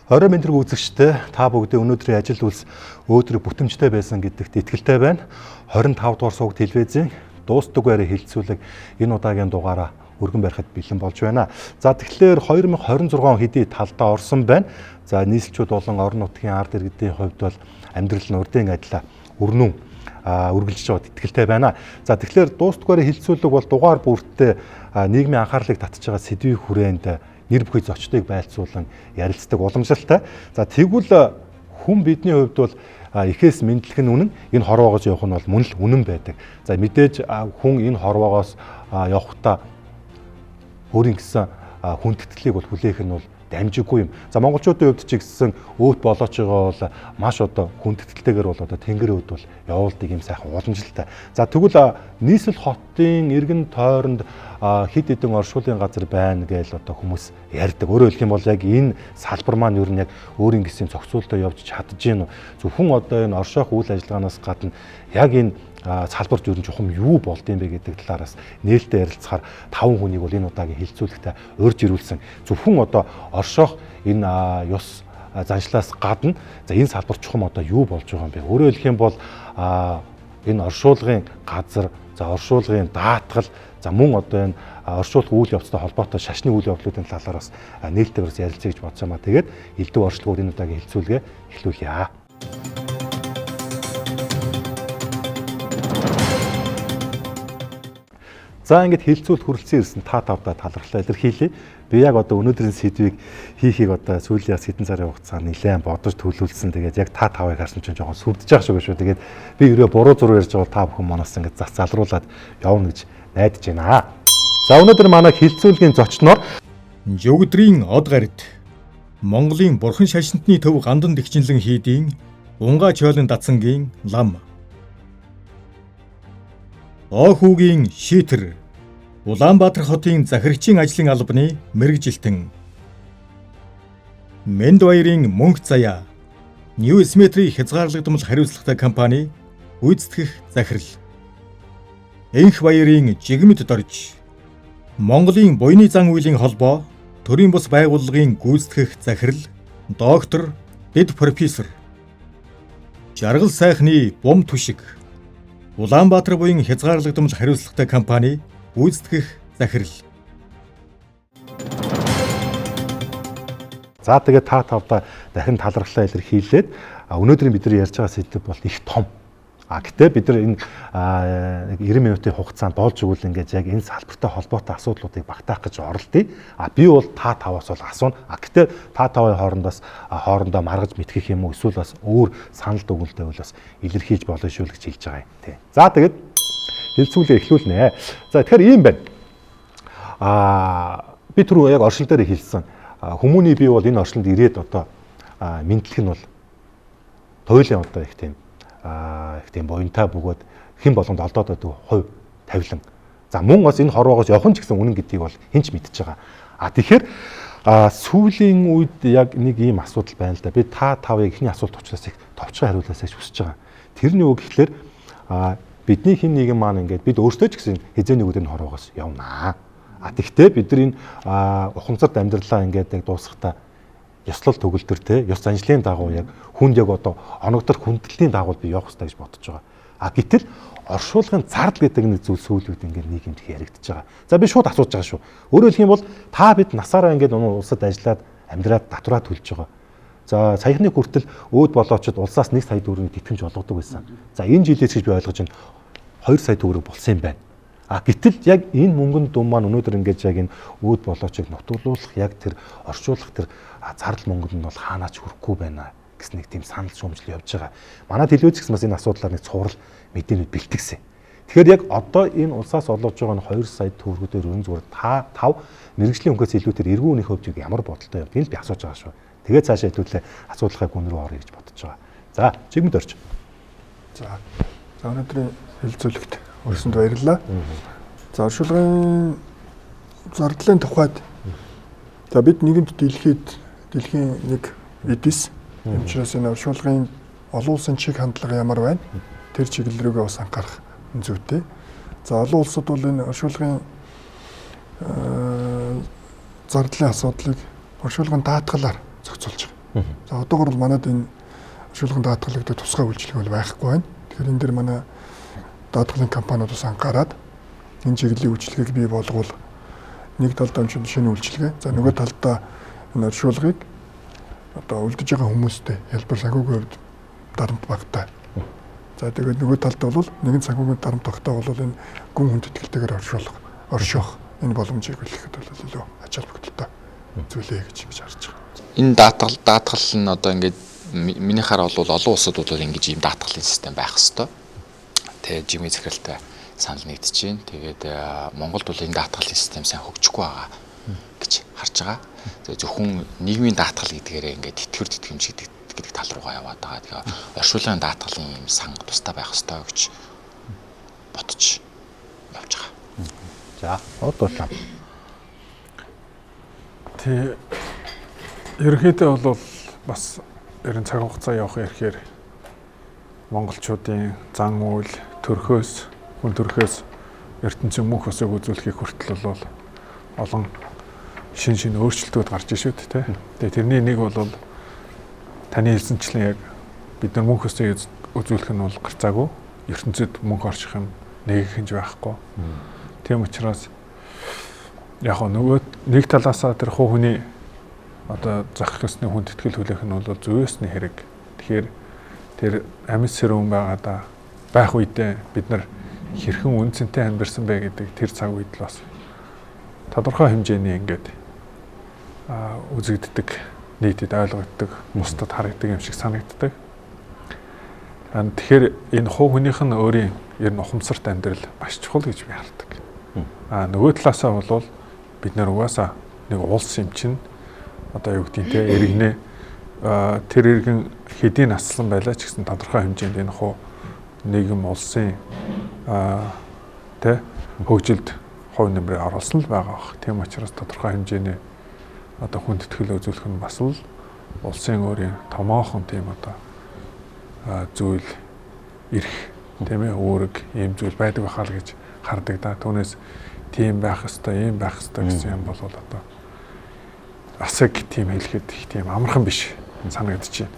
Орой мэдрэг үзэгчтэй та бүгдийн өнөөдрийн ажил үйлс өөдрөг бүтэмжтэй байсан гэдэгт итгэлтэй байна. 25 дугаар сувг телевизийн дуустдаг байраа хилцүүлэг энэ удаагийн дугаараа өргөн барихад бэлэн болж байна. За тэгэхээр 2026 он хэдий талдаа орсон байна. За нийслэлчүүд болон орон нутгийн ард иргэдийн хувьд бол амьдрал нь урдын адилаа өрнөн үргэлжлэж байгаад итгэлтэй байна. За тэгэхээр дуустдаг байраа хилцүүлэг бол дугаар бүртээ нийгмийн анхаарлыг татж байгаа сэдвийн хүрээнд нэр бүхий зочдыг байлцуулан ярилцдаг уламжлалтай. За тэгвэл хүн бидний хувьд бол эхээс мэдлэх нь үнэн, энэ хорвоогоос явах нь бол мөн л үнэн байдаг. За мэдээж хүн энэ хорвоогоос явахдаа өөрийн гэсэн хүндэтгэлийг бол хүлээх нь бол дамжиггүй юм. За монголчуудын хувьд ч гэсэн өөт болоочгоо бол маш одоо хүндэтгэлтэйгээр бол одоо тэнгэр өөд бол явуулдаг юм сайхан уламжлалтай. За тэгвэл нийслэл хотын эргэн тойронд хэд хэдэн оршуулгын газар байна гэж одоо хүмүүс ярьдаг. Өөрөөр хэлэх юм бол яг энэ салбар маань ер нь яг өөрийн гэсэн зохицуултаа явж чадж гин үү? Зөвхөн одоо энэ оршоох үйл ажиллагаанаас гадна яг энэ салбарт ер нь чухам юу болд юм бэ гэдэг талаараас нээлттэй ярилцахаар 5 хүнийг бол энэ удаагийн хилцүүлэгтээ урьж ирүүлсэн. Зөвхөн одоо оршоох энэ ёс заншлаас гадна за энэ салбарт чухам одоо юу болж байгаа юм бэ? Өөрөөр хэлэх юм бол энэ оршуулгын газар, за оршуулгын даатгал, за мөн одоо энэ оршуулах үйл явцтай холбоотой шашны үйл явдлуудын талаар бас нээлттэй бас ярилцъя гэж бодсон юм а. Тэгээд элдв оршуулгууд энэ удаагийн хилцүүлгээ эхлүүлье. За ингээд хилцүүлэлт хүрэлцэн ирсэн та тавдаа талархлаа илэрхийлье. Би яг одоо өнөөдрийн сэдвийг хийхийг одоо сүүлийн бас хэдэн сарын хугацаанд нэлээд бодож төлөвлөсөн. Тэгээд яг та тавыг харсан чинь жоохон сүрдэж байгаа шиг шүү. Тэгээд би өрөө буруу зуруу ярьж байгаа бол та бүхэн манаас ингээд зас залруулад явна гэж найдаж байна. За өнөөдөр манай хилцүүлгийн зочноор Жөгдрийн од гарид Монголын бурхан шашинтны төв гандан дэгчинлэн хийдийн Унгаа чойлон датсангийн лам Оохүүгийн шийтэр Улаанбаатар хотын захирагчийн ажлын албаны мэргэжилтэн Мэнд баярын мөнх заяа New Symmetry хязгаарлагдмал хариуцлагатай компани гүйцэтгэх захирал Энх баярын жигмэд дорж Монголын буйны зан үйлийн холбоо төрийн бус байгууллагын гүйцэтгэх захирал доктор дэд профессор Жаргал сайхны бум түшиг Улаанбаатар буян хязгаарлагдмал хариуцлагатай компани гүйцэтгэх захирал. За тэгээд та тавдаа дахин талархлаа илэрхийлээд өнөөдрийн бидний ярьж байгаа сэдв бол их том. А гэтээ бид нар энэ 90 минутын хугацаанд болж өгвөл ингээд яг энэ салбартай холбоотой асуудлуудыг багтаах гэж оролдъё. А би бол та таваас бол асууна. А гэтээ та тавын хоорондоос хоорондоо маргаж мэтгэх юм уу эсвэл бас өөр санал дүгнэлтэй бол бас илэрхийлж болно шүү л гэж хэлж байгаа юм тий. За тэгээд хэлцүүлээ эхлүүлнэ. За тэгэхээр ийм байна. А би түрүү яг оршил дээр хэлсэн. Хүмүүний би бол энэ оршилд ирээд одоо мэдлэх нь бол туйлын одоо их тийм их тийм буянтай бөгөөд хэн болгонд олдоод байдаг хувь тавилан. За мөн бас энэ хорвоогоос явах нь ч гэсэн үнэн гэдгийг бол хэн ч мэдж байгаа. А тэгэхээр сүүлийн үед яг нэг ийм асуудал байна л да. Би та тавыг эхний асуулт учраас их товчхон хариулаасай гэж хүсэж байгаа. Тэрний үг гэхлээр бидний хэн нэгэн маань ингээд бид өөрсдөө ч гэсэн хэзээ нэг өдөр энэ хорвоогоос явнаа. А тэгтээ бид нар энэ ухамсарт амьдралаа ингээд яг дуусгахдаа ёслол төгөлдөр те ёс заншлын дагуу яг хүнд яг одоо оногдор хүндэтгэлийн дагуу би явах хэрэгтэй гэж бодож байгаа. А гэтэл оршуулгын зардал гэдэг нэг зүйл сүүлийн үед ингээд нийгэмд яригдчихэж байгаа. За би шууд асууж байгаа шүү. Өөрөөр хэлэх юм бол та бид насаараа ингээд улсад ажиллаад амьдраад татвараа төлж байгаа. За саяхны хүртэл өөд болоочод улсаас 1 сая төгрөгийн тэтгэмж олгодог байсан. За энэ жилээс гэж би ойлгож байна 2 сая төгрөг болсон юм байна. А гэтэл яг энэ мөнгөнд дүн маань өнөөдөр ингээд яг энэ өөд болоочийг нутгалуулах яг тэр орчуулах тэр зардал мөнгөнд нь бол хаанаач хүрэхгүй байна гэсэн нэг тийм санал шүүмжил явж байгаа. Манай телевиз гэсэн бас энэ асуудлаар нэг цуврал мэдээлэл бэлтгэсэн. Тэгэхээр яг одоо энэ улсаас олгож байгаа нь 2 сая төгрөгөөр өрн зүгээр та тав мэрэгжлийн хөнгөөс илүү тэр эргүүн үеийн хөвжийг ямар бодолтой явдгийг л би асууж байгаа шүү. Тэгээд цаашаа хэдүүлээ асуудлынхаа гүн рүү орё гэж бодож байгаа. За чигмэд орч. За өнөөдрийн хэлцүүлэгт өрсөнд баярлалаа. За оршуулгын зардлын тухайд за бид нэгэнт дэлхийн нэг эдис. Учраас энэ оршуулгын олон улсын чиг хандлага ямар байна? Тэр чиглэл рүүгээ бас анхаарах зүйтэй. За олон улсууд бол энэ оршуулгын зардлын асуудлыг оршуулгын даатгалаар зохицуулж байгаа. За одоогор бол манад энэ оршуулгын даатгал гэдэг тусгай үйлчилгээ бол байхгүй байна. Тэгэхээр энэ дэр манай даатгалын компаниуд бас анхаарад энэ чиглэлийн үйлчилгээг бий болгоул нэг талдаа шинэ үйлчилгээ, за нөгөө талдаа энэ оршуулгыг одоо үлдэж байгаа хүмүүстэй хялбар санхүүгийн хувьд дарамт багтай. За тэгээд нөгөө талд бол нэгэн санхүүгийн дарамт багтай бол энэ гүн хүндэтгэлтэйгээр орших энэ боломжийг бэлтгэхэд бол илүү ач холбогдолтой зүйлээ гэж ингэж харж байгаа. Энэ даатгал нь одоо ингээд миний хараа бол олон улсад бол ингэж ийм даатгалын систем байх ёстой. Тэгээд жимийн захиралтай санал нэгдэж байна. Тэгээд Монголд бол энэ даатгалын систем сайн хөгжихгүй байгаа гэж харж байгаа. Тэгээд зөвхөн нийгмийн даатгал гэдгээрээ ингээд тэтгэвэр тэтгэмж гэдэг тал руугаа яваад байгаа. Тэгэхээр оршуулгын даатгалын ийм сан тусдаа байх ёстой гэж бодож явж байгаа. За, одуулаа. Тэг ерөнхийдөө бол бас ер нь цаг хугацаа явах ирэхээр монголчуудын зан үйл төрхөөс хүн төрхөөс ертөнцийн мөнх усыг үзүүлэхийг хүртэл бол олон шин өөрчлөлтүүд гарч иш үү те. Тэгээ тэрний нэг бол таны хэлсэнчлэн яг бид нар мөнх усыг үзүүлэх нь бол гарцаагүй ертөнцид мөнх орчих юм нэг хинж байхгүй. Тийм учраас яг нөгөө нэг талаасаа тэр хуу хүний одоо зохих ёсны хүндэтгэл хүлээх нь бол зүйсний хэрэг. Тэгэхээр тэр амьд сэрүүн байгаадаа байх үедээ бид нар хэрхэн үн цэнтэй амьдарсан бэ гэдэг тэр цаг үед л бас тодорхой хэмжээний ингээд үзэгддэг, нийтэд ойлгогддог, бусдад харагддаг юм шиг санагддаг. Тэгэхээр энэ хуу хүнийх нь өөрийн ер нь ухамсарт амьдрал маш чухал гэж би хардаг. Нөгөө талаасаа бол бид нар угаасаа нэг улс юм чинь одоо юу гэдгийг те иргэнэ тэр иргэн хэдийн наслан байлаа ч гэсэн тодорхой хэмжээнд энэ хуу нийгэм улсын тэ хөгжилд хувь нэмрээ оруулсан л байгаа бах. Тийм учраас тодорхой хэмжээний одоо хүндэтгэл үзүүлэх нь бас л улсын өөрийн томоохон тийм одоо зүйл эрх тийм үүрэг ийм зүйл байдаг байхаа л гэж хардаг да. Түүнээс тийм байх ёстой, ийм байх ёстой гэсэн юм бол одоо асаг тийм хэлэхэд их тийм амархан биш санагдаж байна.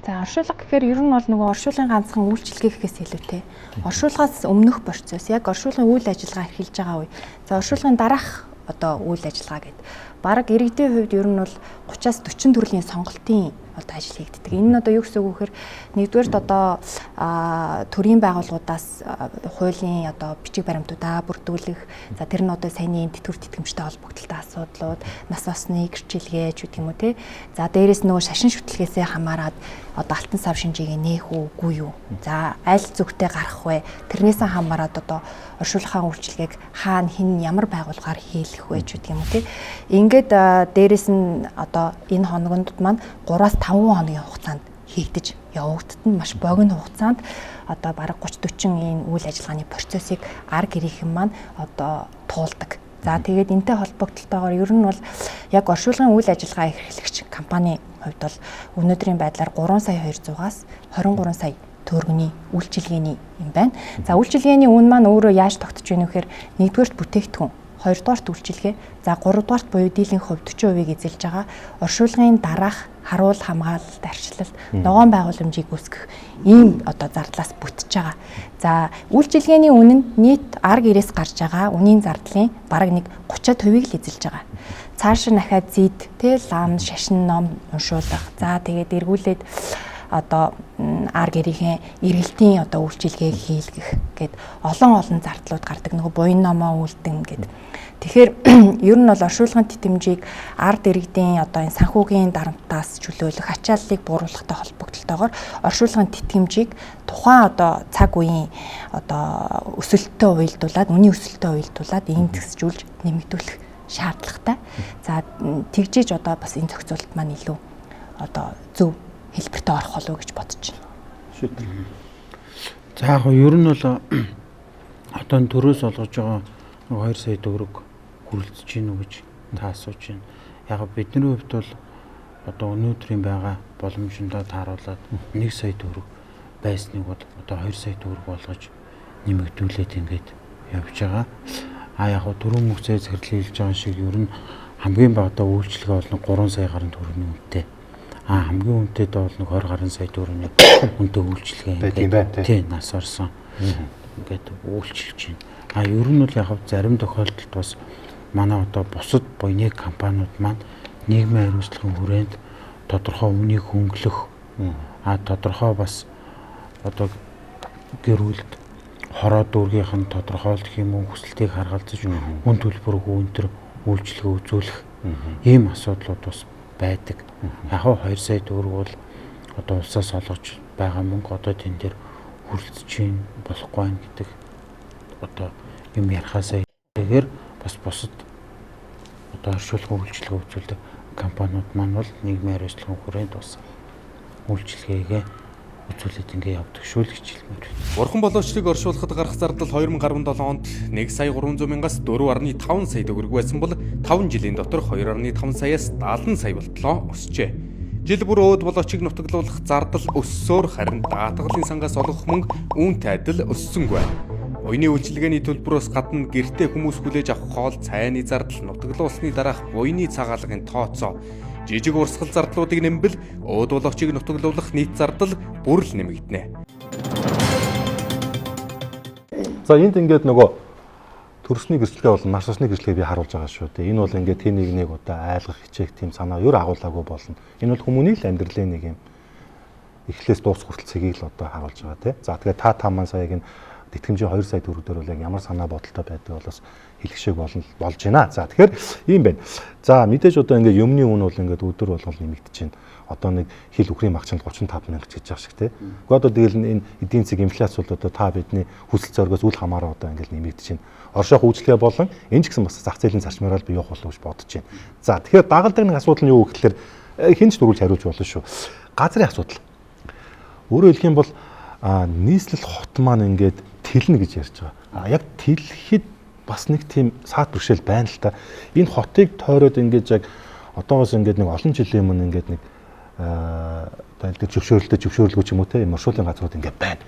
За оршуулга гэхээр ер нь бол нөгөө оршуулгын ганцхан үйлчилгээ гэхээс илүүтэй. Оршуулгаас өмнөх процесс, яг оршуулгын үйл ажиллагаа эрхэлж байгаа үе. За оршуулгын дараах одоо үйл ажиллагаа гэдэг. Бараг иргэдийн хувьд ер нь бол 30-аас 40 төрлийн сонголтын одоо ажил хийгддэг. Энэ нь одоо юу гэсэн үг вэ гэхээр нэгдүгээрт одоо төрийн байгууллагуудаас хуулийн одоо бичиг баримтуудаа бүрдүүлэх, за тэр нь одоо саяны тэтгэвэр тэтгэмжтэй холбогдлолтой асуудлууд, нас осны гэрчилгээ ч гэдэг юм уу те. За дээрэс нөгөө шашин шүтлгээсээ хамаарат одоо алтан сав шинжийг нээх үү, үгүй юу. За аль зүгтээ гарах вэ? Тэрнээсээ хамаарат одоо оршуулгын үйлчилгээг хаана хэн ямар байгууллагаар хийлгэх вэ ч гэдэг юм уу те. Ингээд дээрэс нь одоо энэ хоногонд маань 3-5 хоногийн хугацаанд хийгдэж явагдсан маш богино хугацаанд одоо бараг 30 40 ийм үйл ажиллагааны процессыг ар гэрийнхэн маань одоо туулдаг. За тэгээд энтэй холбогдлолтойгоор ер нь бол яг оршуулгын үйл ажиллагаа эрхлэгч компани хувьд бол өнөөдрийн байдлаар 3 сая 200-аас 23 сая төгрөгийн үйлчилгээний юм байна. За үйлчилгээний үн маань өөрөө яаж тогтож байна вэ гэхээр нэгдүгээрт бүтээгдэхүүн, хоёрдугаарт үйлчилгээ, за гуравдугаарт буюу дийлэнх хувь 40%-ийг эзэлж байгаа оршуулгын дараах харуул хамгаалалт, арчлалт, ногоон байгууламжийг үүсгэх ийм одоо зардлаас бүтэж байгаа. За үйлчилгээний үн нь нийт ар гэрээс гарч байгаа үнийн зардлын бараг нэг 30%-ийг л эзэлж байгаа. Цааш нь дахиад зид, тэ лам, шашин ном уншуулах. За тэгээд эргүүлээд одоо ар гэрийнхээ эргэлтийн одоо үйлчилгээг хийлгэх гээд олон олон зардлууд гардаг. Нөгөө буян номоо үлдэн гээд. Тэгэхээр ер нь бол оршуулгын тэтгэмжийг ард иргэдийн одоо энэ санхүүгийн дарамтаас чөлөөлөх, ачааллыг бууруулахтай холбогдлолтойгоор оршуулгын тэтгэмжийг тухайн одоо цаг үеийн одоо өсөлттэй уялдуулаад, үнийн өсөлттэй уялдуулаад индексжүүлж нэмэгдүүлэх шаардлагатай. За тэгжээж одоо бас энэ зохицуулалт маань илүү одоо зөв хэлбэртээ орох болов уу гэж бодож байна. За яг ер нь бол одоо төрөөс олгож байгаа 2 сая төгрөг хүрэлцэж гин үү гэж та асууж байна. Яг бидний хувьд бол одоо өнөөдрийн байгаа боломжиндоо тааруулаад 1 сая төгрөг байсныг бол одоо 2 сая төгрөг болгож нэмэгдүүлээд ингээд явж байгаа. А яг түрүү мөхцөө захирлын хэлж байгаа шиг ер нь хамгийн багадаа үйлчлэгээ бол 3 сая гаруй төгрөгийн үнэтэй. А хамгийн үнэтэйд бол нэг 20 гаруй сая төгрөгийн үнэтэй үйлчлэгээ ингээд тий нас орсон. Ингээд үйлчилж байна. А ер нь бол яг зарим тохиолдолд бас манай одоо бусад буйны компаниуд маань нийгмийн хариуцлагын хүрээнд тодорхой үнийг хөнгөлөх, а тодорхой бас одоо гэр бүлд хороо дүүргийнх нь тодорхойлох юм уу хүсэлтийг харгалзаж үн төлбөргүй өндөр үйлчилгээ үзүүлэх ийм асуудлууд бас байдаг. Яг 2 сая төгрөг бол одоо улсаас олгож байгаа мөнгө одоо тэн дээр хүрэлцэж чинь болохгүй байх гэдэг одоо юм ярихаасаа ихээр бас бусад одоо оршуулгын үйлчилгээ үзүүлдэг компаниуд маань бол нийгмийн хариуцлагын хүрээнд бас үйлчилгээгээ үзүүлээд ингээ явдаг шүү л гэж хэлмээр байна. Бурхан боловчлыг оршуулахад гарах зардал 2017 онд 1 сая 300 мянгаас 4.5 сая төгрөг байсан бол 5 жилийн дотор 2.5 саяас 70 сая болтлоо өсжээ. Жил бүр өөд болоочийг нутаглуулах зардал өссөөр харин даатгалын сангаас олгох мөнгө үүнтэй адил өссөнгүй. Буйны үйлчилгээний төлбөрөөс гадна гэртээ хүмүүс хүлээж авах хоол, цайны зардал, нутаглуулсны дараах буйны цагаалгын тооцоо, жижиг урсгал зардлуудыг нэмбэл өөд болоочийг нутаглуулах нийт зардал бүр л нэмэгдэнэ. За энд ингээд нөгөө төрсний гэрчлэгээ болон нар цусны гэрчлэгээ би харуулж байгаа шүү дээ. Энэ бол ингээд тэн нэг нэг удаа айлгах хичээх тийм санаа юу агуулаагүй болно. Энэ бол хүмүүний л амьдралын нэг юм эхлээс дуусах хүртэл цэгийг л одоо харуулж байгаа тий. За тэгээ та маань сая энэ тэтгэмжийн 2 сая төгрөг дээр бол яг ямар санаа бодолтой байдаг бол бас хэлэх шиг болно болж байна. За тэгэхээр ийм байна. За мэдээж одоо ингээд юмны үн бол ингээд өдөр болгон нэмэгдэж байна. Одоо нэг хил үхрийн багчанд 35 мянга гэж байгаа шиг тий. Гэхдээ одоо тэгэл энэ эдийн засаг инфляц бол одоо та бидний хүсэл зоригоос үл хамааран одоо ингээд нэмэгдэж байна. Оршоох үйлчлэгээ болон энэ ч гэсэн бас зах зээлийн зарчмаараа л бий явах болов гэж бодож байна. За тэгэхээр дагалдаг нэг асуудал нь юу гэхээр хэн ч дөрвөлж хариулж болно шүү. Газрын асуудал. Өөрөөр хэлэх юм бол нийслэл хот маань ингээд тэлнэ гэж ярьж байгаа. Яг тэлэхэд бас нэг тийм саад бэрхшээл байна л та. Энэ хотыг тойроод ингээд яг одоогоос ингээд нэг олон жилийн өмнө ингээд нэг одоо зөвшөөрлөлтэй зөвшөөрлгүй ч юм уу те маршрутын газрууд ингээд байна.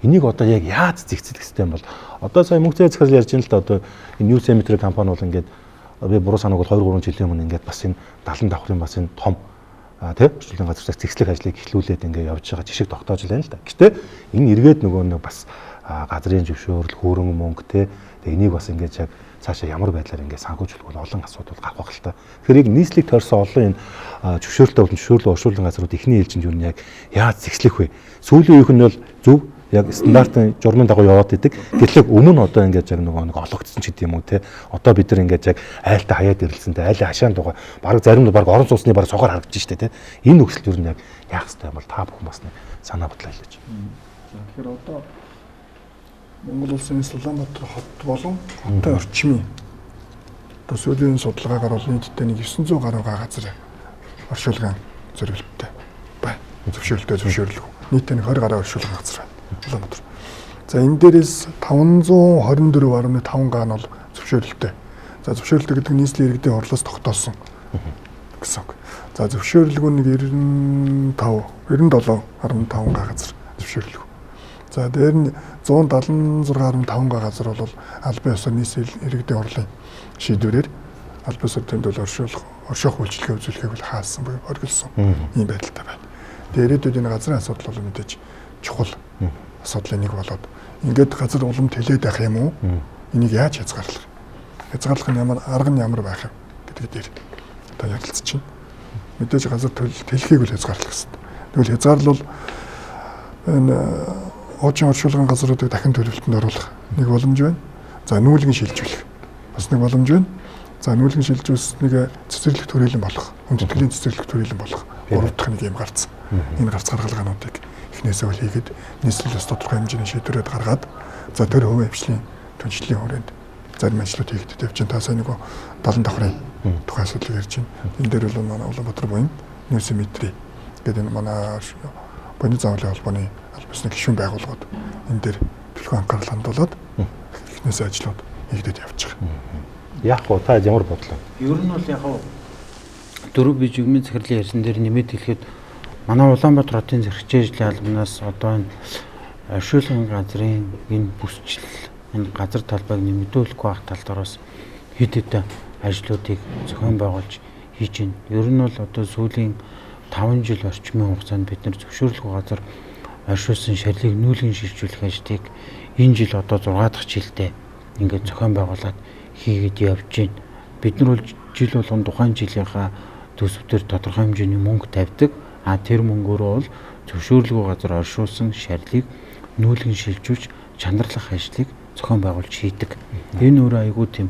Энийг одоо яг яаж зэгцлэх хэрэгтэй юм бол одоо сая мөнгө зай захирал ярьж байна л да. Одоо энэ New Cemetery компани бол ингээд би буруу санааг бол 2 3 жилийн өмнө ингээд бас энэ 70 давхрын бас энэ том тий орчлон газрыг зэгцлэх ажлыг эхлүүлээд ингээд явж байгаа жишг тогтоож байна л да. Гэтэ энэ эргээд нөгөө нэг бас газрын зөвшөөрөл, хөрөнгө мөнгө тий тэгээ энийг бас ингээд яг цаашаа ямар байдлаар ингээд санхүүжүүлэх бол олон асуудал гарах байх л та. Тэгэхээр яг нийслэлийг тойрсон олон энэ зөвшөөрөлтэй болон зөвшөөрлөө оршуулгын газрууд эхний ээлжинд юу нь яг яаж зэгцлэх вэ? Сүүлийн үеийнх нь бол зөв яг стандартын журмын дагуу яваад идэг. Гэтэл өмнө одоо ингээд яг нөгөө нэг ологдсон ч гэдэм юм уу те. Одоо бид нар ингээд яг айлтай хаяад ирэлсэн те. Айлын хашаан дугаа баг зарим нь баг орон сууцны баг цогоор харагдаж штэ те. Энэ нөхцөлд юу нь яг яах ёстой юм бол та бүхэн бас нэг санаа бодлоо хэлээч. За тэгэхээр одоо Монгол улсын Улаанбаатар хот болон хотын орчмын одоо сүүлийн судалгаагаар бол нийтдээ нэг 900 гаруй газар оршуулгын зориулттай байна. Зөвшөөрлөлтэй зөвшөөрлөг. Нийтдээ нэг 20 гаруй оршуулгын газар байна. Улаанбаатар. За энэ дээрээс 524.5 гаа нь бол зөвшөөрлөлтэй. За зөвшөөрлөлтэй гэдэг нь нийслэлийн иргэдийн хурлаас тогтоосон гэсэн үг. За зөвшөөрлөг нь 95 97.5 гаа газар зөвшөөрлөг. За дээр нь 176.5 гаа газар бол албан ёсоор нийслэлийн иргэдийн хурлын шийдвэрээр албан ёсоор тэмдэглэл орших үйлчилгээ үзүүлэхийг бол хаалсан буюу оргилсон ийм байдалтай байна. Тэгээ ирээдүйд энэ газрын асуудал бол мэдээж чухал асуудлын нэг болоод ингээд газар улам тэлээд байх юм уу? Энийг яаж хязгаарлах? Хязгаарлах нь ямар арга нь ямар байх юм гэдэг дээр одоо ярилцж байна. Мэдээж газар тэлхийг бол хязгаарлах хэрэгтэй. Тэгвэл хязгаарлал энэ хуучин оршуулгын газруудыг дахин төлөвлөлтөнд оруулах нэг боломж байна. За нүүлгэн шилжүүлэх бас нэг боломж байна. За нүүлгэн шилжүүлснийг цэцэрлэг төрөлн болох, хүндэтгэлийн цэцэрлэг төрөлн болох гурав дахь нэг юм гарц. Энэ гарц гаргалгаануудыг эхнээсээ үл хийгээд нийслэл бас тодорхой хэмжээний шийдвэрүүд гаргаад за тэр хувийн хвшлийн түншлэлийн хүрээнд зарим ажлууд хийгдэд явж байна. Та сайн нөгөө 70 давхрын тухай асуудлыг ярьж байна. Энэ дээр бол манай Улаанбаатар буян Ньюсметри гэдэг энэ манай буяны заавлын холбооны аль биесны гишүүн байгууллагууд энэ дээр төлхөө анхаарал хандуулад эхнээсээ ажлууд хийгдэд явж байгаа. Яг уу та ямар бодлоо? Ер нь бол яг дөрөв би жигмийн захирлын ярьсан дээр нэмээд хэлэхэд манай Улаанбаатар хотын зэрэгчээ ажлын албанаас одоо энэ оршуулгын газрын энэ бүсчил энэ газар талбайг нэмэгдүүлэхгүй байх тал дээр бас хэд хэдэн ажлуудыг зохион байгуулж хийж байна. Ер нь бол одоо сүүлийн 5 жил орчмын хугацаанд бид нэр зөвшөөрлгүй газар оршуулсан шарлыг нүүлгэн шилжүүлэх ажлыг энэ жил одоо 6 дахь жилдээ ингээд зохион байгуулад хийгээд явж байна. Бид нар бол жил болгон тухайн жилийнхаа төсөв дээр тодорхой хэмжээний мөнгө тавьдаг. А тэр мөнгөөрөө бол зөвшөөрлгүй газар оршуулсан шарлыг нүүлгэн шилжүүлж чанарлах ажлыг зохион байгуулж хийдэг. Энэ өөрөө айгүй тийм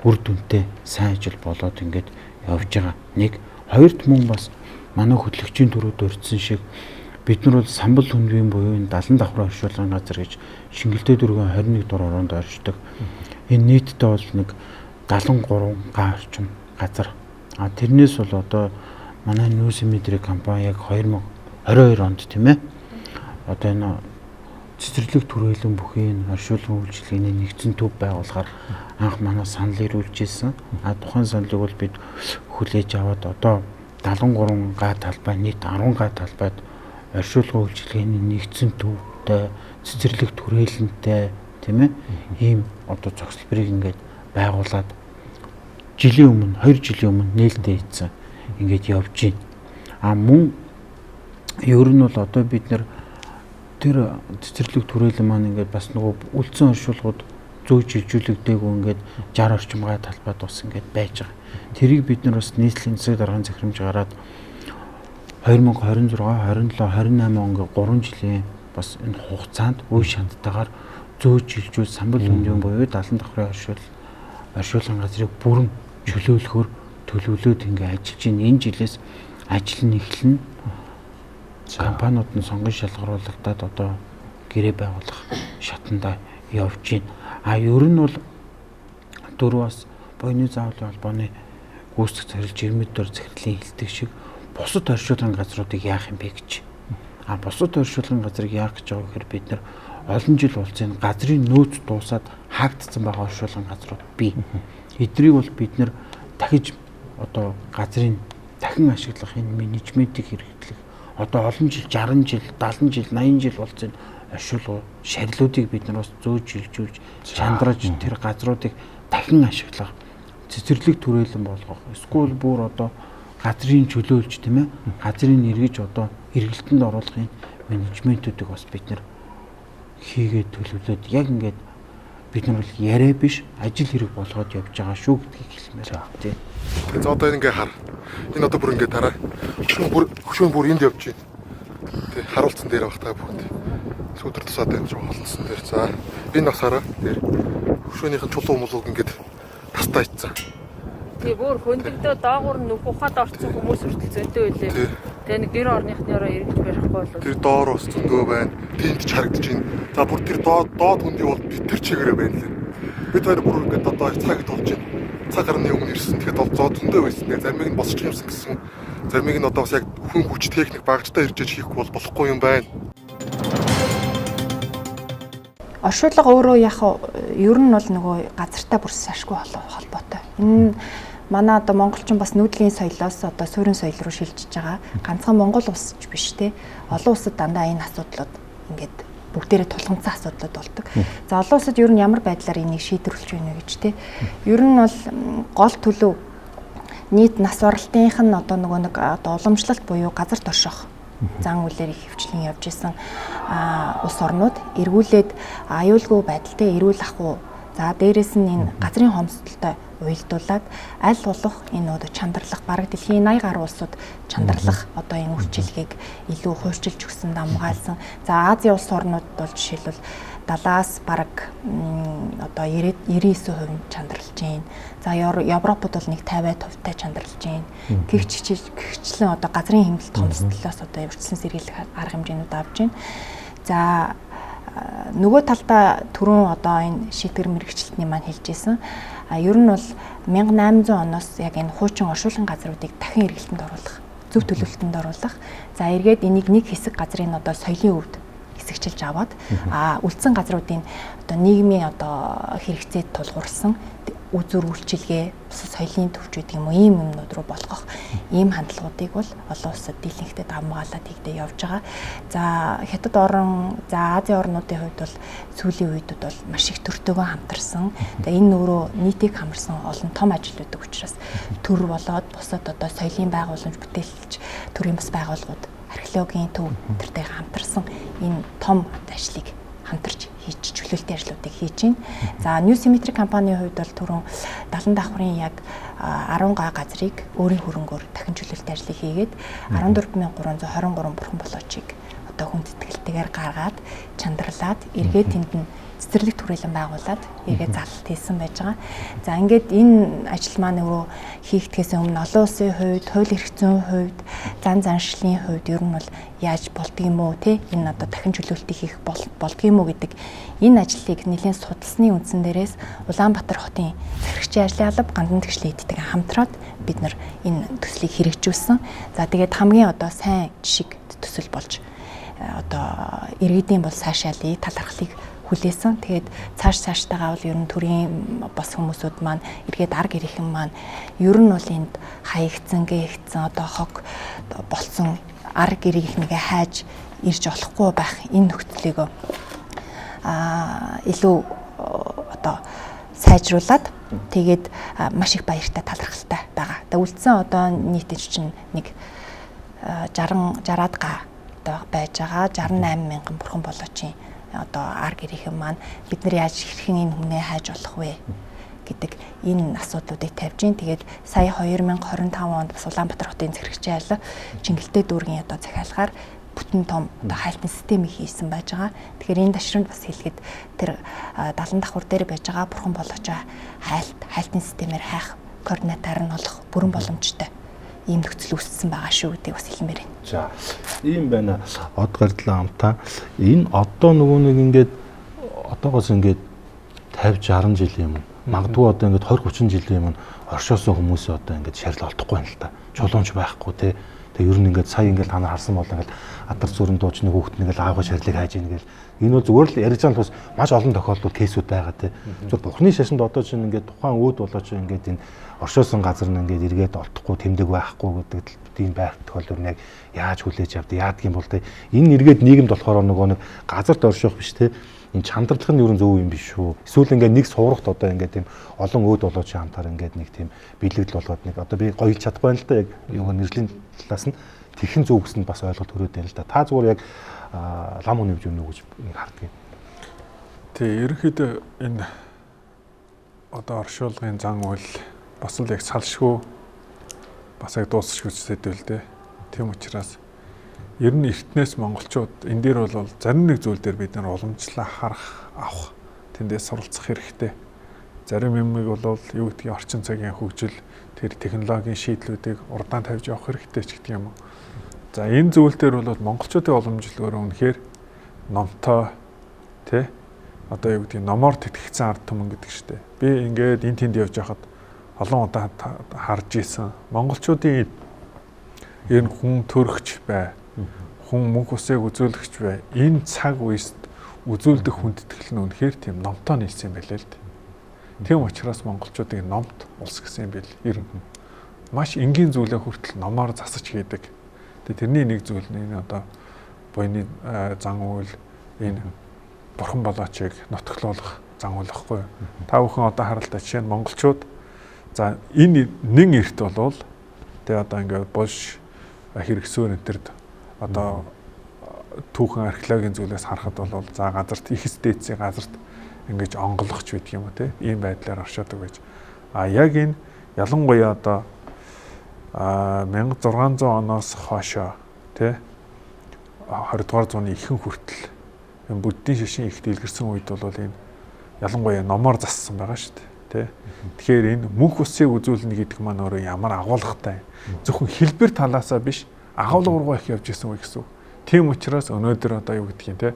үр дүнтэй сайн ажил болоод ингээд явж байгаа. Нэг, хоёрт мөн бас манай хөтлөгчийн түрүүд өртсөн шиг бид нар бол самбал хүндвийн буюу энэ 70 давхрын оршуулгын газар гэж Шингэлтэй дүүргийн 21 дугаар ороонд оршдог. Энэ нийтдээ бол нэг 73 га орчим газар. А тэрнээс бол одоо манай New Symmetry компани яг 2022 онд тийм ээ. Одоо энэ цэцэрлэг түрээлэн бүхий энэ оршуулгын үйлчилгээний нэгдсэн төв байгуулахаар анх манай санал ирүүлж ирсэн. А тухайн саналыг бол бид хүлээж аваад одоо 73 га талбай нийт 10 га талбайд оршуулгын үйлчилгээний нэгдсэн төвтэй цэцэрлэг түрээлэнтэй тийм ээ ийм одоо зохицолборыг ингээд байгуулад жилийн өмнө 2 жилийн өмнө нээлттэй хийсэн ингээд явж байна. А мөн ер нь бол одоо бид нэр тэр цэцэрлэг түрээлэн маань ингээд бас нөгөө үлдсэн оршуулгууд зөө жилжүүлэгдээгүй ингээд 60 орчим гай талбайд бас ингээд байж байгаа. Тэрийг бид нар бас нийслэлийн засаг даргын захирамж гараад 2026, 27, 28 он ингээд 3 жилийн бас энэ хугацаанд үе шанттайгаар зөө жилжүүл самбал хүндийн буюу 70 давхрын оршуулгын газрыг бүрэн чөлөөлөхөөр төлөвлөөд ингээд ажиллаж байна. Энэ жилээс ажил нь эхэлнэ. Компаниуд нь сонгон шалгаруулагдаад одоо гэрээ байгуулах шатанда явж байна. А ер нь бол дөрөв бас буйны заавлын холбооны гүйцэтгэх захирал жирмэд дор захирлын хэлдэг шиг бусад оршуулгын газруудыг яах юм бэ гэж. А бусад оршуулгын газрыг яах гэж байгаа гэхээр бид нар олон жил уулзсан газрын нөөц дуусаад хаагдсан байгаа оршуулгын газрууд бий. Эдрийг бол бид нар дахиж одоо газрын дахин ашиглах энэ менежментийг хэрэглэх. Одоо олон жил 60 жил, 70 жил, 80 жил болсон оршуулгын шарилуудыг бид нар бас зөөж жилжүүлж чандраж тэр газруудыг дахин ашиглах, цэцэрлэг түрээлэн болгох, эсвэл бүр одоо газрын чөлөөлж тийм ээ, газрын эргэж одоо эргэлтэнд оруулахын менежментүүдийг бас бид нар хийгээд төлөвлөөд яг ингээд бид нар бол яриа биш ажил хэрэг болгоод явж байгаа шүү гэдгийг хэлмээр байна тийм. За одоо ингээ хар. Энэ одоо бүр ингээ дараа. Хөшөөн бүр энд явж байна. Тэ харуулсан дээр баг та бүхэнд. Сүүдэр тусаад байна шүү холцсон дээр. За энэ бас хараа. Тэр хөшөөнийх нь чулуу мулууг ингээд тастаа ицсэн. Тий бүр хөндөгдөө доогуур нүх ухаад орсон хүмүүс хүртэл зөндөө үлээ. Тэгээ нэг гэр орныхныороо эргэж барихгүй бол тэр доор бас зөндөө байна. Тэнд ч харагдаж байна. За бүр тэр доод хөндий бол тэр чигээрээ байна лээ. Бид хоёр бүр ингээд одоо цаг тулж байна. Цаг гарны өмнө ирсэн. Тэгэхээр зоо зөндөө байсан. Тэгээ заримыг нь босчих юмсан гэсэн. Заримыг нь одоо бас яг хүн хүч техник багжтай ирж хийхгүй бол болохгүй юм байна. Оршуулга өөрөө яг ер нь бол нөгөө газартай бүр шашгүй холбоотой. Энэ манай одоо монголчин бас нүүдлийн соёлоос одоо суурин соёл руу шилжиж байгаа. Ганцхан Монгол улс ч биш те. Олон улсад дандаа энэ асуудлууд ингээд бүгдээрээ тулгамдсан асуудлууд болдог. За олон улсад ер нь ямар байдлаар энийг шийдвэрлэж байна вэ гэж те. Ер нь бол гол төлөв нийт нас баралтынх нь одоо нөгөө нэг одоо уламжлалт буюу газарт орших зан үйлээр их хөвчлэн явж исэн улс орнууд эргүүлээд аюулгүй байдалтай эрүүл ахуй За дээрэс нь энэ газрын хомсдолтой уялдуулаад аль болох энэ одоо чандарлах бараг дэлхийн 80 гаруй улсууд чандарлах одоо энэ үйлчилгээг илүү хуульчилж өгсөн, давмгаалсан. За Азийн улс орнууд бол жишээлбэл 70-аас бараг одоо 99% чандарлаж байна. За Европод бол нэг 50% чандарлаж байна. Гэгчлэн одоо газрын хэмнэлт хомсдлоос одоо урьдчилан сэргийлэх арга хэмжээнүүд авч байна. За нөгөө талдаа түрүүн одоо энэ шийтгэр мэрэгчлэлтний маань хэлж исэн. Ер нь бол 1800 оноос яг энэ хуучин оршуулгын газруудыг дахин эргэлтэнд оруулах, зөв төлөвлөлтөнд оруулах. За эргээд энийг нэг хэсэг газрын одоо соёлын өвд хэсэгчилж аваад үлдсэн газруудын одоо нийгмийн одоо хэрэгцээд тулгуурсан үзүр үйлчилгээ, бусад соёлын төвч гэдэг юм уу, ийм юмнууд руу болгох ийм хандлагуудыг бол олон улсад дийлэнхтэй давмгаалаад хийгдээ явж байгаа. За Хятад орн, за Азийн орнуудын хувьд бол сүүлийн үедэд бол маш их төртөөгөө хамтарсан. Тэгээ энэ өөрөө нийтийг хамарсан олон том ажил үүдэг учраас төр болоод бусад одоо соёлын байгууламж бүтээлч төрийн бас байгууллагууд археологийн төв тэртэй хамтарсан энэ том ажлыг хамтарч хийж чөлөөлтийн ажлуудыг хийж байна. За New Symmetry компанийн хувьд бол түрүүн 70 давхрын яг 10 га газрыг өөрийн хөрөнгөөр дахин чөлөөлтийн ажлыг хийгээд 14323 бурхан болоочийг одоо хүндэтгэлтэйгээр гаргаад чандралаад эргээд тэнд нь цэцэрлэг түрээлэн байгуулад эргээд залалт хийсэн байж байгаа. За ингээд энэ ажил маань өөрөө хийгдэхээс өмнө олон улсын хувьд, хууль эрх зүйн хувьд, зан заншлын хувьд ер нь бол яаж болдгийм үү те энэ одоо дахин чөлөөлтийг хийх болдгийм үү гэдэг энэ ажлыг нэлээд судалсны үндсэн дээрээс Улаанбаатар хотын захирагчийн ажлын алба Гандан тэгшлийн эдтэйгээ хамтраад бид нар энэ төслийг хэрэгжүүлсэн. За тэгээд хамгийн одоо сайн жишг төсөл болж одоо иргэдийн бол сайшаалыг талархлыг хүлээсэн. Тэгээд цааш цааштайгаа бол ер нь төрийн бас хүмүүсүүд маань эргээд ар гэрийнхэн маань ер нь бол энд хаягдсан, гээгдсэн одоо хог болцсон ар гэрийнхнийгээ хайж ирж олохгүй байх энэ нөхцөлийг илүү одоо сайжруулад тэгээд маш их баяртай талархалтай байгаа. Тэгээд үлдсэн одоо нийтээр чинь нэг 60 60-аад га одоо байж байгаа 68 мянган бурхан болоочийн одоо ар гэрийнхэн маань бид нар яаж хэрхэн энэ хүнээ хайж олох вэ гэдэг энэ асуудлуудыг тавьж гин. Тэгээд сая 2025 онд бас Улаанбаатар хотын захирагчийн алба Чингэлтэй дүүргийн одоо захиалгаар бүтэн том одоо хайлтын системийг хийсэн байж байгаа. Тэгэхээр энэ ташрамд бас хэлэхэд тэр 70 давхар дээр байж байгаа бурхан болоочоо хайлтын системээр хайх координатаар нь олох бүрэн боломжтой ийм нөхцөл үүссэн байгаа шүү гэдгийг бас хэлмээр байна. За ийм байна. Од гардлаа амтаа. Энэ одоо нөгөө нэг ингээд одоогоос ингээд 50 60 жилийн өмнө магадгүй одоо ингээд 20 30 жилийн өмнө оршоосон хүмүүсээ одоо ингээд шарил олдохгүй байна л та. Чулуунч байхгүй те. Тэгээ ер нь ингээд сая ингээд та нар харсан бол ингээд адар зүрэн дууч нэг хүүхэд нэг л аавга шарлыг хайж ийн гэл. Энэ бол зүгээр л ярьж байгаа нь бас маш олон тохиолдолд кейсүүд байгаа те. Зүгээр бурхны шашинд одоо чинь ингээд тухайн үүд болоо чинь ингээд энэ оршоосон газар нь ингээд эргээд олдохгүй тэмдэг байхгүй гэдэг тийм байх тохиолдол нь яг яаж хүлээж авд яадаг юм бол те. Энэ эргээд нийгэмд болохоор нөгөө нэг газарт орших биш те. Энэ чандралах нь ерөн зөв юм биш үү? Эсвэл ингээд нэг суурахт одоо ингээд тийм олон өөд болоо чи хамтаар ингээд нэг тийм бэлэгдэл болгоод нэг одоо би гоёлж чадахгүй байна л да яг юу нэрлэлийн талаас нь тэрхэн зөв гэсэн бас ойлголт төрөөд байна л да. Та зүгээр яг лам хүн юм уу гэж нэг харддаг юм. Тий, ерөнхийдөө энэ одоо оршуулгын зан үйл бас л яг салшгүй бас яг дуусшгүй сэдв л дээ. Тийм учраас ер нь эртнээс монголчууд энэ дээр бол зарим нэг зүйл дээр бид нар уламжлаа харах, авах, тэндээс суралцах хэрэгтэй. Зарим юмыг бол юу гэдгийг орчин цагийн хөгжил, тэр технологийн шийдлүүдийг урдаан тавьж явах хэрэгтэй ч гэдэг юм уу. За энэ зүйл дээр бол монголчуудын уламжлал өөрөө үнэхээр номтой тий одоо юу гэдгийг номоор тэтгэгдсэн ард түмэн гэдэг штеп. Би ингээд энэ тэнд явж байхад олон удаа харж исэн. Монголчуудын ер нь хүн төрөгч бай, хүн мөнх усыг үзүүлэгч бай. Энэ цаг үеэс үзүүлдэх хүндэтгэл нь үнэхээр тийм номтой нийлсэн юм байлээ л дээ. Тийм учраас монголчуудыг номт улс гэсэн юм бэл. Ер нь маш энгийн зүйлээ хүртэл номоор засаж хийдэг. Тэгээ тэрний нэг зүйл нь энэ одоо буйны зан үйл энэ бурхан болоочийг нутглуулах зан үйл байхгүй. Та бүхэн одоо харалтаа жишээ нь монголчууд за энэ нэн эрт болвол тэгээ одоо ингээд булш хэрэгсүүр энэ тэрд одоо түүхэн археологийн зүйлээс харахад бол за газарт их дээдсийн газарт Ингэж онголгоч байдаг юм уу те. Ийм байдлаар оршоодог байж. А яг энэ ялангуяа одоо 1600 оноос хойшоо те 20 дугаар зууны ихэнх хүртэл энэ буддийн шашин их дэлгэрсэн үед бол энэ ялангуяа номоор зассан байгаа шүү дээ. Тэ. Тэгэхээр энэ мөнх усыг үзүүлнэ гэдэг маань өөрөө ямар агуулгатай. Зөвхөн хэлбэр талаасаа биш агуулга руугаа их явж исэн үе гэсэн үг. Тийм учраас өнөөдөр одоо юу гэдгийг те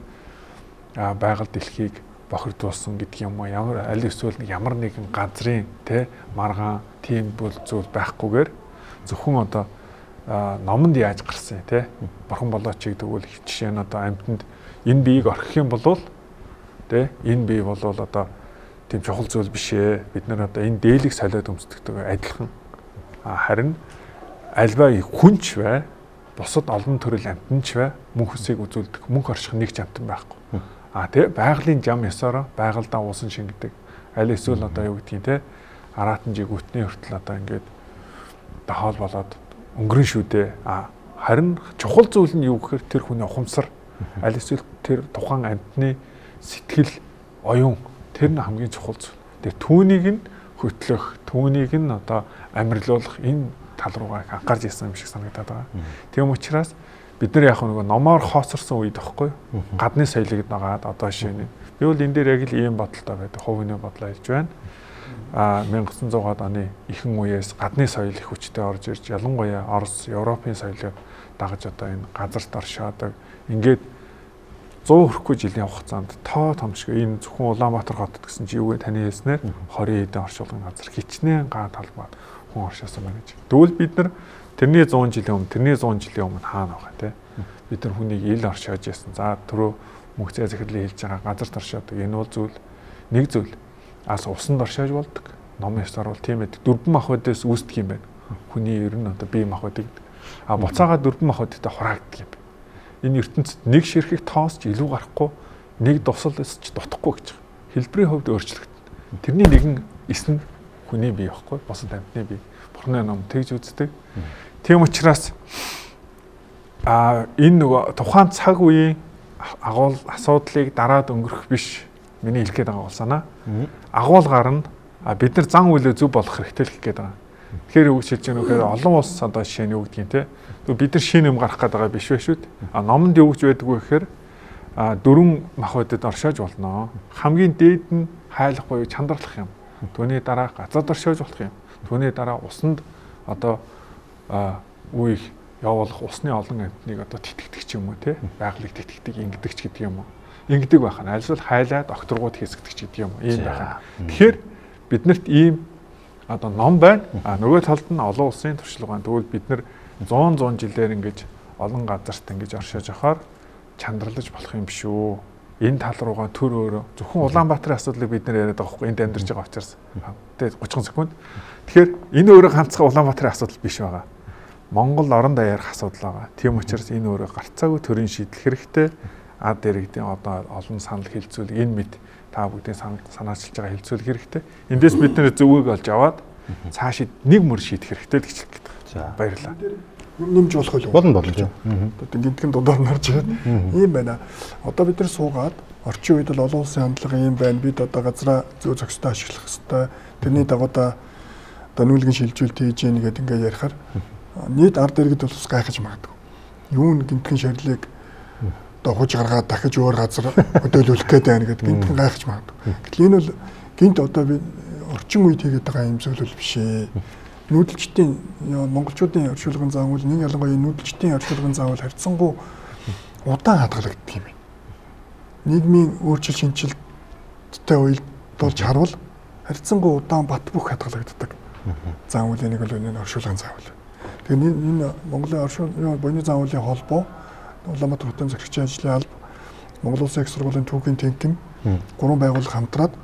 байгаль дэлхийг бохирдуулсан гэдэг юм уу ямар аль эсвэл нэг ямар нэгэн газрын те маргаан тийм бол зүйл байхгүйгээр зөвхөн одоо номонд яаж гарсан те бурхан болоочийг тэгвэл жишээ нь одоо амьтанд энэ биеийг орхих юм бол те энэ бие бол одоо тийм чухал зүйл биш ээ. Бид нар одоо энэ дээлийг солиод өмсдөгтэйгээ адилхан. Харин альва хүнч бай, бусад олон төрөл амьтан ч бай, мөнх хүсийг үзүүлдэг, мөнх орших нэг ч амьтан байхгүй. А тэ байгалийн жам ёсороо байгальдаа уусан шингэдэг. Аль эсвэл одоо юу гэдгийг те араатан жигүүтний хүртэл одоо ингээд дахаал болоод өнгөрөн шүү дээ. А харин чухал зүйл нь юу гэхээр тэр хүний ухамсар, аль эсвэл тэр тухайн амьтны сэтгэл, оюун тэр нь хамгийн чухал зүйл. Тэгээ түүнийг нь хөтлөх, түүнийг нь одоо амарлуулах энэ тал руугаа анхаарч ирсэн юм шиг санагдаад байгаа. Тийм учраас бид нар яг нөгөө номоор хоосорсон үед байхгүй юу? Гадны соёлыг дагаад одоо шинэ. Би бол энэ дээр яг л ийм бодолтой байдаг. Хувийн бодлоо хэлж байна. 1900-аад оны ихэнх үеэс гадны соёл их хүчтэй орж ирж ялангуяа Орос, Европын соёлыг дагаж одоо энэ газарт оршоодог. Ингээд 100 хүрэхгүй жилийн хугацаанд тоо томшиг энэ зөвхөн Улаанбаатар хотод гэсэн чи юу вэ таны хэлснээр 20 хэдэн оршуулгын газар хичнээн га талбайд хүн оршоосон байна гэж. Тэгвэл бид нар тэрний 100 жилийн өмнө, тэрний 100 жилийн өмнө хаана байгаа те? Бид нар хүнийг ил оршоож ясан. За түрүү мөнх зай захирлын хэлж байгаа газарт оршоодог. Энэ бол зүйл нэг зүйл. Ас усанд оршоож болдог. Ном ёсоор бол тийм ээ. Дөрвөн махбодоос үүсдэг юм байна. Хүний ер нь одоо бие махбод гэдэг. А буцаага дөрвөн махбодтой хураагддаг юм байна. Энэ ертөнцид нэг ширхэг тоос ч илүү гарахгүй, нэг дусал ч дутахгүй гэж байгаа. Хэлбэрийн хувьд өөрчлөгдөн. Тэрний нэгэн эс нь хүний бие байхгүй, бусад амьтны бие. Бурхны ном тэгж үздэг. Тийм учраас энэ нөгөө тухайн цаг үеийн агуул асуудлыг дараад өнгөрөх биш. Миний хэлэх гээд байгаа бол санаа. Агуулгаар нь бид нар зан үйлээ зөв болох хэрэгтэй л гэх гээд байгаа. Тэгэхээр юу гэж хэлж байгаа нөхөр олон улс одоо жишээ нь юу гэдгийг те. Тэгвэл бид нар шинэ юм гарах гээд байгаа биш вэ шүү дээ. А номонд юу гэж байдаг вэ гэхээр дөрвөн махбодод оршоож болно. Хамгийн дээд нь хайлах буюу чандарлах юм. Түүний дараа газарт оршоож болох юм. Түүний дараа усанд одоо үеих явуулах усны олон амьтныг одоо тэтгэдэг ч юм уу те. Байгалыг тэтгэдэг, ингэдэг ч гэдэг юм уу. Ингэдэг байх нь альсвал хайлаад огторгууд хэсэгдэг ч гэдэг юм уу. Ийм байх нь. Тэгэхээр биднэрт ийм одоо ном байна. А нөгөө талд нь олон улсын туршлага байна. Тэгвэл бид нар 100 жилээр ингэж олон газарт ингэж оршиж явахаар чандралж болох юм биш үү? Энэ тал руугаа төр өөрөө зөвхөн Улаанбаатарын асуудлыг бид нар яриад байгаа байхгүй энд амьдарч байгаа учраас. Тэгээ 30 секунд. Тэгэхээр энэ өөрөө ганцхан Улаанбаатарын асуудал биш байгаа. Монгол орон даяарх асуудал байгаа. Тийм учраас энэ өөрөө гарцаагүй төрийн шийдэл хэрэгтэй. Ад иргэдийн одоо олон санал хэлцүүлэг энэ мэд та бүгдийн санаачилж байгаа хэлцүүлэг хэрэгтэй. Эндээс бид нэр зөвийг олж аваад цаашид нэг мөр шийдэх хэрэгтэй л гэж хэлэх гээд байгаа. За баярлалаа. Нэмж болох уу? Болно болно. Одоо гинтгэн дундаар нь орж ирээд ийм байна. Одоо бид нар суугаад орчин үед бол олон улсын хандлага ийм байна. Бид одоо газраа зөв зохистой ашиглах хэрэгтэй. Тэрний дагуу одоо нүүлгэн шилжүүлэлт хийж гин гэдэг ингээд ярихаар нийт ард иргэд бол бас гайхаж магадгүй. Юу н гинтгэн шарилыг одоо хууж гаргаад дахиж өөр газар хөдөөлүүлэх гээд байна гэдэг гинтгэн гайхаж магадгүй. Гэтэл энэ бол гинт одоо би орчин үед хийгээд байгаа юм зүйл бол биш ээ. Нүүдэлчдийн монголчуудын оршуулгын заавал нэг ялангуяа нүүдэлчдийн оршуулгын заавал харьцангуй удаан хадгалагддаг юм байна. Нийгмийн өөрчлөлт шинжилттэй уялдуулж харуул харьцангуй удаан бат бөх хадгалагддаг. Заавлын нэг бол энэ оршуулгын заавал. Тэгэхээр энэ Монголын оршуулгын буйны заавлын холбоо Улаанбаатар хотын зохицуулалтын ажлын алба, Монгол Улсын их сургуулийн түүхийн тэнхим гурван байгууллага хамтраад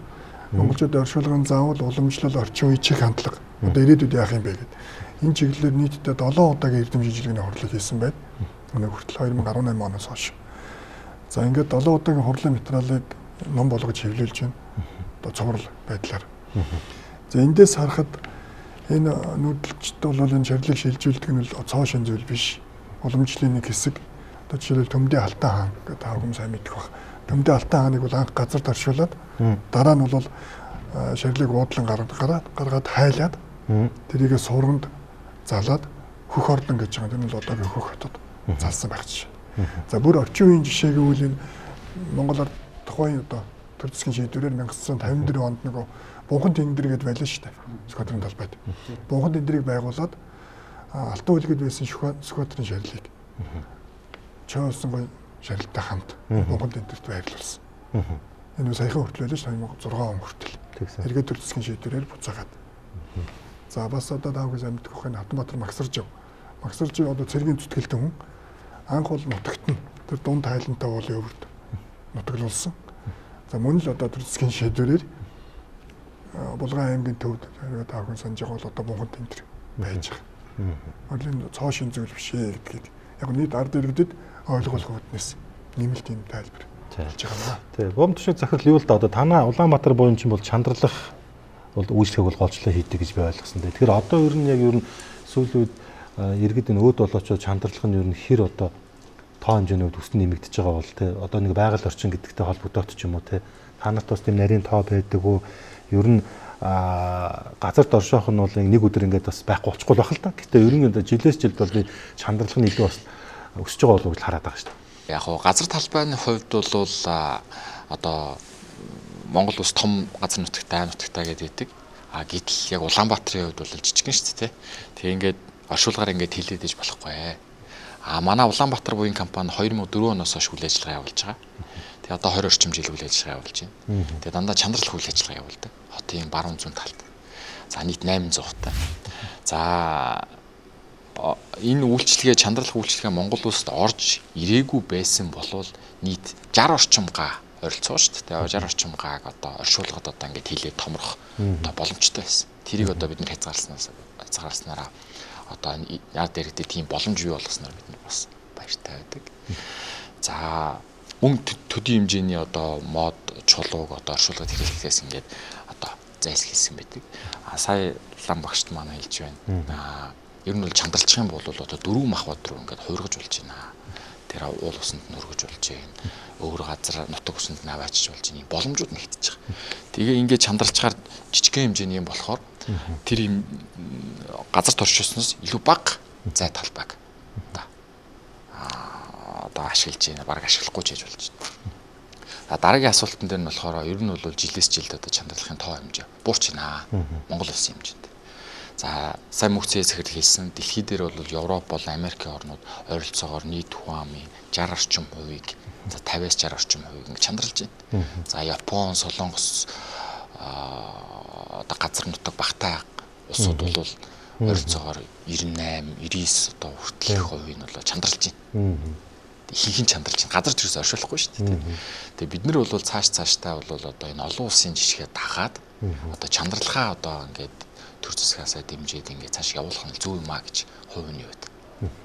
монголчуудын оршуулгын заавал, уламжлал, орчин үеийн чих хандлага одоо ирээдүйд яах юм бэ гэд. Энэ чиглэлээр нийтдээ 7 удаагийн эрдэм шинжилгээний хурлыг хийсэн байна. Өнөө хүртэл 2018 оноос хойш. За ингээд 7 удаагийн хурлын материалыг ном болгож хэвлүүлж байна. Одоо цуврал байдлаар. За эндээс харахад энэ нүүдэлчд бол энэ шарилыг шилжүүлдэг нь бол цоо шин зүйл биш. Уламжлалын нэг хэсэг. Одоо жишээлбэл Төмдийн Алтан хаан гэдэг та бүхэн сайн мэдэх бах. Төмдөө Алтан хааныг бол анх газарт оршуулад дараа нь бол шарилыг уудлан гаргаад хайлаад тэрийгэ сурганд залаад Хөх орлон гэж байгаа. Тэр нь бол одоогийн Хөх хотод залсан байх жишээ. За бүр орчин үеийн жишээ гэвэл энэ Монголоор тухайн одоо төр засгийн шийдвэрээр 1954 онд нөгөө Бунхан тэнгэр гэдээ байлаа шүү дээ. Сүхбаатарын талбайд. Бунхан тэндрийг байгуулад Алтан үлгэд байсан Сүхбаатарын шарилыг чоолсон гой шарилтай хамт Бунхан тэндэрт байрлуулсан. Энэ саяхан хүртэл байлаа шүү 2006 он хүртэл. Эргээд төр засгийн шийдвэрээр буцаагаад. За бас одоо таавгаас амьдах өх энэ Хатанбаатар Магсаржив. Магсаржив одоо цэргийн зүтгэлтэн хүн. Анх бол нутагт нь тэр дунд тайлантай уулын өвөрт нутаглуулсан. За мөн л одоо төр засгийн шийдвэрээр Булган аймгийн төвд та бүхэн санаж байгаа бол одоо Бунхан тэндэр байж байгаа. Энэ цоо шин зүйл биш ээ гэдгийг яг нийт ард иргэдэд ойлгох үүднээс нэмэлт юм тайлбар болж байгаа юм. Тий. Бом тушиг захирал юу л да одоо танаа Улаанбаатар буян чинь бол чандралах бол үйлчлэгийг бол голчлон хийдэг гэж би ойлгосон дээ. Тэгэхээр одоо ер нь яг ер нь сүүлийн үед иргэд энэ өөд болоочоо чандралах нь ер нь хэр одоо тоо хэмжээний үед өсөн нэмэгдэж байгаа бол тий. Одоо нэг байгаль орчин гэдэгтэй холбогдоод ч юм уу тий. Та нарт бас тийм нарийн тоо байдаг уу? Ер нь газарт оршоох нь бол нэг өдөр ингээд бас байхгүй болчихгүй байх л та. Гэтэ ер нь жилээс жилд бол чандралах нь илүү бас өсөж байгаа болов уу гэж хараад байгаа шүү дээ. Яг хуу газар талбайны хувьд бол одоо Монгол улс том газар нутагтай гэдэг. А гэтэл яг Улаанбаатарын хувьд бол жижигэн шүү дээ. Тэгээ ингээд оршуулгаар ингээд хилээд иж болохгүй. А манай Улаанбаатар буян компани 2004 оноос хойш үйл ажиллагаа явуулж байгаа. Тэгээ одоо 20 орчим жил үйл ажиллагаа явуулж байна. Тэгээ дандаа чандралах үйл ажиллагаа явуулдаг. Хотын баруун зүүн талд. За нийт 800 хуттай. За энэ үйлчилгээ чандралах үйлчилгээ Монгол улсад орж ирээгүй байсан болвол нийт 60 орчим га ойролцоо шүү дээ. 60 орчим гааг одоо оршуулгад одоо ингээд хилээд томрох одоо боломжтой байсан. Тэрийг одоо бид нар хязгаарласнараа одоо ард иргэдэд тийм боломж бий болгосноор бид нар бас баяртай байдаг. За мөн төдий хэмжээний одоо мод чулууг одоо оршуулгад хэрэглэхээс ингээд одоо зайлсхийсэн байдаг. А сая лам багшд манай хэлж байна. Ер нь бол чандралчих юм бол одоо дөрвөн махбод руу ингээд хуургаж болж байна. Тэр уул усанд нь өргөж болж байна. Өөр газар нутаг усанд нь аваачиж болж байна. Боломжууд нэгтэж байгаа. Тэгээ ингээд чандралчаар жижигхэн хэмжээний юм болохоор тэр юм газар туршилсноос илүү бага зай талбайг одоо ашиглаж байна. Бараг ашиглахгүй ч хийж болж байна. А дараагийн асуултан дээр нь болохоор ер нь бол жилээс жилд одоо чандралахын тоо хэмжээ буурч байна. Монгол улсын хэмжээнд. За сайн мөхцөө захирал хэлсэн дэлхий дээр бол Европ болон Америкийн орнууд ойролцоогоор нийт хүн амын 60 орчим хувийг за 50-аас 60 орчим хувийг ингэ чандралж байна. За Япон, Солонгос одоо газар нутаг багтаа улсууд бол ойролцоогоор 98, 99 одоо хүртэл хувийг нь бол чандралж байна. Ихэнх нь чандралж байна. Газар төрөөс оршуулахгүй шүү дээ. Тэгээ бид нар бол цааш цаашдаа бол одоо энэ олон улсын жишгээ дагаад одоо чандралхаа одоо ингээд төр засгаасаа дэмжиж ингээд цааш явуулах нь зөв юм а гэж хувийн хувьд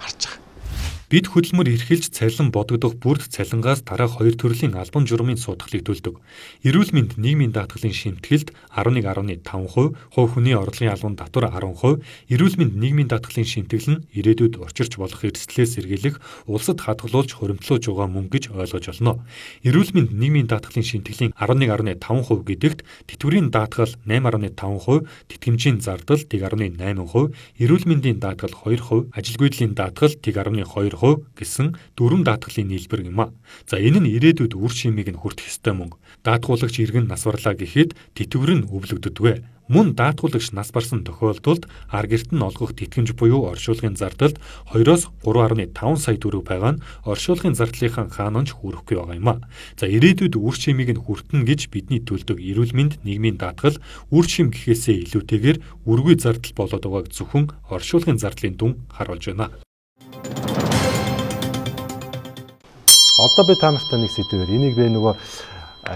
харж байгаа. Бид хөдөлмөр эрхэлж цалин бодогдох бүрд цалингаас дараах хоёр төрлийн албан журмын суудгалыг төлдөг. Эрүүл мэнд нийгмийн даатгалын шимтгэлд 11.5%, хувь хүний орлогын албан татвар 10%, эрүүл мэнд нийгмийн даатгалын шимтгэл нь ирээдүйд учирч болох эрсдлээс сэргийлэх улсад хадгалуулж хуримтлуулж байгаа мөнгө гэж ойлгож болно. Эрүүл мэнд нийгмийн даатгалын шимтгэлийн 11.5% гэдэгт тэтгэврийн даатгал 8.5%, тэтгэмжийн зардал 1.8%, эрүүл мэндийн даатгал 2%, ажилгүйдлийн даатгал 1.2% гэсэн дөрвөн даатгалын нийлбэр юм а. За энэ нь ирээдүйд үр шимийг нь хүртэх ёстой мөнгө. Даатгуулагч иргэн нас барлаа гэхэд тэтгэвэр нь өвлөгддөг. Мөн даатгуулагч нас барсан тохиолдолд ар гэрт нь олгох тэтгэмж буюу оршуулгын зардалд 2-оос 3.5 сая төгрөг байгаа нь оршуулгын зардлынхаа хаанч хүрэхгүй байгаа юм а. За ирээдүйд үр шимийг нь хүртэнэ гэж бидний төлдөг эрүүл мэнд нийгмийн даатгал үр шим гэхээсээ илүүтэйгээр үргүй зардал болоод байгааг зөвхөн оршуулгын зардлын дүн харуулж байна. Одоо би та нартай нэг сэдвээр энийг би нөгөө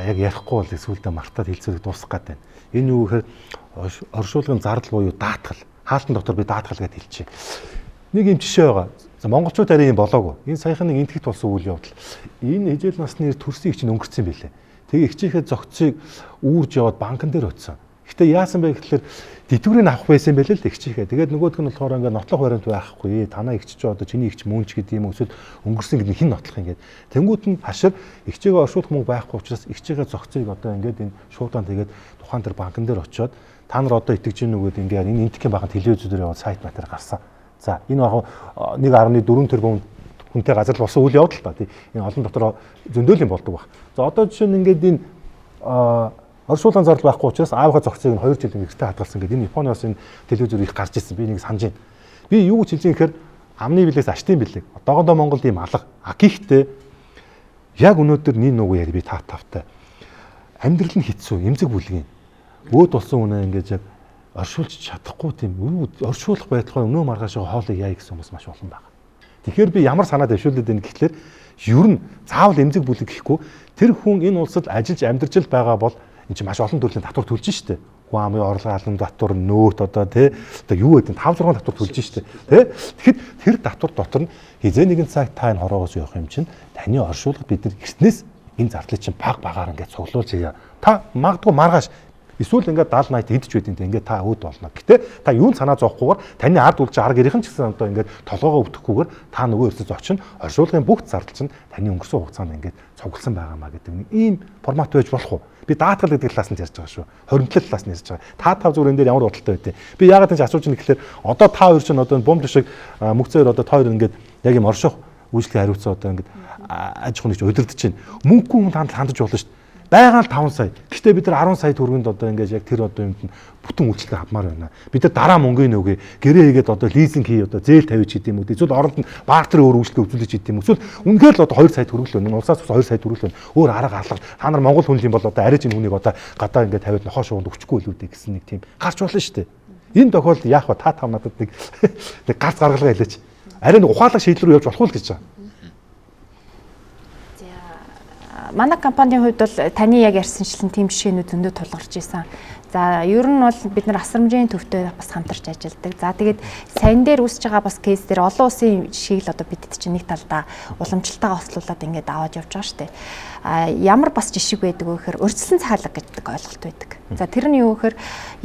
яг ярихгүй бол сүүлдээ мартаад хэлцүүлэг дуусгах гээд байна. Энэ юу гэхээр оршуулгын зардал буюу даатгал. Хаалтан дотор би даатгал гэдээ хэлчихье. Нэг юм жишээ байгаа. За монголчууд арай юм болоогүй. Энэ саяхан нэг энтгэт болсон үйл явдал. Энэ хижээл насны төрсөн их чинь өнгөрцөн билээ. Тэгээ эгчийнхээ зөгцийг үүрж яваад банкн дээр очисон. Гэтэ яасан бэ гэхэлэр тэтгэврийг авах байсан юм байл л эгчийнхээ. Тэгээд нөгөөх нь болохоор ингээд нотлох баримт байхгүй. Танаа эгч чи одоо чиний эгч мөн ч гэдэг юм эсвэл өнгөрсөн гэдэг нь хэн нотлох юм гээд. Тэнгүүд нь хашир эгчээгээ оршуулах мөнгө байхгүй учраас эгчээгээ зохицыг одоо ингээд энэ шуудаан тэгээд тухайн тэр банкн дээр очиод та нар одоо итгэж гин нүгэд ингээд энэ энтхийн банкн телевизээр яваад сайт матер гарсан. За энэ яг 1.4 тэрбум хүнтэй газар л болсон үйл явдал та тий. Энэ олон дотор зөндөөл юм болдог баг. За одоо жишээ нь ингээд энэ оршуулгын зардал байхгүй учраас аавынхаа зохицыг нь 2 жил гэртээ хадгалсан гэдэг энэ Японы бас энэ телевизээр их гарч ирсэн. Би нэг санаж байна. Би юу гэж хэлж байгаа гэхээр амны билээс аштын билэг. Одоогондоо Монголд ийм алга. А гэхдээ яг өнөөдөр нэг нүгөө яри би та тавтай. Амьдрал нь хэцүү, эмзэг бүлгийн. Өөд болсон үнэ ингээд яг оршуулж чадахгүй тийм оршуулах байдлаа өнөө маргааш хоолыг яа гэсэн хүмүүс маш олон байна. Тэгэхээр би ямар санаа дэвшүүлээд байна гэхлээр ер нь заавал эмзэг бүлэг гэхгүй тэр хүн энэ улсад ажиллаж амьдарч л байгаа бол энэ чинь маш олон төрлийн татвар төлж штэ. Хүн амын орлого албан татвар, нөөт одоо тий одоо юу гэдэг 5 6 татвар төлж штэ. Тий. Тэгэхэд тэр татвар дотор нь хизээ нэгэн цагт та энэ хороогоос явах юм чинь таны оршуулгад бид нар эртнээс энэ зардлыг чинь баг багаар ингээд цуглуулж яа. Та магадгүй маргааш эсвэл ингээд 70 80 идэж байд юм ингээд та өөд болно. Гэтэ та юунд санаа зовхгүйгээр таны ард үлж ар гэрийнхэн ч гэсэн одоо ингээд толгоогоо өвдөхгүйгээр та нөгөө ерөөсөө зочин оршуулгын бүх зардал чинь таны өнгөрсөн хугацаанд ингээд цугласан байгаамаа гэдэг нэг ийм формат байж болох уу? Би даатгал гэдэг талаас нь ярьж байгаа шүү. Хоримтлал талаас нь ярьж байгаа. Та тав зүгээр энэ дээр ямар бодолтой байдیں۔ Би яагаад энэ асууж байна гэхлээр одоо та хоёр чинь одоо бомб шиг мөгцөө хоёр одоо та хоёр ингээд яг юм орших үйлчлэгийн хариуцсан одоо ингээд аж ахуйн нэгж удирдах чинь мөнгөгүй хүн танд хандаж болно шүү дээ. Байгаа л 5 сая. Гэхдээ бид нар 10 сая төгрөнд одоо ингээд яг тэр одоо юмд нь бүтэн үйлчлэг авмаар байна. Бид нар дараа мөнгөний нүгэ гэрээ хийгээд одоо лизинг хий одоо зээл тавьж гэдэг юм уу. Эсвэл оронд нь бартер өөр үйлчлэг үзүүлж гэдэг юм. Эсвэл үнэхээр л одоо 2 сая төгрөг л байна. Улсаас 2 сая төгрөг л байна. Өөр арга алга. Та нар Монгол хүн юм бол одоо арай ч энэ хүнийг одоо гадаа ингээд тавиад нохоо шуунд өчөхгүй илүү дээ гэсэн нэг тийм гарч болно шүү дээ. Энэ тохиолдолд яах вэ? Та тав надад нэг нэг гарц гаргалгаа хэлээч. Арай нэг ухаалаг шийдэл рүү явж болох уу гэж байгаа. Манай компанийн хувьд бол таны яг ярьсанчлан тийм жишээнүүд зөндөө тулгарч исэн. За ер нь бол бид нар асрамжийн төвтэй бас хамтарч ажилладаг. За тэгээд сайн дээр үүсэж байгаа бас кейс дээр олон улсын жишээг л одоо бидэд чинь нэг талдаа уламжлалтайгаа хослуулад ингээд аваад явж байгаа шүү дээ. А ямар бас жишг байдаг вэ гэхээр урьдчилан захиалга гэдэг ойлголт байдаг. За тэр нь юу гэхээр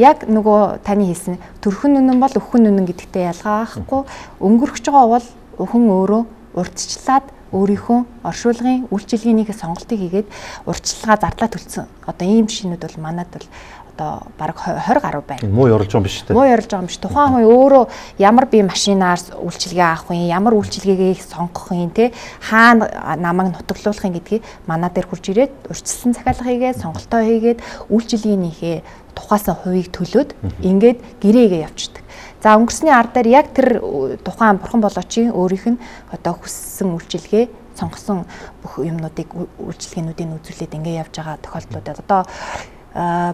яг нөгөө таны хэлсэн төрхөн үнэн бол өхөн үнэн гэдэгтэй ялгаа байхгүй. Өнгөрөх байгаа бол хүн өөрөө урьдчилаад өөрийнхөө оршуулгын үйлчилгээнийхээ сонголтыг хийгээд урьдчилгаа зардлаа төлсөн. Одоо ийм жишээнүүд бол манад бол одоо бараг 20 гаруй байна. Муу ёрлож байгаа юм биш үү? Муу ёрлож байгаа юм биш. Тухайн хүн өөрөө ямар би машинаар үйлчилгээ авах юм, ямар үйлчилгээгээ сонгох юм те, хаана намайг нутаглуулах юм гэдгийг манай дээр хурж ирээд урьдчилсан захиалга хийгээд, сонголтоо хийгээд үйлчилгээнийхээ тухаасан хувийг төлөөд ингээд гэрээгээ явчихдаг. За өнгөрсний ар дээр яг тэр тухайн бурхан болоочийн өөрийнх нь одоо хүссэн үйлчилгээ сонгосон бүх юмнуудыг үйлчилгээнүүдийг үзүүлээд ингээ явж байгаа тохиолдлуудад одоо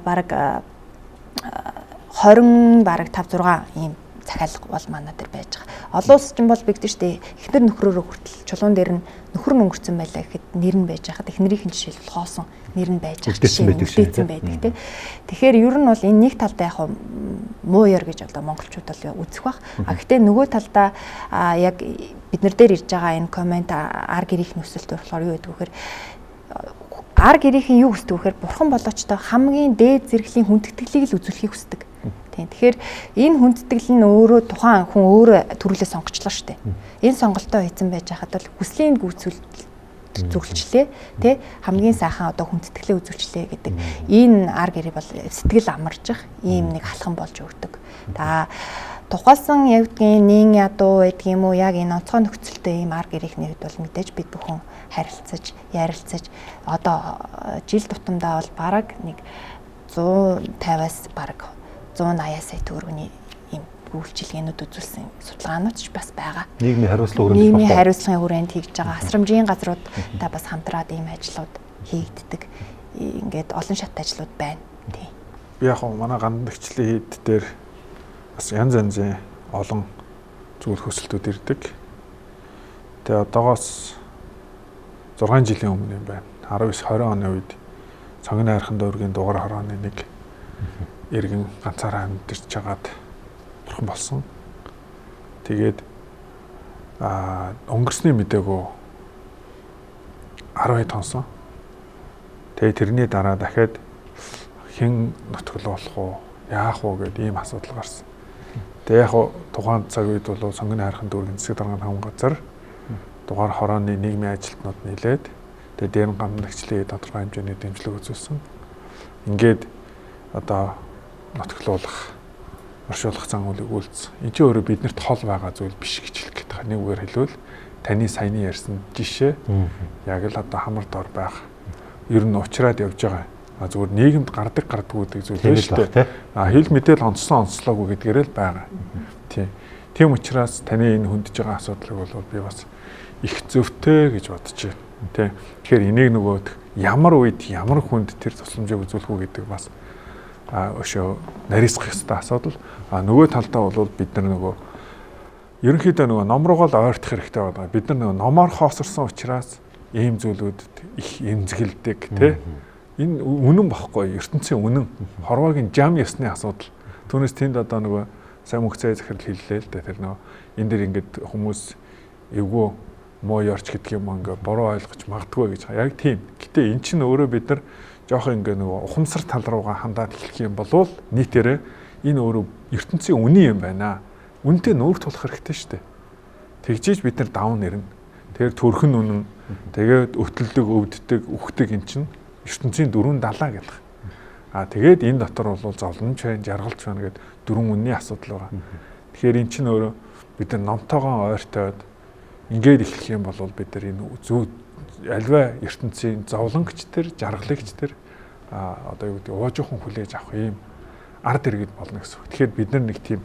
бараг 20 бараг 5 6 ийм захиалга бол манай дээр байж байгаа. Олон улс чинь бол бигдэн штэ эхнэр нөхрөөрөө хүртэл чулуун дээр нь нөхөр нь өнгөрцөн байлаа гэхэд нэр нь байж хахад эхнэрийнх нь жишээлбэл хоосон нэр нь байж байгаа жишээ үлдээсэн байдаг тий. Тэгэхээр ер нь бол энэ нэг талдаа яг муу ёр гэж одоо монголчууд бол үзэх бах. А гэхдээ нөгөө талдаа яг бид нар дээр ирж байгаа энэ коммент ар гэрийнх нөхцөлт болохоор юу гэдэг вэ гэхээр ар гэрийнхэн юу хүсдэг вэ гэхээр бурхан болоочтой хамгийн дээд зэрэглэлийн хүндэтгэлийг л үзүүлэхийг хүсдэг. Тэгэхээр энэ хүндэтгэл нь өөрөө тухайн хүн өөрөө төрүүлээ сонгочлоо шүү дээ. Энэ сонголтоо хийсэн байж хахад бол хүслийн гүйцэл зүгэлчлээ тий хамгийн сайхан одоо хүндэтгэлээ үзүүлчлээ гэдэг энэ ар гэрээ бол сэтгэл амарчих ийм нэг алхам болж өгдөг. Та тухайлсан яг гэдгийн нин ядуу байдаг юм уу яг энэ онцгой нөхцөлтэй ийм ар гэрийнхний хувьд бол мэдээж бид бүхэн харилцаж ярилцаж одоо жил тутамдаа бол бараг нэг 150-аас бараг 180 сая төгрөгийн ийм үйлчилгээнүүд үзүүлсэн судалгаанууд ч бас байгаа. Нийгмийн хариуцлага хүрээнд нийгмийн хариуцлагын хүрээнд хийж байгаа асрамжийн газруудтай бас хамтраад ийм ажлууд хийгддэг. Ингээд олон шат ажлууд байна. Тийм. Би яг манай гандан тэгчлийн хэд дээр бас янз янзын олон зүйл хөсөлтүүд ирдэг. Тэгээ одоогоос 6 жилийн өмнө юм байна. 19 20 оны үед Цонгины хайрхан дүүргийн дугаар хорооны нэг иргэн ганцаараа амьдарч жагаад бурхан болсон. Тэгээд өнгөрсний мдэггүй 12 тонсон. Тэгээд тэрний дараа дахиад Хэн нутаглуулах уу? Яах уу гэдэг ийм асуудал гарсан. Тэгээ яг тухайн цаг үед бол сонгоны хайрхан дүүргийн засаг даргын таван газар дугаар хорооны нийгмийн ажилтнууд нийлээд тэгээ дээр нь гамнагчлалын тодорхой хэмжээний дэмжлэг үзүүлсэн. Ингээд одоо нутаглуулах, оршуулах зан үйлийг үйлдсэн. Энд чинь өөрөө биднэрт хол байгаа зүйл биш гэж хэлэх гээд байгаа. Нэг үгээр хэлбэл таны саяны ярьсан жишээ яг л одоо хамар дор байх. Ер нь уучраад явж байгаа. А зүгээр нийгэмд гардаг гардггүй гэдэг зүйл байна шүү дээ. А хэл мэдээл онцлон онцлоогүй гэдгээрээ л байгаа. Тийм. Тийм учраас таны энэ хөндөж байгаа асуудлыг бол би бас их зөвтэй гэж бодож байна. Тийм. Тэгэхээр энийг нөгөө ямар үед ямар хүнд тэр тусламжийг үзүүлэх үү гэдэг бас өшөө нарийсгах ёстой асуудал. А нөгөө талдаа бол бид нар нөгөө ерөнхийдөө нөгөө ном руугаа л ойртох хэрэгтэй байна. Бид нар нөгөө номоор хоосорсон учраас ийм зүйлүүдэд их эмзэгэлдэг тий. Энэ үнэн бохгүй, ертөнцийн үнэн. Хорвоогийн жам ёсны асуудал. Түүнээс тэнд одоо нөгөө сайн мөнх цай захирал хэллээ л дээ. Тэр нөгөө энэ дэр ингээд хүмүүс эвгүй муу ёрч гэдэг юм ингээ буруу ойлгож магадгүй гэж. Яг тийм. Гэтэ эн чинь өөрөө бид нар жоохон ингээ нөгөө ухамсар тал руугаа хандаад эхлэх юм болвол нийтээрээ энэ өөрөө ертөнцийн үнэн юм байна. Үнэнтэй нүүр тулах хэрэгтэй шүү дээ. Тэгжээж бид нар даван нэрнэ. Тэгэхээр төрхөн үнэн, тэгээд өтөлдөг, өвддөг, үхдэг эн чинь ертөнцийн дөрвөн далаа гэх. А тэгээд энэ дотор бол зовлонч байна, жаргалч байна гэд дөрвөн үнний асуудал байгаа. Тэгэхээр эн чинь өөрөө бид нар номтойгоо ойртоод ингээд эхлэх юм бол бид нар энэ зөв альва ертөнцийн зовлонгч тэр, жаргалагч тэр одоо юу гэдэг уужуухан хүлээж авах ийм ард иргэд болно гэсэн үг. Тэгэхээр бид нар нэг тийм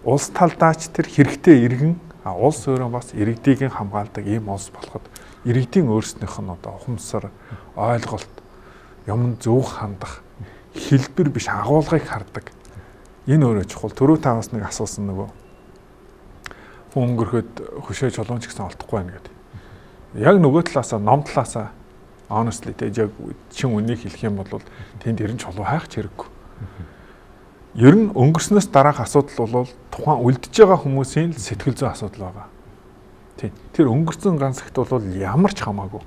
улс талдаач тэр хэрэгтэй иргэн, улс өөрөө бас иргэдийг хамгаалдаг ийм улс болоход иргэдийн өөрснийх нь одоо ухамсар, ойлголт, юм зөв хандах, хэлбэр биш агуулгыг хардаг. Энэ өөрөө чухал. Түрүү та бас нэг асуусан нөгөө хүн өнгөрөхөд хөшөө чулуун ч гэсэн олдохгүй байна гэдэг. Яг нөгөө талаасаа ном талаасаа honestly тэг яг чин үнийг хэлэх юм бол тэнд ер нь чулуу хайх ч хэрэггүй. Ер нь өнгөрснөөс дараах асуудал бол тухайн үлдэж байгаа хүмүүсийн л сэтгэл зүйн асуудал байгаа. Тийм. Тэр өнгөрсөн ганцагт бол ямар ч хамаагүй.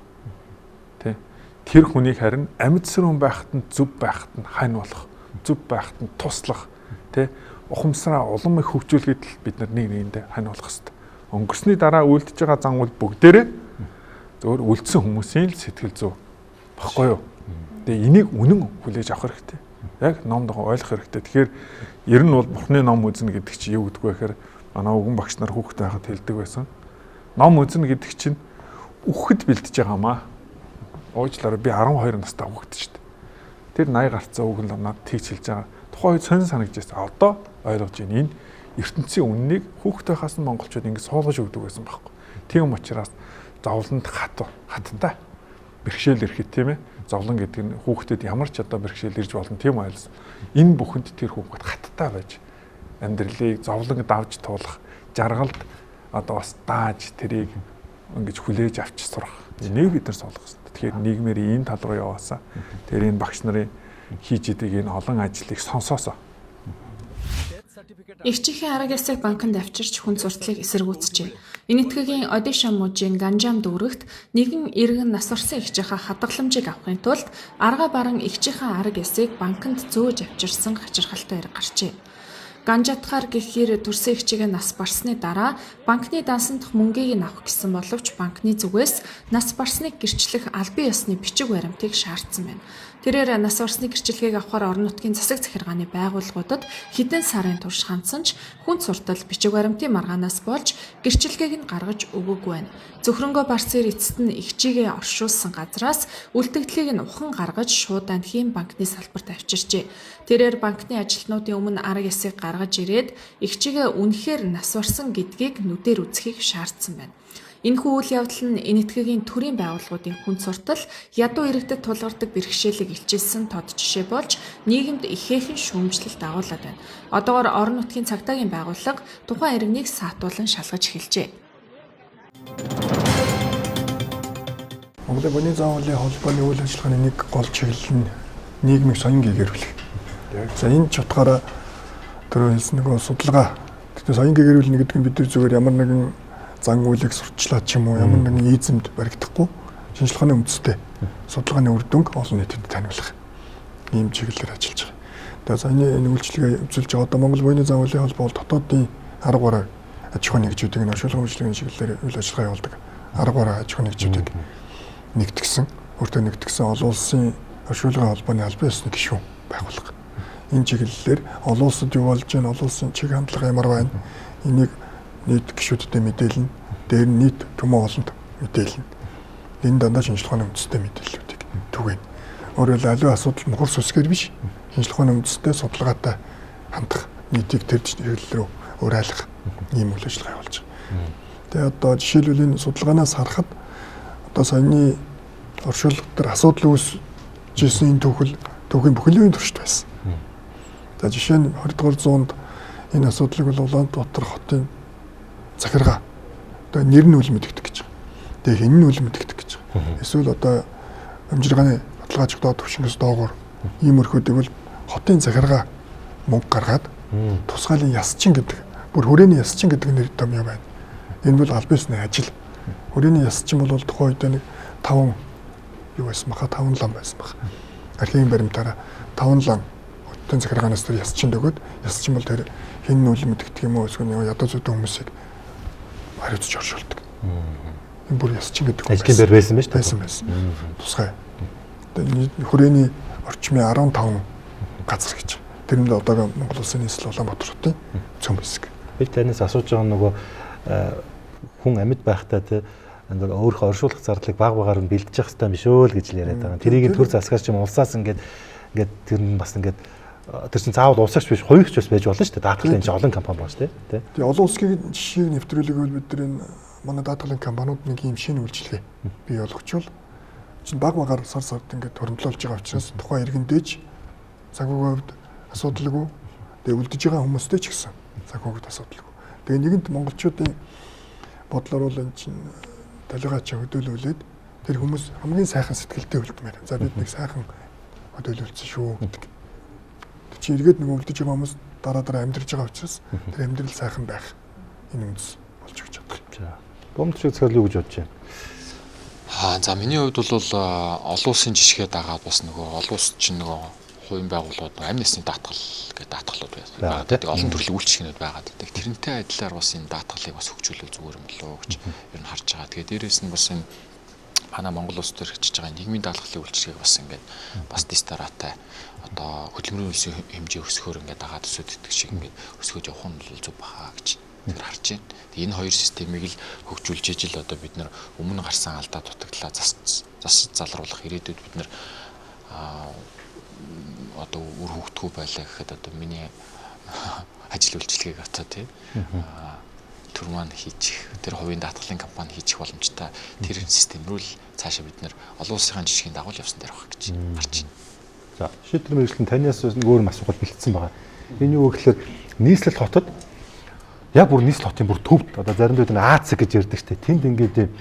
Тийм. Тэр хүнийг харин амьд сэрүүн байхад нь зөв байхад нь хань болох, зөв байхад нь туслах, тийм ухамсараа улам их хөгжүүлэхэд л бид нар нэг нэгэндээ хань болох хэвээр. Өнгөрсний дараа үлдэж байгаа зан үйл бүгдээрээ зөвхөн үлдсэн хүмүүсийн л сэтгэл зүй баггүй юу. Тэгээ энийг үнэн хүлээж авах хэрэгтэй. Яг номд ойлгох хэрэгтэй. Тэгэхээр ер нь бол Бурхны ном үзнэ гэдэг чинь юу гэдэг вэ гэхээр манай өвгөн багш нар хүүхэд байхад хэлдэг байсан. Ном үзнэ гэдэг чинь үхэхэд бэлдэж байгаа маа. Уучлаарай би 12 настай хүүхэд шүү дээ. Тэр 80 гарцсан өвгөн л надад тэгж хэлж байгаа. Тухайн үед сонин санагдаж байсан. Одоо ойлгож байна. Энэ ертөнцийн үннийг хүүхэд байхаас нь монголчууд ингэ суулгаж өгдөг байсан байхгүй. Тийм учраас зовлонд хаттай бэрхшээл ирэхэд тийм ээ. Зовлон гэдэг нь хүүхдэд ямар ч одоо бэрхшээл ирж болно тийм ойлсон. Энэ бүхэнд тэр хүүхэд хаттай байж амьдралыг зовлон давж туулах, жаргалд одоо бас дааж тэрийг ингэж хүлээж авч сурах. Энийг бид нар суулгах хэрэгтэй. Тэгэхээр нийгмээр энэ тал руу яваасаа. Тэр энэ багш нарын хийж идэг энэ олон ажлыг сонсоосоо. Эгчийнхээ арга ёсыг банкнд авчирч хүн суртлыг эсэргүүцжээ. Энэтхэгийн Одиша мужийн Ганжам дүүрэгт нэгэн иргэн нас барсан эгчийнхээ хадгаламжийг авахын тулд арга баран эгчийнхээ арга ёсыг банкнд зөөж авчирсан хачирхалтай хэрэг гарчээ. Ганжатхаар гэхээр төрсөн эгчийгээ нас барсны дараа банкны дансандх мөнгийг нь авах гэсэн боловч банкны зүгээс нас барсныг гэрчлэх албан ёсны бичиг баримтыг шаардсан байна. Тэрээр нас барсны гэрчлэгийг авахар орон нутгийн засаг захиргааны байгууллагуудад хэдэн сарын турш хандсан ч хүн суртал бичиг баримтын маргаанаас болж гэрчлэгийг нь гаргаж өгөөгүй байна. Зөвхөрөнгөө барсаар эцэст нь эгчийгээ оршуулсан газраас үлдэгдлийг нь ухан гаргаж шууд анхийн банкны салбарт авчирчээ. Тэрээр банкны ажилтнуудын өмнө арга ёсыг гаргаж ирээд эгчийгээ үнэхээр нас барсан гэдгийг нүдээр үзэхийг шаардсан байна. Энэхүү үйл явдал нь Энэтхэгийн төрийн байгууллагуудын хүн суртал ядуу иргэдэд тулгардаг бэрхшээлийг илчилсэн тод жишээ болж нийгэмд ихээхэн шүүмжлэл дагуулад байна. Одоогоор орон нутгийн цагдаагийн байгууллага тухайн иргэнийг саатуулан шалгаж эхэлжээ. Монголын буйны зан үйлийн холбооны үйл ажиллагааны нэг гол чиглэл нь нийгмийг соён гэгэрүүлэх. За энэ ч утгаараа түрүү хэлсэн нөгөө судалгаа. Тэгэхээр соён гэгэрүүлнэ гэдэг нь бид нар зүгээр ямар нэгэн зан үйлийг сурчлаад ч юм уу ямар нэгэн ийзэмд баригдахгүй шинжилгээний үндстэй судалгааны үр дүнг олон нийтэд таниулах. Ийм чиглэлээр ажиллаж байгаа. Тэгээ саяны энэ үйлчилгээ үзүүлж байгаа одоо Монгол буйны зам үеийн холбоо бол дотоодын арга бараа аж ахуйн нэгжүүдийг нь оршуулгын үйлчилгээний чиглэлээр үйл ажиллагаа явуулдаг арга бараа аж ахуйн нэгжүүдийг нэгтгсэн, өөртөө нэгтгсэн олон улсын оршуулгын холбооны албан ёсны гишүүн байгууллага. Энэ чиглэлээр олон улсад юу болж байна, олон улсын чиг хандлага ямар байна, энийг нийт гишүүдтэй мэдээлнэ, дээр нь нийт түмэн олонд мэдээлнэ. Энэ дандаа шинжлэх ухааны үндэстэй мэдээллүүдийг түгээнэ. Өөрөөр аливаа асуудал мухар сүсгээр биш, шинжлэх ухааны үндэстэй судалгаатай хандах, нийтийг тэр чиглэл рүү уриалгах ийм үйл ажиллагаа явуулж байгаа. Тэгээ одоо жишээлбэл энэ судалгаанаас харахад одоо саяны оршуулга дээр асуудал үүсчихсэн энэ түүхэл түүхийн бүхэл үеийн туршид байсан. За жишээ нь 20 дугаар зуунд энэ асуудлыг бол Улаанбаатар хотын захиргаа одоо нэр нь үл мэдэгдэх гэж байгаа. Тэгээ хэн нь үл мэдэгдэх гэж байгаа. Эсвэл одоо амжиргааны баталгаажих доод түвшингээс доогуур ийм өрхүүдийг бол хотын захиргаа мөнгө гаргаад тусгаалын ясчин гэдэг бүр хүрээний ясчин гэдэг нэр том юм байна. Энэ бол аль биесний ажил. Хүрээний ясчин бол тухайн үед нэг 5 юу байсан баха 5 лам байсан баха. Архивын баримтаараа 5 лам хотын захиргаанаас тэр ясчин өгөөд ясчин бол тэр хэн нь үл мэдэгдэх юм уу эсвэл нэг ядуу зүйтэй хүмүүсийг хариуцж оршуулдаг. Энэ бүр ясчин гэдэг ажлын байр байсан байж байсан байсан. Тусгай. Одоо хүрээний орчмын 15 газар гэж. Тэр нь одоогийн Монгол Улсын нийслэл Улаанбаатар хотын цөм хэсэг. Би танаас асууж байгаа нөгөө хүн амьд байхдаа те ингээд өөрийнхөө оршуулах зардлыг баг багаар нь бэлдэж явах хэрэгтэй юм биш өө л гэж л яриад байгаа. Тэрийг төр засгаас ч юм улсаас ингээд ингээд тэр нь бас ингээд тэр чинь заавал улсагч биш хувигч бас байж болно шүү дээ. Даатгалын чинь олон компани байна шүү дээ. Тэгээ олон улсын жишээг нэвтрүүлэг бид нар энэ манай даатгалын компаниуд нэг ийм шинэ үйлчилгээ бий болгочвол чинь баг багаар сар сард ингээд хоригдлуулж байгаа учраас тухайн иргэндээж санхүүгийн хувьд асуудалгүй тэгээ үлдэж байгаа хүмүүстэй ч гэсэн санхүүгийн асуудалгүй. Тэгээ нэгэнт монголчуудын бодлоор бол энэ чинь талигаа чи хөдөөлүүлээд тэр хүмүүс хамгийн сайхан сэтгэлтэй үлдмээр. За бид нэг сайхан хөдөөлүүлсэн шүү гэдэг. Тэр чи эргээд нэг үлдэж байгаа хүмүүс дараа дараа амьдарч байгаа учраас тэр амьдрал сайхан байх энэ үндэс болж өгч чадах. За. Бомд шиг царил юу гэж бодож байна? За миний хувьд бол олон улсын жишгээ дагаад бас нөгөө олон улс чинь нөгөө хувийн байгууллагууд амь нэсний даатгал гэдэг даатгалууд байгаа. Тэгээ олон төрлийн үйлчлэгнүүд байгаа гэдэг. Тэрнтэй адилаар бас энэ даатгалыг бас хөгжүүлэх зүгээр юм болоо гэж ер нь харж байгаа. Тэгээ дээрээс нь бас энэ манай Монгол улс төр хичиж байгаа нийгмийн даатгалын үйлчлэгийг бас ингээд бас дистараатай одоо хөдөлмөрийн үйлсийн хэмжээ өсгөхөөр ингээд дагаад өсөд идэх шиг ингээд өсгөж явах нь бол зөв баха гэж тэр харж байна. Тэгээ энэ хоёр системийг л хөгжүүлж ижил одоо бид нар өмнө гарсан алдаа дутагдлаа зас залруулах ирээдүйд бид нар одоо үр хөвгтгүү байлаа гэхэд одоо миний ажил үйлчилгээг одоо тий төр маань хийчих тэр хувийн даатгалын компани хийчих боломжтой тэр систем рүү л цаашаа бид нар олон улсынхаа жишгийн дагуу явсан дээр байх гэж харж байна. За шийдвэр мэргэжлийн танаас нэг өөр асуулт бэлдсэн байгаа. Энэ юу гэхээр нийслэл хотод яг бүр нийслэл хотын бүр төвд одоо заримдаа энэ АЦ гэж ярьдаг штэ. Тэнд ингээд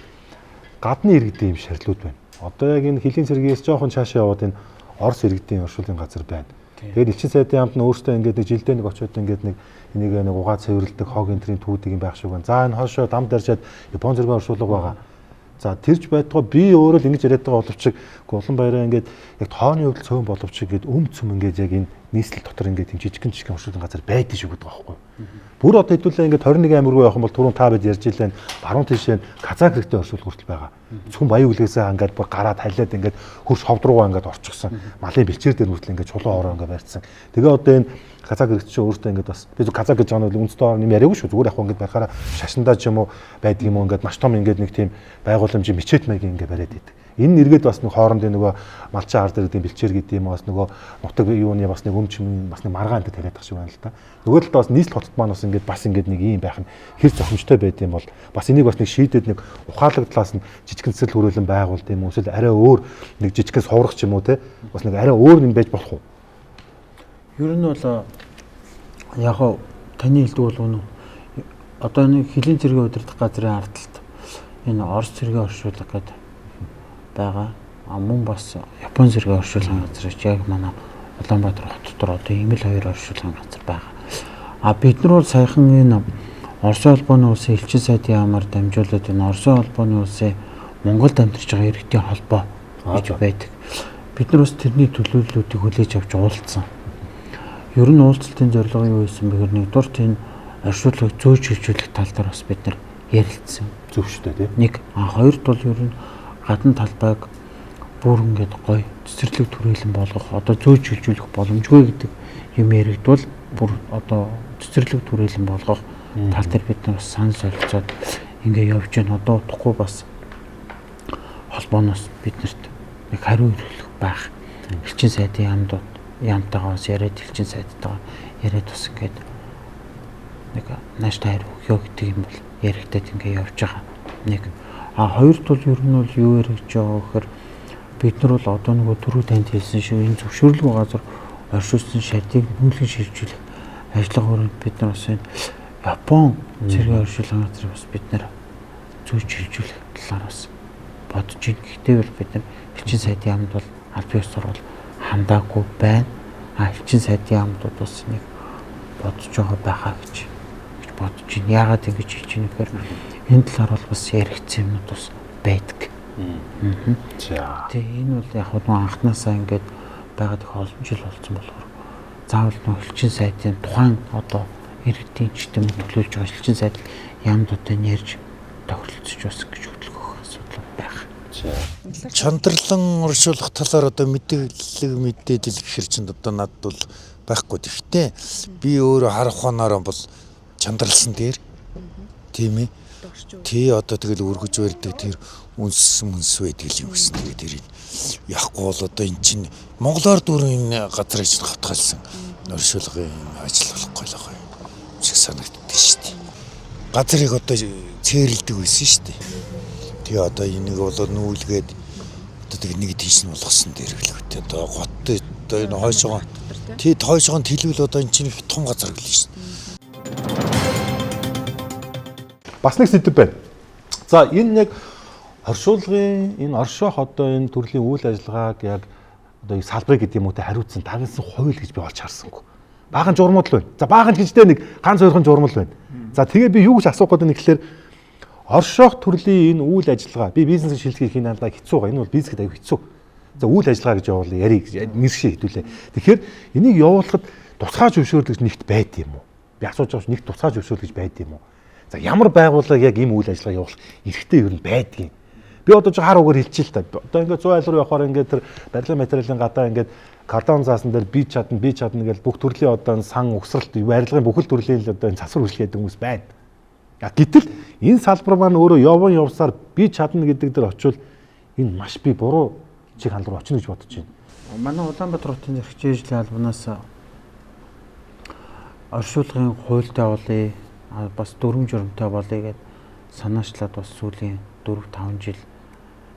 гадны иргэдийн юм шарлууд байна. Одоо яг энэ хөлийн цэргээс жоохон цаашаа яваад энэ Орос иргэдийн оршуулгын газар байна. Тэгээд элчин сайдын яамд нь өөртөө ингээд нэг жилдээ нэг очиод ингээд нэг энийг нэг угаа цэвэрлдэг хог энтрийн түүдэг юм байх шиг байна. За энэ хойшоо дам даржаад Япон зэргийн оршуулга байгаа. За тэрж байтугай би өөрөө л ингэж яриад байгаа боловч Улан баяраа ингээд яг тооны хувьд цөөн боловч ингээд өм цөм ингээд яг энэ нийслэл дотор ингээд тийм жижигэн жижигэн оршуулгын газар байдаг шиг гэдэг байгаа байхгүй. Бүр одоо хэдүүлээ ингээд 21 аймаг руу явах юм бол түрүүн та бид ярьж илэн баруун тийшээ Казак хэрэгтэй оршуулга хүртэл байгаа. Зөвхөн баян үлгээсээ ингээд бүр гараад халиад ингээд хөрш ховд руугаа ингээд орчихсон. Малын бэлчээр дээр хүртэл ингээд чулуу ороо ингээд барьцсан. Тэгээ одоо энэ Казак иргэд чинь өөртөө ингээд бас би зөв казак гэж байгаа нь үндэстэн орн юм яриаггүй шүү. Зүгээр яг ингээд барихаараа шашиндаа ч юм уу байдаг юм уу ингээд маш том ингээд нэг тийм байгууламжийн мечет маягийн ингээд бариад идэг. Энэ нэргээд бас нэг хоорондын нөгөө малчин ард иргэдийн бэлчээр гэдэг юм бас нөгөө нутаг юуны бас нэг өмч бас нэг маргаан энэ тариад тах шиг байна л та. Нөгөө талдаа бас нийслэл хотод маань бас ингээд бас ингээд нэг ийм байх нь хэр зохимжтой байд юм бол бас энийг бас нэг шийдээд нэг ухаалаг талаас нь жижигхэн цэцэрлэг хүрээлэн байгуулд юм уу эсвэл арай өөр нэг жижигхэн соврох ч юм уу те бас нэг арай өөр юм байж болох уу? Ер нь бол яг таны хэлдэг бол үнэ. Одоо нэг хөлийн цэргийн удирдах газрын ардталт энэ Орос цэргийн оршуулга гэдэг байгаа. А мөн бас Япон зэргийн оршуулгын газар гэж яг манай Улаанбаатар хот дотор одоо ийм л хоёр оршуулгын газар байгаа. А бид нар бол саяхан энэ Оросын холбооны улсын элчин сайдын яамаар дамжуулаад энэ Оросын холбооны улсын Монголд амьдарч байгаа иргэдийн холбоо гэж байдаг. Бид нар бас тэрний төлөөллүүдийг хүлээж авч уулзсан. Ер нь уулзалтын зорилго юу байсан бэ гэхээр нэгдүгээр энэ оршуулгыг зөөж хилжүүлэх тал дээр бас бид нар ярилцсан. Зөв шүү дээ, тийм. Нэг, хоёрт бол ер нь гадна талбайг бүр ингээд гоё цэцэрлэг төрөлн болгох, одоо зөөж хилжүүлэх боломжгүй гэдэг юм яригдвал бүр одоо цэцэрлэг төрөлн болгох тал дээр бид нар бас санал солилцоод ингээ явж байна. Одоо удахгүй бас холбооноос биднэрт нэг хариу ирэхлэх байх. Элчин сайдын яамдууд яамтайгаа бас яриад, элчин сайдтайгаа яриад бас ингээд нэг нааштай хариу өгөө гэдэг юм бол яригдаад ингээ явж байгаа. Нэг, хоёрт бол ер нь бол юу яригдж байгаа гэхээр бид нар бол одоо нөгөө түрүү танд хэлсэн шиг энэ зөвшөөрлгүй газар оршуулсан шатыг нүүлгэн шилжүүлэх ажиллагаа өрөөнд бид нар бас энэ Япон цэргийн оршуулгын газрыг бас бид нар зөөж шилжүүлэх талаар бас бодож байна. Гэхдээ бол бид нар элчин сайдын яамд бол аль биесээр бол хандаагүй байна. Элчин сайдын яамдууд бас нэг бодож байгаа байхаа гэж бодож байна. Яагаад ингэж хэлж байна гэхээр энэ талаар бол бас яригдсан юмнууд бас байдаг. За. Тэгээ энэ бол яг нь анханасаа ингээд байгаад их олон жил болсон болохоор заавал нөх элчин сайдын тухайн одоо иргэдийн ч гэдэм төлөөлж байгаа элчин сайд яамдуудтай нэрж тохиролцож бас ингэж хөдөлгөх асуудал байх. Чандралан оршуулах талаар одоо мэдээлэл мэдээлэл гэхэр чинь одоо надад бол байхгүй. Гэхдээ би өөрөө харах ухаанаараа бол чандралсан дээр тийм ээ. Тий одоо тэгэл өргөж барьдаг тэр үнс мүнс байдаг юм гэсэн. Тэгээд тэрийг яахгүй бол одоо эн чинь монголоор дүүрэн энэ газрыг чинь хавтгайлсан оршуулгын ажил болохгүй л байгаа юм шиг санагддаг шүү дээ. Газрыг одоо цээрэлдэг байсан шүү дээ. Тэгээ одоо энийг болоо нүүлгээд одоо тэг нэг тийш нь болгосон дээр л үү. Одоо гот одоо энэ хойшоо тий хойшоо тэлвэл одоо эн чинь их том газар гэлээ шүү дээ. Бас нэг сэдэв байна. За энэ яг оршуулгын энэ оршоох одоо энэ төрлийн үйл ажиллагааг яг одоо салбарыг гэдэг юм уу те хариуцсан дагнсан хууль гэж би олж харсангүй. Баахан журмууд л байна. За баахан гэжтэй нэг ганц хоёрхан журмал байна. За тэгээ би юу гэж асуух гэдэг нь гэхлээр оршоох төрлийн энэ үйл ажиллагаа би бизнесийг шилжих хийх надад хэцүү байгаа. Энэ бол бизнесэд аюу хэцүү. За үйл ажиллагаа гэж явуул яриг нэршээ хэдүүлээ. Тэгэхээр энийг явуулахад тусгай зөвшөөрөл гэж нэгт байд юм уу? Би асууж байгаа ш нэгт тусгай зөвшөөрөл гэж байд юм уу? За ямар байгууллага яг ийм үйл ажиллагаа явуулах эрхтэй ер нь байдгийг. Би одоо ч хар угаар хэлчихээ л та. Одоо ингээд 100 айл руу явахаар ингээд тэр барилгын материалын гадаа ингээд картон заасан дээр би чадна гэж бүх төрлийн одоо сан угсралт барилгын бүхэл төрлийн л одоо энэ засвар үйлчлэг гэдэг хүмүүс байна. Гэтэл энэ салбар маань өөрөө яван явсаар би чадна гэдэг дээр очивол энэ маш би буруу чиг хандлага руу очно гэж бодож байна. Манай Улаанбаатар хотын эрхчлэн ажлын албанаас оршуулгын хуультай болъё, бас дүрм журамтай болъё гэд санаачлаад бас сүүлийн 4-5 жил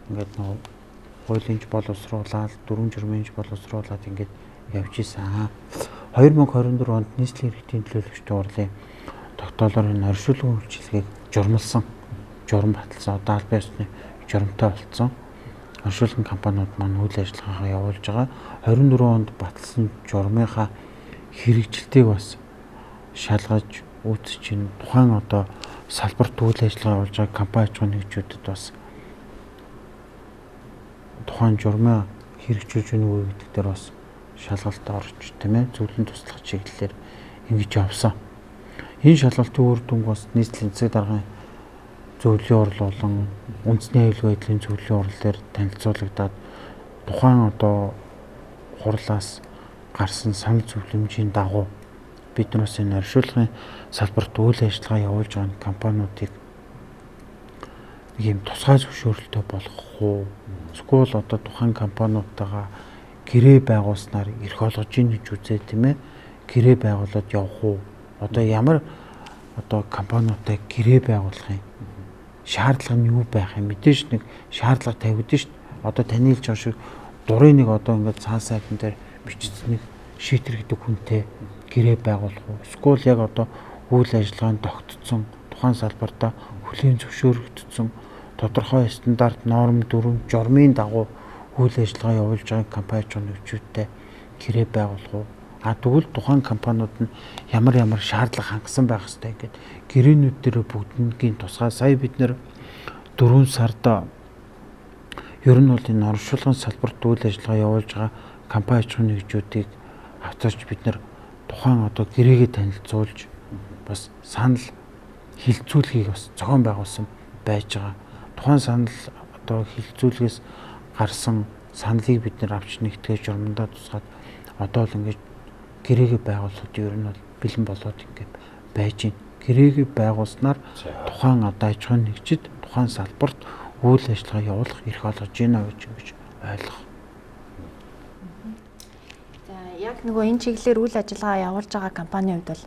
ингээд нөгөө хуулийн ч боловсруулаад дүрм журмын ч боловсруулад ингээд явж исэн. 2024 онд нийслэлийн иргэдийн төлөөлөгчдийн хурлын тогтоолоор энэ оршуулгын үйлчилгээг журмалсан, журам баталсан, одоо албан ёсны журамтай болцсон. Оршуулгын компаниуд маань үйл ажиллагаагаа явуулж байгаа. 24 онд баталсан журмынхаа хэрэгжилтийг бас шалгаж үүсэж чинь тухайн одоо салбарт үйл ажиллагаа явуулж байгаа компани аж ахуйн нэгжүүдэд бас тухайн журмаа хэрэгжүүлж гэнэ үү гэдэг дээр бас шалгалт орж тийм ээ зөвлөн туслах чиглэлээр ингэж явсан. Энэ шалгалтын үр дүнг бас нийслэлийн засаг даргын зөвлөлийн хурал болон үндэсний аюулгүй байдлын зөвлөлийн хурал дээр танилцуулагдаад тухайн одоо хурлаас гарсан санал зөвлөмжийн дагуу бид нараас энэ оршуулгын салбарт үйл ажиллагаа явуулж байгаа компаниудыг нэг юм тусгай зөвшөөрөлтэй болгох уу? Эсвэл одоо тухайн компаниудтайгаа гэрээ байгуулснаар эрх олгож ийн гэж үзээ тийм ээ. Гэрээ байгуулад явах уу? Одоо ямар одоо компаниудтай гэрээ байгуулах юм? Шаардлага нь юу байх юм? Мэдээж нэг шаардлага тавигдана шүү дээ. Одоо таны хэлж байгаа шиг дурын нэг одоо ингээд цаан сайдан дээр бичсэн нэг шийтгэр гэдэг хүнтэй гэрээ байгуулах уу? Эсвэл яг одоо үйл ажиллагаанд тогтцсон тухайн салбартаа хүлээн зөвшөөрөгдсөн тодорхой стандарт, норм, дүрэм, журмын дагуу үйл ажиллагаа явуулж байгаа компани нэгжүүдтэй гэрээ байгуулах уу? А тэгвэл тухайн компаниуд нь ямар ямар шаардлага хангасан байх хэвээр ингээд гэрээнүүд дээр бүгднгийн тусгай сая бид нэр 4 сард Ер нь бол энэ оршуулгын салбарт үйл ажиллагаа явуулж байгаа компани аж ахуйн нэгжүүдийг авчирч бид нар тухайн одоо гэрээгээ танилцуулж бас санал хилцүүлгийг бас зохион байгуулсан байж байгаа. Тухайн санал одоо хилцүүлгээс гарсан саналыг бид нар авч нэгтгэж журмандаа тусгаад одоо л ингэж гэрээгээ байгуулахад ер нь бол бэлэн болоод ингээд байж байна. Гэрээгээ байгуулснаар тухайн одоо аж ахуйн нэгжид тухайн салбарт үйл ажиллагаа явуулах эрх олгож байна гэж ингэж ойлгох. За яг нөгөө энэ чиглэлээр үйл ажиллагаа явуулж байгаа компанийн хувьд бол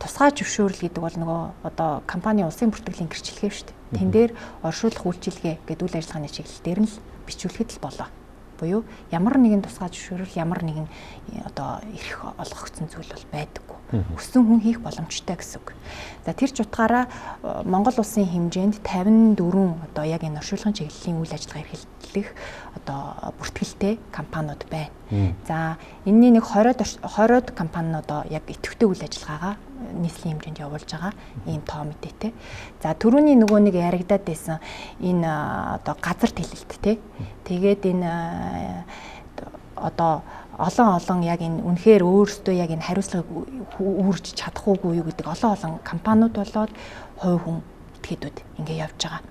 тусгай зөвшөөрөл гэдэг бол нөгөө одоо компани улсын бүртгэлийн гэрчлэгээ шүү дээ. Тэн дээр оршуулах үйлчилгээ гэдэг үйл ажиллагааны чиглэл дээр нь л бичүүлэхэд л болоо. Буюу ямар нэгэн тусгай зөвшөөрөл, ямар нэгэн одоо эрх олгогдсон зүйл бол байдаггүй. Хүссэн хүн хийх боломжтой гэсэн үг. За тэр ч утгаараа Монгол улсын хэмжээнд 54 одоо яг энэ оршуулгын чиглэлийн үйл ажиллагаа эрхэлэх одоо бүртгэлтэй компаниуд байна. За энэний нэг 20-од компани нь одоо яг идэвхтэй үйл ажиллагаагаа нийслэлийн хэмжээнд явуулж байгаа ийм тоо мэдээтэй. За түрүүний нөгөө нэг яригадаад байсан энэ одоо газар тэлэлт те. Тэгээд энэ одоо олон яг энэ үнэхээр өөрсдөө яг энэ хариуцлагыг үүрж чадах уугүй юу гэдэг олон компаниуд болоод хувь хүн этгээдүүд ингээ явж байгаа.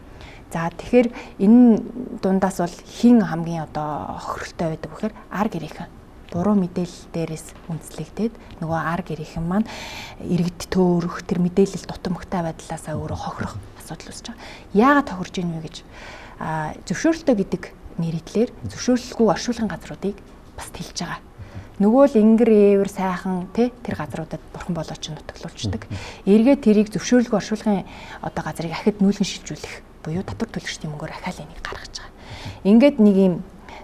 За тэгэхээр энэ дундаас бол хин хамгийн одоо хохиролтой байдаг вэхээр ар гэрийнхэн буруу мэдээлэл дээрээс үндэслэгдээд нөгөө ар гэрийнхэн маань иргэд төөрөх тэр мэдээлэл дутамгтай байдлаасаа өөрөө хохирох асуудал үүсэж байгаа. Яагаад хохирж ийн вэ гэж зөвшөөрөлтөө гэдэг нэрийдлэр зөвшөөрлөлгүй оршуулгын газруудыг бас тэлж байгаа. Нөгөө л ингэр ээвэр сайхан тий тэр газруудад бурхан болооч нутаглуулчдаг. Эргээ тэрийг зөвшөөрлгүй оршуулгын одоо газрыг ахид нүүлгэн шилжүүлэх буюу татвар төлөгчдийн мөнгөөр ахаал энийг гаргаж байгаа. Ингээд нэг юм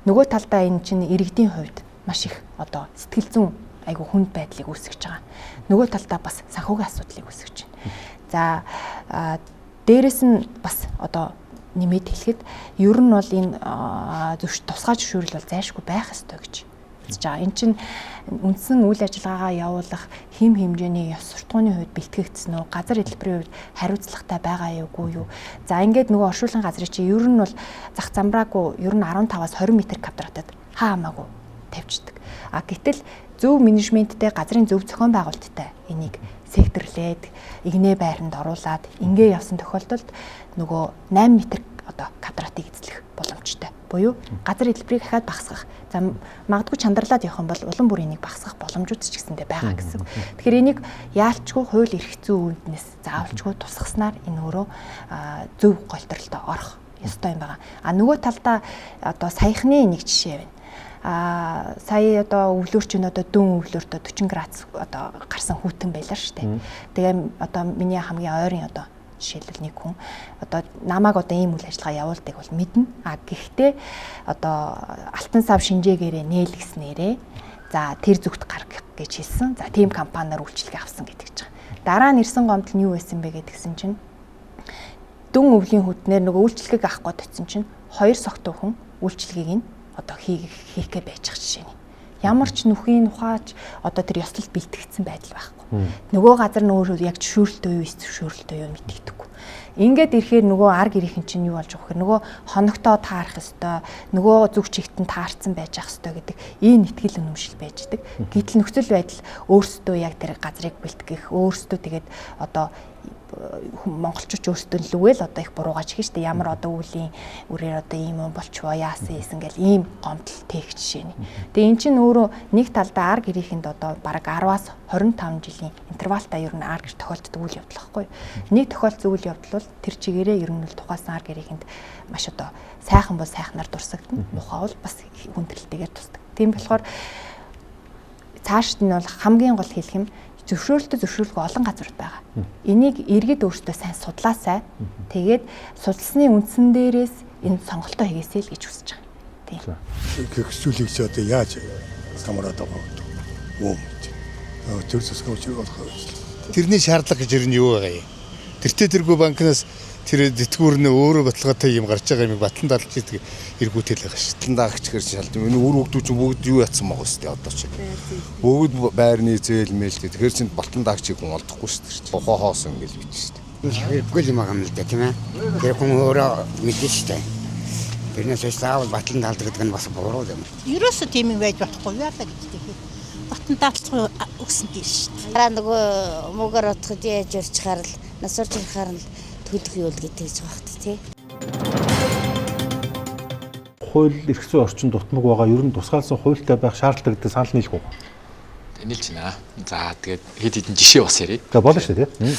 нөгөө талдаа энэ чинь иргэдийн хувьд маш их одоо сэтгэл зүйн айгүй хүнд байдлыг үүсгэж байгаа. Нөгөө талдаа бас санхүүгийн асуудлыг үүсгэж байна. За дээрэс нь бас одоо нэмээд хэлэхэд ер нь бол энэ тусгай зөвшөөрөл бол зайлшгүй байх ёстой гэж үзэж байгаа. Энэ чинь үндсэн үйл ажиллагаагаа явуулах хэм хэмжээний ёс суртахууны хувьд бэлтгэгдсэн үү, газар хэлбэрийн хувьд хариуцлагатай байгаа юугүй юу. За ингээд нөгөө оршуулгын газрыг чи ер нь бол зах замраагүй ер нь 15-аас 20 м квадратад хаа хамаагүй тавьчихдаг. А гэтэл зөв менежменттэй газрын зөв зохион байгуулалттай энийг секторлээд игнэ байранд оруулаад ингээ явсан тохиолдолд нөгөө 8 м одоо квадратыг эзлэх боломжтой. Буюу газар хэлбэрийг дахиад багасгах. За магадгүй чандралаад явах юм бол улам бүр энийг багасгах боломжууд ч гэсэндээ байгаа гэсэн. Тэгэхээр энийг яалчгүй хууль эрх зүйн үүднээс заавалчгүй тусгаснаар энэ өөрөө зөв голтролтой орох ёстой юм байна. А нөгөө талдаа одоо саяхны нэг жишээ байна. Сая одоо өвлөөр чинь одоо дүүн өвлөөртөө 40 градус одоо гарсан хүйтэн байлаа шүү дээ. Тэгээ одоо миний хамгийн ойрын одоо жишээлбэл нэг хүн одоо намайг одоо ийм үйл ажиллагаа явуулдаг бол мэднэ. А гэхдээ одоо алтан сав шинжээгээрээ нээлгснээрээ за тэр зүгт гарах гэж хэлсэн. За тийм компаниар үйлчилгээ авсан гэдэг чинь. Дараа нь ирсэн гомдол нь юу байсан бэ гэдгсэн чинь дүн өвлийн хүтнээр нөгөө үйлчилгээг авах гээд очисон чинь хоёр согтуу хүн үйлчилгээг нь одоо хийх гээ байж байгаа жишээ нь. Ямар ч нүхийн ухаач одоо тэр ёслолд бэлтгэгдсэн байдал байхгүй. Нөгөө газар нь өөрөө яг зөвшөөрөлтөө юу, зөвшөөрөлтөө юу мэддэггүй. Ингээд ирэхээр нөгөө ар гэрийнхэн чинь юу болж байгаа вэхээр нөгөө хоногтоо таарах ёстой, нөгөө зүг чигт нь таарсан байж ах ёстой гэдэг ийм итгэл үнэмшил байждаг. Гэтэл нөхцөл байдал өөрсдөө яг тэр газрыг бэлтгэх, өөрсдөө тэгээд одоо монголчууд өөрсдөө л үгээл одоо их буруугаач хин штэ ямар одоо үлийн үрээр одоо ийм юм болчихвоо яасан ийсэн гэл ийм гомдол тээх жишээ нь. Тэгээ эн чинь өөрөө нэг талдаа ар гэрийнхэнд одоо бараг 10-аас 25 жилийн интервалтай ер нь ар гэр тохиолддог үйл явдал байхгүй. Нэг тохиолдсон үйл явдал бол тэр чигээрээ ер нь бол тухайлсан ар гэрийнхэнд маш одоо сайхан бол сайхнаар дурсагдана. Муухай бол бас хүндрэлтэйгээр тусдаг. Тийм болохоор цаашд нь бол хамгийн гол хэлэх юм зөвшөөрөлтөй зөвшөөрлгүй олон газрууд байгаа. Энийг иргэд өөрсдөө сайн судлаасай. Тэгээд судалсны үндсэн дээрээс энэ сонголтоо хийгээсэй л гэж хүсэж байгаа. Тийм. Гэгсүүлийг чи одоо яаж самраад байгаа вэ? Өө мэд. Тэр засгийн учрыг олох гэж. Тэрний шаардлага гэж ер нь юу байгаа юм? Тэртээ тэргүй банкнаас тэр тэтгэвэр нь өөрөө баталгаатай юм гарч байгаа юмыг батлан даалж идэг эргүүтэл байгаа шүү. Батлан даагч гэхэр шалд. Энэ үр хөвгдүүд чинь бүгд юу ятсан байгаа шүү дээ одоо чинь. Бүгд байрны зээл мэл тэгэхээр чинь батлан даагчийг хүн олдохгүй шүү дээ. Ухаа хоосон гэж бич шүү дээ. Хэрэггүй юм байгаа юм л да тийм ээ. Тэр хүн өөрөө мэднэ шүү дээ. Тэрнээс биш заавал батлан даалдаг гэдэг нь бас буруу юм. Ерөөсөө тийм юм байж болохгүй яалаа гэж тэгэхээр батлан даалцгүй өгсөн тийм шүү дээ. Дараа нөгөө муугар отоход яаж орчихаар л нас орж ирэхээр л төлөх юу л гэдэг ч багт тий. Хууль эрх зүйн орчин дутмаг байгаа. Ер нь тусгаалсан хуультай байх шаардлагатай гэдэг санал нийлэх үү? Нийлж байна. За тэгээд хэд хэдэн жишээ бас ярив. За болно шүү дээ тий.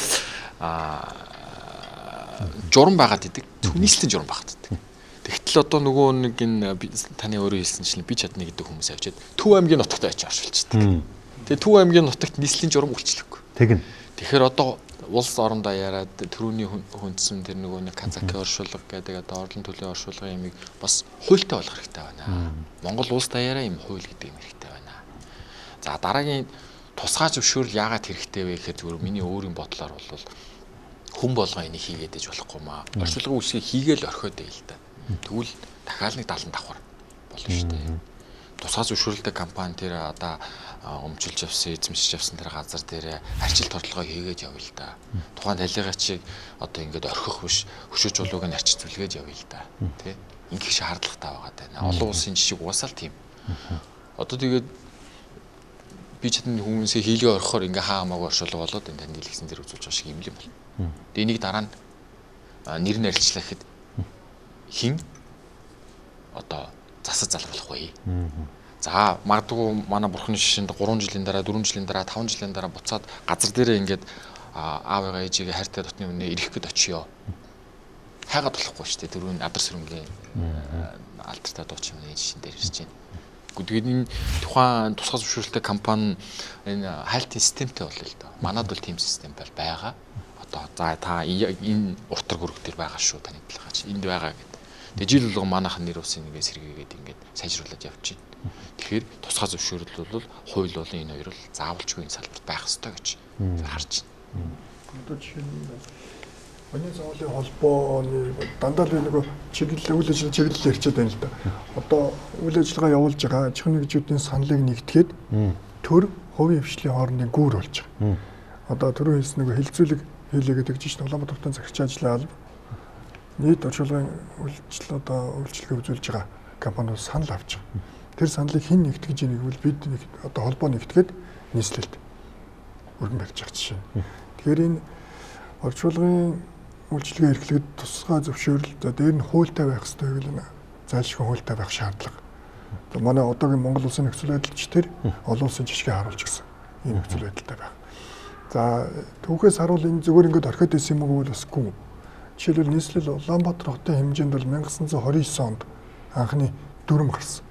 Журам байгаад идэг. Нийслэлийн журам байгаад идэг. Тэгтэл одоо нөгөө нэг энэ таны өөрөө хэлсэн чинь би чадна гэдэг хүмүүс авчиад Төв аймгийн нутагт очиж оршуулчихдаг. Тэгээ Төв аймгийн нутагт нийслэлийн журам үйлчлэхгүй. Тэгнь. Тэгэхээр одоо улс орондоо яриад төрөүний хүндсэн тэр нөгөө нэг Казакын оршуулга гэдэг одоо орлон төлөв оршуулгын ямиг бас хуультай болох хэрэгтэй байна. Монгол улс даяараа юм хууль гэдэг юм хэрэгтэй байна. За дараагийн тусгай зөвшөөрөл яагаад хэрэгтэй вэ гэхээр зүгээр миний өөрийн бодлоор бол хүн болгоо энийг хийгээд иж болохгүй маа. Оршуулгын үйлчлэгийг хийгээл орхиод байл та. Тэгвэл дахиад нэг 70 давхар болно шүү дээ. Тусгай зөвшөөрөлтэй компани тэр одоо өмчилж явсан, эзэмшиж явсан тэр газар дээр арчил торлогоо хийгээд явъя л да. Тухайн талигачийг одоо ингээд орхих биш, хөшөө жулууг нь арчиж зүлгээд явъя л да. Тэ? Ингэх шаардлагатай байгаа даа. Олон улсын жишээ угаасаа л тийм. Одоо тэгээд би чадны хүмүүсээ хийлгээ орхихоор ингээ хаа хамаагүй оршуулга болоод энэ танд нийлэгсэн дээр үзүүлж байгаа шиг юм л юм байна. Тэгээ энийг дараа нь нэр нь арилжлаа гэхэд хин одоо засаж залруулах вэ? За магадгүй манай бурхны шишинд 3 жилийн дараа, 4 жилийн дараа, 5 жилийн дараа буцаад газар дээрээ ингээд аавыгаа ээжигээ хайртай дотны өмнө ирэх гээд очиё. Хайгаад болохгүй шүү дээ. Дөрөв адар сүрэнгийн алдартай дуучин юм энэ шишин дээр ирж байна. Тэгээд энэ тухайн тусгай зөвшөөрөлтэй компани энэ хайлтын системтэй боллоо л доо. Манад бол тийм систем байгаа. Одоо за та энэ уртар гүрэг дээр байгаа шүү таны талхаач энд байгаа гэдэг. Тэгээ жил болгон манайхан нэр усын нэгээ сэргээгээд ингээд сайжруулад явж байна. Тэгэхээр тусгай зөвшөөрөл бол хууль болон энэ хоёр бол заавалчгүй энэ салбарт байх ёстой гэж харж байна. Одоо жишээ нь Оны зоолын холбооны дандаа л нөгөө чиглэл үйл ажиллагаа чиглэл ярьчихэд байна л да. Одоо үйл ажиллагаа явуулж байгаа аж ахуйн нэгжүүдийн саналыг нэгтгэхэд төр хувийн хвшлийн хоорондын гүүр болж байгаа. Одоо түрүү хэлсэн нөгөө хилцүүлэг хийлээ гэдэг чинь Улаанбаатар хотын захирч ажлын алба нийт оршуулгын үйлчлэл одоо үйлчлэгээ үзүүлж байгаа компаниуд санал авч байгаа. Тэр саналыг хэн нэгтгэж ийн гэвэл бид одоо холбоо нэгтгэхэд нийслэлд өргөн барьж байгаа жишээ. Тэгэхээр энэ оршуулгын үйлчилгээ эрхлэхэд тусгай зөвшөөрөл за дээр нь хуультай байх ёстой гэвэл энэ зайлшгүй хуультай байх шаардлага. Одоо манай одоогийн Монгол улсын нөхцөл байдал ч тэр олон улсын жишгийг харуулж гисэн ийм нөхцөл байдалтай байх. За түүхээс харуул энэ зүгээр ингээд орхиод исэн юм уу гэвэл басгүй. Жишээлбэл нийслэл Улаанбаатар хотын хэмжээнд бол 1929 онд анхны дүрм гарсан.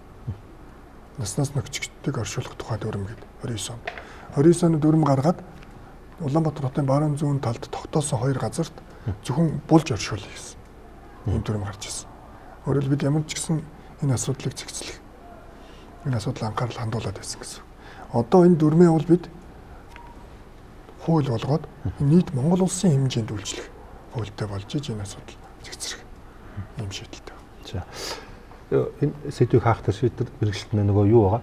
Наснаас нөхцөлтийг оршуулах тухай дүрм гэдэг 29 онд. 29 оны дүрм гаргаад Улаанбаатар хотын баруун зүүн талд тогтоосон хоёр газарт зөвхөн булж оршуулъя гэсэн ийм дүрм гарч ирсэн. Өөрөөр бид ямар ч гэсэн энэ асуудлыг зэгцлэх, энэ асуудал анхаарал хандуулад байсан гэсэн. Одоо энэ дүрмээ бол бид хууль болгоод нийт Монгол улсын хэмжээнд үйлчлэх хуультай болж иж энэ асуудал зэгцрэх ийм шийдэлтэй. За энэ сэдвийг хаах тэр шийдвэр мэргэжилт нөгөө юу байгаа?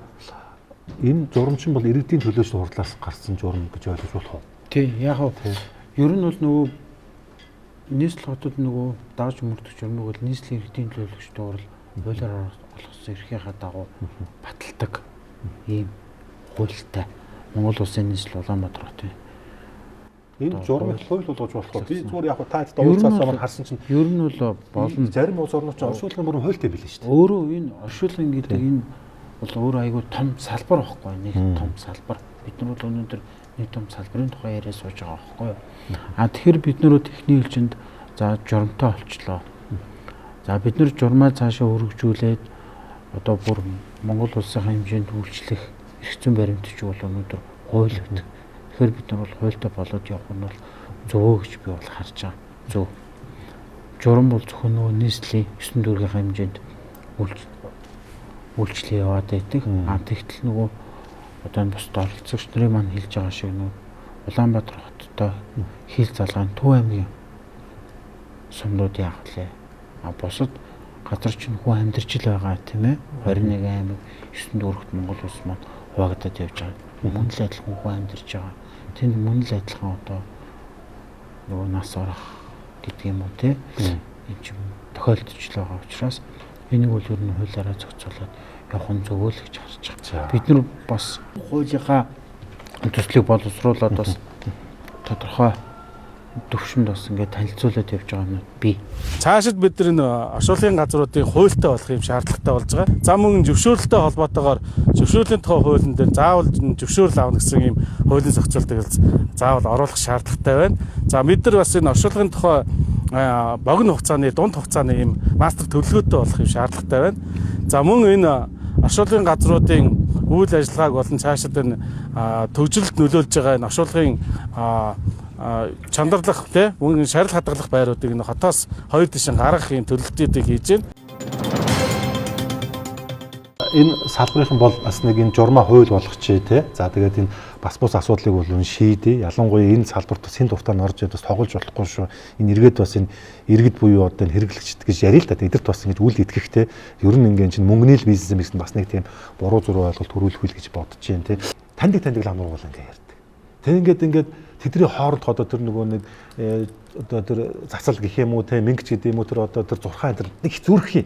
Энэ журамчин бол иргэдийн төлөөч хурлаас гарсан журам гэж ойлгож болох уу? Тий, яг нь ер нь бол нөгөө нийслэл хотод нөгөө дааж мөрдөх журмыг бол нийслэлийн иргэдийн төлөөлөгчдийн хурал хуулиар олгосон эрхийнхаа дагуу баталдаг ийм хуультай Монгол улсын нийслэл Улаанбаатар хотын энэ журмыг хууль болгож болох уу? Би зүгээр яг та хэд уулзаасаа маань харсан чинь ер нь бол болно. Зарим улс орнууд чинь оршуулгын бүрэн хуультай билээ шүү дээ. Өөрөө энэ оршуулгын гэдэг энэ бол өөрөө айгүй том салбар байхгүй нэг том салбар. Бид нар бол өнөөдөр нэг том салбарын тухай яриа сууж байгаа байхгүй юу? А тэгэхээр бид нөрөө техникийн элчинд за журамтай олчлоо. За бид нар журмаа цаашаа өргөжүүлээд одоо бүр Монгол улсын хэмжээнд үйлчлэх эрх зүйн баримтч бол өнөөдөр хууль өгдөг. Тэгэхээр бид нар бол хуультай болоод явах нь бол зөв гэж би бол харж байгаа. Зөв. Журам бол зөвхөн нөгөө нийслэлийн 9 дүүргийн хэмжээнд үйлчлээ яваад байдаг. А тэгтэл нөгөө одоо энэ бусад оролцогч нарын маань хэлж байгаа шиг нөгөө Улаанбаатар хоттой хил залгаан Төв аймгийн сумнууд яах вэ? А бусад газар чинь хүн амьдарч л байгаа тийм ээ. 21 аймаг 9 дүүрэгт Монгол улс маань хуваагдаад явж байгаа. Мөн л адилхан хүн амьдарч байгаа. Тэнд мөн л адилхан одоо нөгөө нас орох гэдэг юм уу те. Энэ чинь тохиолдож л байгаа учраас Энийг бол ер нь хуулиараа зохицуулаад явах нь зөв л гэж харж байгаа. Бид нар бас хуулийнхаа төслийг боловсруулад бас тодорхой төвшөнд бас ингээд танилцуулаад явж байгаа юмнууд бий. Цаашид бид нар энэ оршуулгын газруудын хуультай болох юм шаардлагатай болж байгаа. За мөн зөвшөөрлөлтэй холбоотойгоор зөвшөөрлийн тухай хуулийн дээр заавал зөвшөөрөл авна гэсэн ийм хуулийн зохицуултыг заавал оруулах шаардлагатай байна. За бид нар бас энэ оршуулгын тухай богино хугацааны, дунд хугацааны ийм мастер төлөвлөгөөтэй болох юм шаардлагатай байна. За мөн энэ оршуулгын газруудын үйл ажиллагааг болон цаашид энэ төгжрөлд нөлөөлж байгаа энэ оршуулгын чандарлах тий мөн шарил хадгалах байруудыг энэ хотоос хоёр тишин гаргах юм төлөлтүүдийг хийж байна. Энэ салбарын бол бас нэг энэ журмаа хууль болгочихъя те. За тэгээд энэ бас бус асуудлыг бол үн шийдээ. Ялангуяа энэ салбарт бас хэн дуртай нь орж бас тоглож болохгүй шүү. Энэ иргэд бас энэ иргэд буюу одоо энэ хэрэглэгчд гэж ярил л да. Эдгэрт бас ингэж үл итгэх те. Ер нь ингэ чинь мөнгөний л бизнес юм гэсэн бас нэг тийм буруу зуруу ойлголт төрүүлэх үйл гэж бодож байна те. Таньдаг таньдаг лам нургуул ингэ ярьдаг. Тэг ингээд ингээд тэдний хооронд одоо тэр нөгөө нэг одоо тэр цацал гэх юм уу те мингч гэдэг юм уу тэр одоо тэр зурхаа тэр нэг зүрх юм.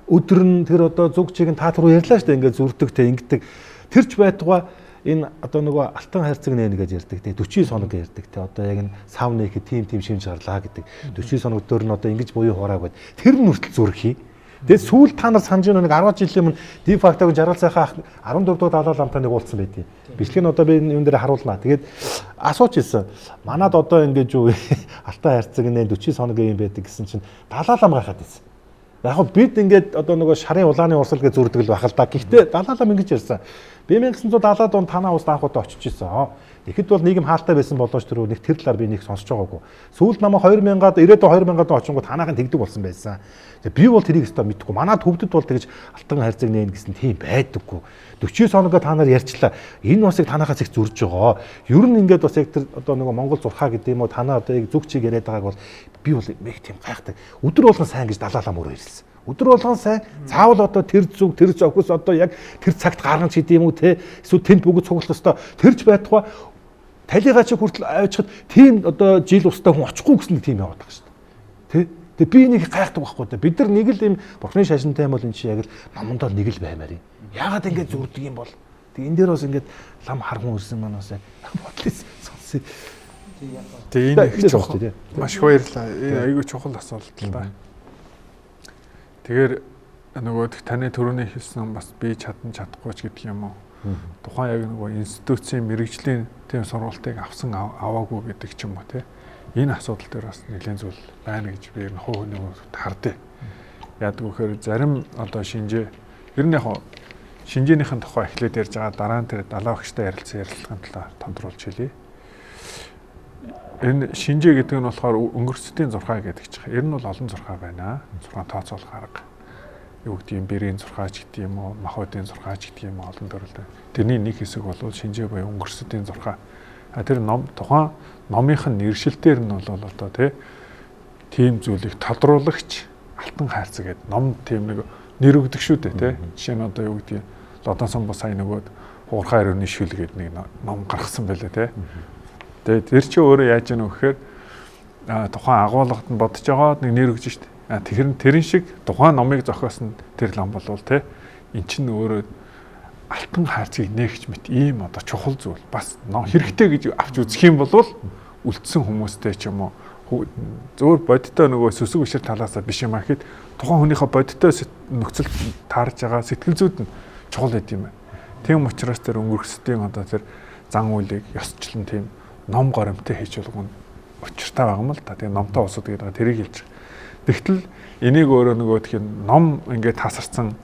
Өдөр нь тэр одоо зүг чиг нь та руу ярьлаа шүү дээ ингээд зүрдэг те ингэдэг. Тэр ч байтугай энэ одоо нөгөө алтан хайрцаг нэ гэж ярьдаг те 49 хоног ярьдаг те одоо яг энэ сав нээхэд тим тим шимж гарлаа гэдэг 49 хоног дөр нь одоо ингэж буюу хурааг байд. Тэр нь хүртэл зүрх юм. Тэгээд сүүл та нар санаж нэг 10 жилийн өмнө Дефактогийн жаргал сайхан ах 14 дугаар далаа ламтай нэг уулзсан байдیں۔ Бичлэг нь одоо би энэ юун дээр харуулнаа. Тэгээд асууж ирсэн. Манад одоо ингэж юу алтан хайрцаг нэ 49 хоног юм байдаг гэсэн чинь далаа лам гайхаад байсан. Яг хөө бид ингээд одоо нөгөө шарын улааны урсгал гэж зүрдэг л байх л да. Гэхдээ далаа лам ингэж ярьсан. Би 1970-аад онд танаа ус анх удаа очиж ирсэн. Тэгэхэд бол нийгэм хаалтай байсан болооч тэр нэг тэр талаар би нэг сонсож байгаагүй. Сүүлд намайг 2000-аад 90-ад 2000-аад очингууд танаахан тэгдэг болсон байсан. Тэгээ би бол тэрийг өстой мэдэхгүй. Манай төвдөд бол тэгж алтан хайрцаг нээн гэсэн тийм байдаггүй. 49 хоногоо та нар ярьчлаа. Энэ бас яг танаахаас их зурж байгаа. Ер нь ингээд бас яг тэр одоо нөгөө Монгол зурхаа гэдэг юм уу танаа одоо яг зүг чиг яриад байгааг бол би бол нэг тийм гайхдаг. Өдөр болгон сайн гэж далаалаа мөрөө ирсэн. Өдөр болгон сайн заавал одоо тэр зүг тэр зохис одоо яг тэр цагт гарган ч гэдэм үү те эсвэл тэнд бүгд цуглах ёстой тэр ч байтугай талигаа чи хүртэл авчихад тийм одоо жил устай хүн очихгүй гэсэн нэг тийм яваад байгаа шүү дээ. Тэ? Тэгээ би нэг гайхдаг байхгүй дээ. Бид нар нэг л юм бурхны шашинтай юм бол эн чи яг л номондоо нэг л баймаар юм. Яагаад ингэж зүрдэг юм бол? Тэг энэ дээр бас ингэж лам хар хүн ирсэн маань бас бодлоо сонсъё. Тэгээ энэ их чухал. Маш их баярлалаа. Энэ айгүй чухал асуулт л да. Тэгэхээр нөгөө таны түрүүний хэлсэн бас би чадан чадахгүй ч гэдэг юм уу. Тухайн яг нөгөө институцийн мэрэгжлийн тийм сургалтыг авсан аваагүй гэдэг ч юм уу те. Энэ асуудал дээр бас нэлээд зүйл байна гэж би ер нь хувь хүний хувьд хардъя. Яадаг вэхээр зарим одоо шинжээ ер нь яг шинжээнийхэн тухай эхлээд ярьж байгаа дараа нь тэр далаа багштай ярилцсан ярилцлагын талаар тодруулж хэлье. Энэ шинжээ гэдэг нь болохоор өнгөрсдийн зурхай гэдэг чинь. Ер нь бол олон зурхай байна. Зурхай тооцоолох арга. Юу гэдэг юм бэрийн зурхай ч гэдэг юм уу, махбодын зурхай ч гэдэг юм уу олон төрөлтэй. Тэрний нэг хэсэг бол шинжээ буюу өнгөрсдийн зурхай. А тэр ном тухайн номынх нь нэршилтээр нь бол одоо тий тийм зүйлийг тодруулагч алтан хайрцаг гэдэг ном тийм нэг нэр өгдөг шүү дээ тий. Жишээ нь одоо юу гэдэг Лодон самбуу сая нөгөөд хуурхай ариуны шүл гэдэг нэг ном гаргасан байлаа тий. Тэгээд тэр чи өөрөө яаж яах вэ гэхээр тухайн агуулгад нь бодож байгаа нэг нэр өгж штт. Тэгэхээр тэрэн шиг тухайн номыг зохиосон тэр лам болвол те эн чинь өөрөө алтан хайрцгийг нээгч мэт ийм одоо чухал зүйл бас хэрэгтэй гэж авч үзэх юм бол үлдсэн хүмүүстэй ч юм уу зөвөр бодиттой нөгөө сүсэг бишир талаасаа биш юм а гэхэд тухайн хүнийхээ бодиттой нөхцөл таарж байгаа сэтгэл зүйд нь чухал байд юм байна. Тийм учраас тэр өнгөрсдийн одоо тэр зан үйлийг ёсчлон тийм ном горимтой хийж болгоно учиртай байгаа юм л та. Тэгээ номтой улсууд гэдэг байгаа тэрийг хэлж байгаа. Тэгтэл энийг өөрөө нөгөө тхин ном ингээд тасарсан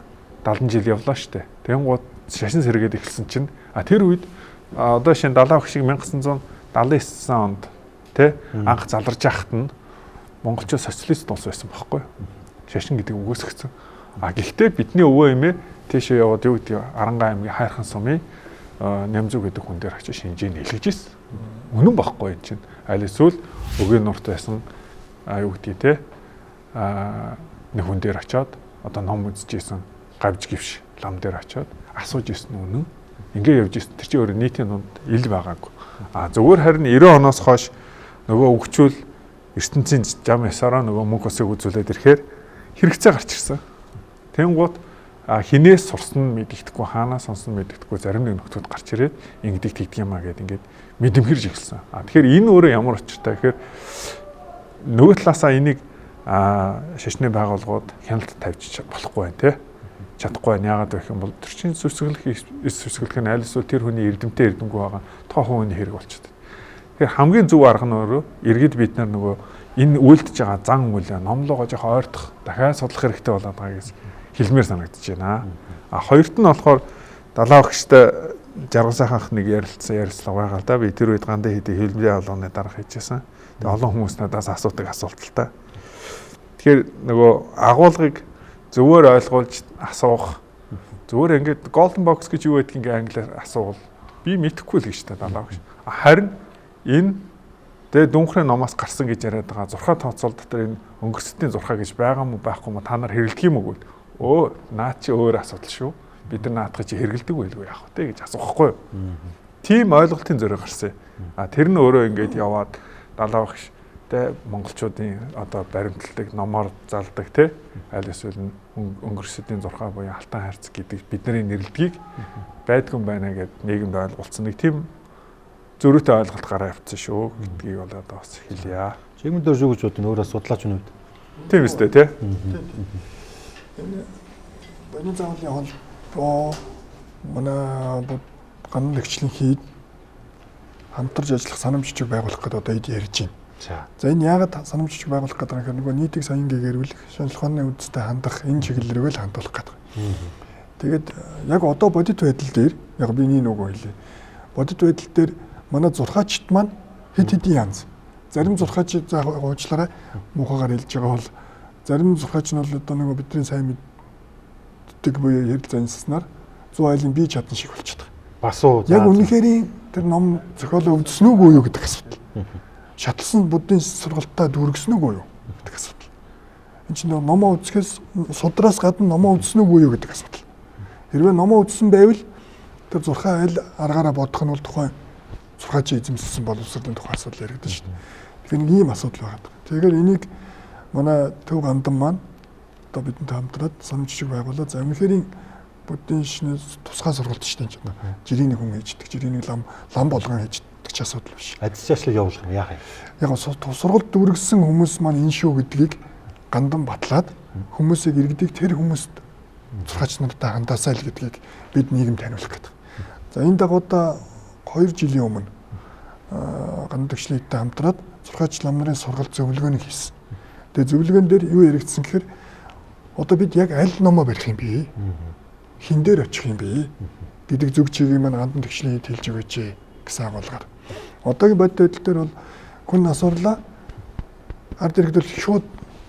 70 жил явлаа штэ. Тэнгууд шашин сэргээд эхэлсэн чинь а тэр үед одоо шинэ далаа өгшиг 1979 онд тэ анх заларж яхад нь монголчууд социалист улс байсан байхгүй шашин гэдэг үгүйсгэсэн. А гэхдээ бидний өвөө эмээ тийшээ яваад юу гэдэг Аранга аймгийн Хайрхан сумын Нямзүү гэдэг хүн дээр очиж шинжээ нэлгэж ирсэн. Үнэн байхгүй юм чинь. Аль эсвэл өгийн нурт байсан юу гэдгийг те нэг хүн дээр очиод одоо ном үзэж исэн гавж гівш лам дээр очиод асууж исэн үнэн. Ингээ явж исэн. Тэр чинь өөрөө нийтийн дунд ил байгаагүй. А зүгээр харин 90 оноос хойш нөгөө өгчүүл ертөнцийн жам ясаараа нөгөө мөнх усыг үзүүлээд ирэхээр хэрэгцээ гарч ирсэн. Тэнгуут хинээс сурсан нь мэдэгдэхгүй, хаанаас сонсон нь мэдэгдэхгүй зарим нэг нөхдүүд гарч ирээд ингэдэг тэгдэг юм а гэд ингээд мэдэмхэрж эхэлсэн. Тэгэхээр энэ өөрөө ямар учиртай гэхээр нөгөө талаасаа энийг шашны байгууллагууд хяналт тавьж болохгүй байна те. Чадахгүй байна. Яагаад гэх юм бол тэр чинь сүсгэлэх эс сүсгэлэх нь аль эсвэл тэр хүний эрдэмтэн эрдэмгүй байгаа тоо хүний хэрэг болчихдог. Тэгэхээр хамгийн зөв арга нь өөрөө иргэд бид нар нөгөө энэ үйлдэж байгаа зан үйл номлогоо жоохон ойртох, дахиад судлах хэрэгтэй болоод байгаа гэж хэлмээр санагдаж байна. А хоёрт нь болохоор далаа багштай жаргал сайхан ах нэг ярилцсан ярилцлага байгаа л да. Би тэр үед гандын хэдий хэлмжийн алганы дарга хийжсэн. Тэгээ олон хүмүүс надаас асуудаг асуулт л та. Тэгэхээр нөгөө агуулгыг зөвөр ойлгуулж асуух, зөвөр ингээд golden box гэж юу байдгийг ингээ англиар асуувал би мэдэхгүй л гэж та далаа багш. Харин энэ тэгээ дүнхрийн номоос гарсан гэж яриад байгаа зурхаа тооцоол дотор энэ өнгөрсөдийн зурхаа гэж байгаа мó байхгүй мó та нар хэрэглэдэг юм уу гэвэл өө наа чи өөр асуудал шүү. Бид нар наадах чи хэрэглэдэг байлгүй яах вэ гэж асуухгүй юу. Тийм ойлголтын зөрүү гарсан. А тэр нь өөрөө ингээд яваад далаа багш тэ монголчуудын одоо баримталдаг номоор залдаг тэ аль эсвэл өнгөрсөдийн зурхаа буюу алтан хайрцаг гэдэг бидний нэрлэдгийг байдгүй байна гэд нийгэмд ойлголцсон нэг тийм зөрүүтэй ойлголт гараа явцсан шүү гэдгийг бол одоо бас хэлье. Жигмэн дөржүү гэж бодно өөрөө судлаач үнэвд. Тийм үстэй тий. Энэ бодийн заавлын холбоо манай гандан тэгчлийн хийд хамтарч ажиллах санамж жижиг байгуулах гэдэг одоо эд ярьж байна. За энэ яагаад санамж жижиг байгуулах гэдэг юм гэхээр нөгөө нийтийг соён гэгэрүүлэх, шинжлэх ухааны үндстэй хандах энэ чиглэл рүү л хандуулах гэдэг. Тэгээд яг одоо бодит байдал дээр яг би энэ нөгөө хэлье. Бодит байдал дээр манай зурхаачд маань хэд хэдийн янз. Зарим зурхаач за уучлаарай муухайгаар хэлж байгаа бол зарим зурхаач нь бол одоо нөгөө бидний сайн мэддэг буюу хэрэл занснаар 100 айлын бие чадан шиг болчихдог. Бас уу. Яг үнэхээр тэр ном зохиолоо өвдсөн үгүй юу гэдэг асуудал. Шатлсан буддын сургалтаа дүүргэсэн үгүй юу гэдэг асуудал. Энд чинь номоо үзэхээс судраас гадна номоо үзсэн үгүй юу гэдэг асуудал. Хэрвээ номоо үзсэн байвал тэр зурхаа айл аргаараа бодох нь бол тухайн зурхаачийн эзэмссэн боловсролын тухай асуудал яригдана шүү дээ. Тэгэхээр нэг ийм асуудал байгаа. Тэгэхээр энийг манай төв гандан маань одоо бидэнтэй хамтраад санамж жижиг байгуулаад за үнэхээр буддын шинээс тусгай сургалт шүү дээ. Жирийн нэг хүн хийждэг, жирийн нэг лам болгон хийждэг ч асуудал биш. Ажил ажлыг явуулах юм яах юм? Яг сургалт дүүргэсэн хүмүүс маань энэ шүү гэдгийг гандан батлаад хүмүүсийг иргэдийг тэр хүмүүст зурхаач нартай хандаасай л гэдгийг бид нийгэм таниулах гэдэг. За энэ дагуудаа 2 жилийн өмнө гандан төгшлийдтэй хамтраад зурхаач лам нарын сургалт зөвлөгөөнийг хийсэн. Тэгээ зөвлөгөөн дээр юу яригдсан гэхээр одоо бид яг аль номоо барих юм бэ? Хин дээр очих юм бэ гэдэг зүг чигийг маань гандан тэгшлийн хэлж өгөөч гэсэн агуулгаар. Одоогийн бодит байдал дээр бол хүн нас орлоо ард иргэд бол шууд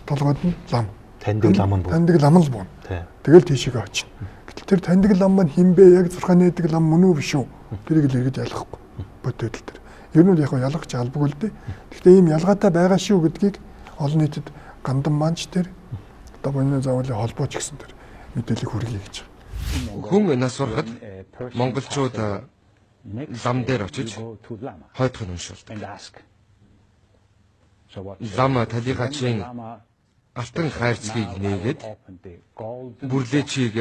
толгойд нь лам. Таньдаг лам нь буу. Таньдаг лам л буу. Тэгэл тийшээгээ очино. Гэтэл тэр таньдаг лам маань хин бэ? Яг зурхаа нээдэг лам мөн үү биш үү? Тэрийг л иргэд ялгахгүй бодит байдал дээр. Ер нь яг ялгах ч албагүй л дээ. Гэхдээ ийм ялгаатай байгаа шүү гэдгийг олон нийтэд гандан маань ч тэр одоо буйны заавлын холбоо ч гэсэн тэр мэдээлэл хүргэе гэж. Хүн нас барахад монголчууд лам дээр очиж хойтох нь уншуулдаг. Лам талигачийн алтан хайрцгийг нээгээд бүрлээчийг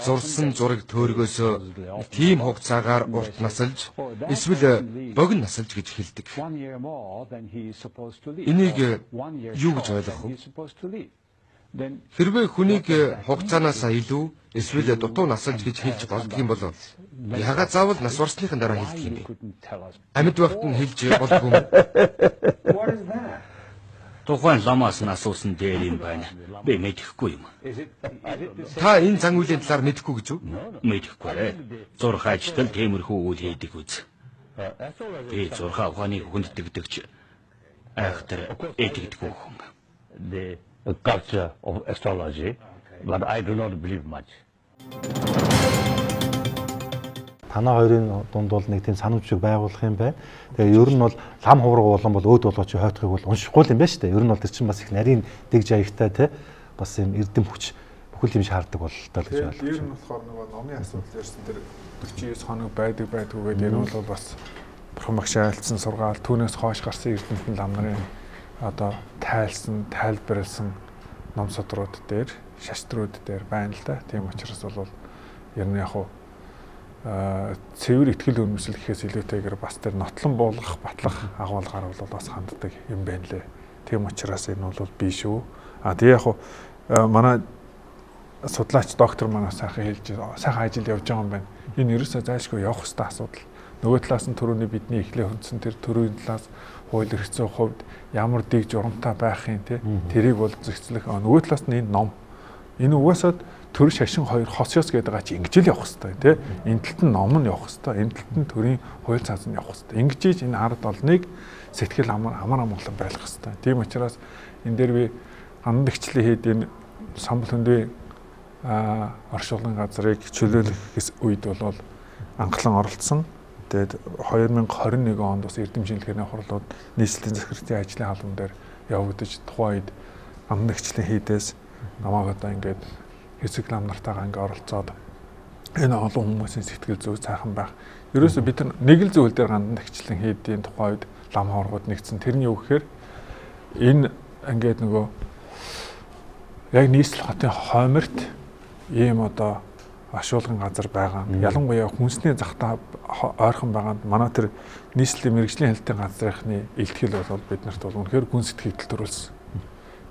зурсан зураг төөргөөс тийм хугацаагаар урт насалж эсвэл богино насалж гэж хэлдэг. Энийг юу гэж ойлгох вэ? Хэрвээ хүнийг хугацаанаас илүү эсвэл дутуу насалж гэж хэлж болдго юм бол яагаад заавал нас барсныхан дараа хэлдэг юм бэ? Амьд байхад нь хэлж болдгүй юм. Тухайн ламаас нь асуусан дээр юм байна. Би мэдэхгүй юм. Та энэ зан үйлийн талаар мэдэхгүй гэж үү? Мэдэхгүй. Зурхаачдал тиймэрхүү үйл хийдэг үз. Би зурхаа ухааныг хүнддэгдэгч айхтар итгэдэггүй хүн. The culture of astrology, but I do not believe much. Танаа хоёрын дунд бол нэг тийм санамж шиг байгуулах юм байна. Тэгээ ер нь бол лам хувраг болон бол өөд болгооч хойтхыг бол уншихгүй юм байна шүү дээ. Ер нь бол тэр чинь бас их нарийн дэг жаягтай те бас юм эрдэм хүч бүхэл юм шаарддаг бололтой л гэж ойлгож байна. Ер нь болохоор нөгөө номын асуудал ярьсан тэр 49 хоног байдаг байдгүй гэдэг энэ бол бас бурхан багш айлцсан сургаал түүнээс хойш гарсан эрдэмтэн лам нарын одоо тайлсан, тайлбарласан ном судрууд дээр, шаштрууд дээр байна л да. Тийм учраас бол ер нь яг хуу цэвэр итгэл үнэмшил гэхээс илүүтэйгээр бас тэр нотлон буулгах, батлах агуулгаар бол бас ханддаг юм байна лээ. Тийм учраас энэ бол биш шүү. А тэгээ яг хуу манай судлаач доктор манай сайхан хэлж сайхан ажил явж байгаа юм байна. Энэ ерөөсөө зайлшгүй явах ёстой асуудал. Нөгөө талаас нь түрүүний бидний эхлээ хөндсөн тэр төрийн талаас хууль эрх зүйн хувьд ямар дэг журамтай байх юм те тэрийг бол зэгцлэх. Нөгөө талаас нь энэ ном энэ угаасаа төр шашин хоёр хос ёс гэдэг байгаа чи ингэж л явах хэвээр тий. Энэ талд нь ном нь явах хэвээр, энэ талд нь төрийн хууль цааз нь явах хэвээр. Ингэж ийж энэ ард олныг сэтгэл амар амгалан байлгах хэвээр. Тийм учраас энэ дээр би гандан тэгчлээ хэд энэ самбал хөндөө оршуулгын газрыг чөлөөлөх үед бол анхлан оролцсон. Тэгээд 2021 онд бас эрдэм шинжилгээний хурлууд нийслэлийн захиргааны ажлын хаалган дээр явагдаж тухайн үед гандан тэгчлийн хийдээс намайг одоо ингээд хэсэг лам нартайгаа ингээ оролцоод энэ олон хүмүүсийн сэтгэл зүй сайхан байх. Ерөөсө бид нар нэг л зүйл дээр гандан тэгчлэн хийдийн тухай үед лам хооргууд нэгдсэн. Тэрний юу гэхээр энэ ингээд нөгөө яг нийслэл хотын хойморт ийм одоо ашуулгын газар байгаа. Ялангуяа хүнсний захтаа ойрхон байгаа. Манай тэр нийслэлийн мэргэжлийн хэлтийн газрынхны илтгэл бол биднэрт бол үнэхээр гүн сэтгэл төрүүлсэн.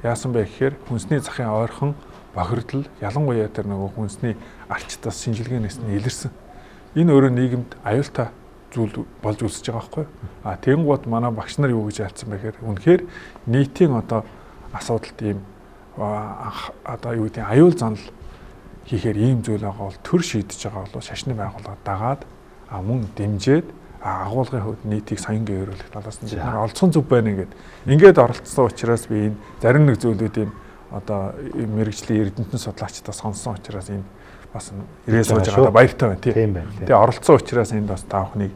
Яасан бэ гэхээр хүнсний захын ойрхон бохирдол ялангуяа тэр нөгөө хүнсний арчтаас шинжилгээнээс нь илэрсэн. Энэ өөрөө нийгэмд аюултай зүйл болж үүсэж байгаа байхгүй юу? А тэгэнгүүт манай багш нар юу гэж айлцсан бэ гэхээр үнэхээр нийтийн одоо асуудалд ийм одоо юу гэдэг аюул занал хийхээр ийм зүйл байгаа бол төр шийдэж байгаа бол шашны байгууллага дагаад мөн дэмжиж агуулгын хувьд нийтийг соён гээрүүлэх талаас нь бид нар олцсон зүг байна ингээд ингээд оролцсон учраас би энэ зарим нэг зүйлүүдийн одоо мэрэгжлийн эрдэмтэн судлаачдаа сонссон учраас энэ бас ирээ сууж байгаадаа баяртай байна тийм. Тэгээ оролцсон учраас энд бас та бүхнийг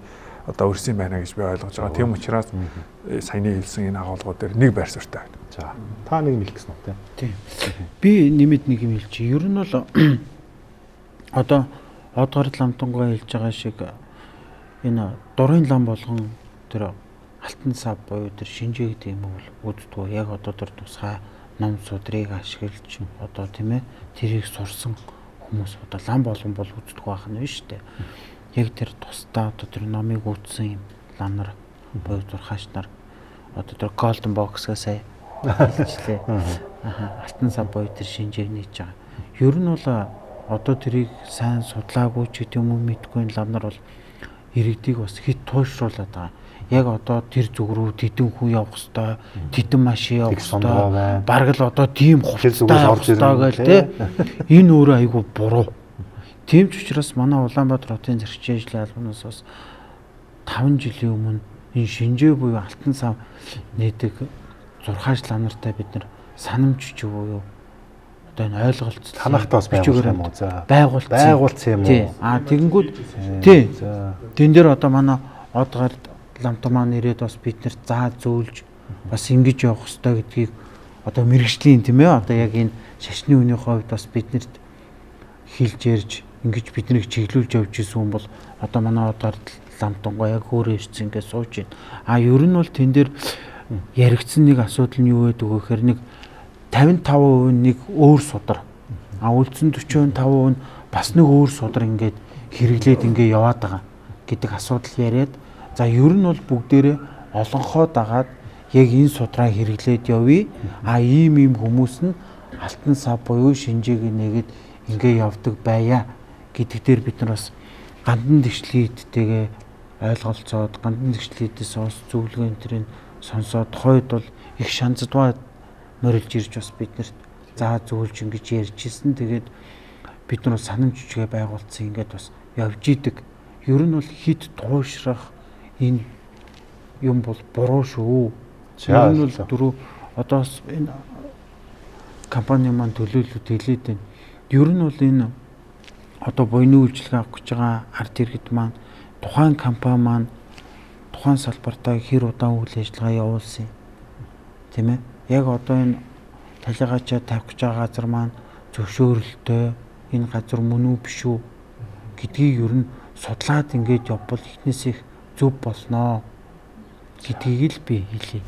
одоо өрсөн байна гэж би ойлгож байгаа. Тийм учраас саяны хэлсэн энэ агуулгууд дээр нэг байр суурьтай байна. За та нэг юм хэлэх гэсэн үү тийм. Би нэмэд нэг юм хэлчих. Ер нь бол одоо Одгорд ламтангуй хэлж байгаа шиг энэ дурын лам болгон тэр алтан сав буюу тэр шинжээ гэдэг юм бол үүддгүү. Яг одоо тэр тусгай ном судрыг ашиглаж одоо тийм тэрийг сурсан хүмүүс одоо лам болгон бол үүддгүү байх нь биш үү? Яг тэр тусдаа одоо тэр номыг үүдсэн юм лам нар буюу зурхаач нар одоо тэр golden box-гээ сая хэлчихлээ. Алтан сав буюу тэр шинжээг нээж байгаа. Ер нь бол одоо тэрийг сайн судлаагүй ч гэдэг юм уу мэдгүй лам нар бол иргэдийг бас хит туйлшруулад байгаа. Яг одоо тэр зүг рүү тэдэн хүн явах хэвээр, тэдэн машин явах хэвээр, бараг л одоо тийм хувцастай явах хэвээр гээл те. Энэ өөрөө айгүй буруу. Тийм ч учраас манай Улаанбаатар хотын зэрэгчийн ажлын албанаас бас 5 жилийн өмнө энэ шинжээ буюу алтан сав нээдэг зурхаач лам нартай бид нар санамж ч юу одоо энэ ойлголцол танахтаа бас байгуулсан юм уу? За байгуулсан юм уу? Аа тэгэнгүүт тий. Тэн дээр одоо манай Одгорд ламтан маань ирээд бас бид нарт заа зөөлж бас ингэж явах ёстой гэдгийг одоо мэрэгжлийн тийм одоо яг энэ шашны үнийн хувьд бас биднэрт хэлж ярьж ингэж биднийг чиглүүлж явж исэн хүн бол одоо манай Одгорд ламтангоо яг өөрөө ирсэн ингээд сууж байна. А ер нь бол тэн дээр яригдсан нэг асуудал нь юу гэдэг вэ гэхээр нэг 55% нь нэг өөр судар. А үлдсэн 45% нь бас нэг өөр судар ингээд хэрэглээд ингээд яваад байгаа гэдэг асуудал яриад за ер нь бол бүгдээрээ олонхоо дагаад яг энэ судраа хэрэглээд явъя. А ийм ийм хүмүүс нь алтан сав буюу шинжээг нэгэд ингээ явдаг байя гэдэг дээр бид нар бас гандан тэгшлийдтэйгээ ойлголцоод гандан тэгшлийдээс ус зөвлөгөө энэ тэрийг сонсоод хойд бол их шанцдваа морилж ирж бас биднэрт заа зөвлөж ингэж ярьж ирсэн. Тэгээд бид нар санамж жүжигээ байгуулсан ингээд бас явж идэг. Ер нь бол хит туушрах энэ юм бол буруу шүү. Ер нь бол дөрөв одоо бас энэ компани маань төлөөлөлт хэлээд байна. Ер нь бол энэ одоо буйны үйлчилгээ авах гэж байгаа ард иргэд маань тухайн компани маань тухайн салбартаа хэр удаан үйл ажиллагаа явуулсан юм. Тийм ээ? Яг одоо энэ талигаачаа тавих гэж байгаа газар маань зөвшөөрөлтөй энэ газар мөн үү биш үү гэдгийг ер нь судлаад ингээд явбал эхнээс их зөв болноо гэдгийг л би хэлье.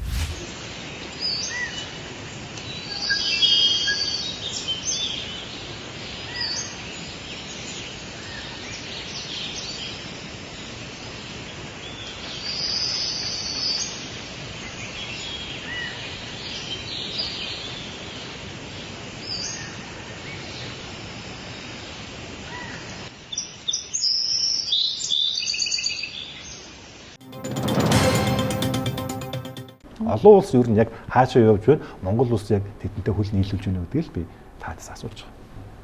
Олон улс ер нь яг хаашаа явж байна? Монгол улс яг тэдэнтэй хөл нийлүүлж байна гэдгийг л би таадас асууж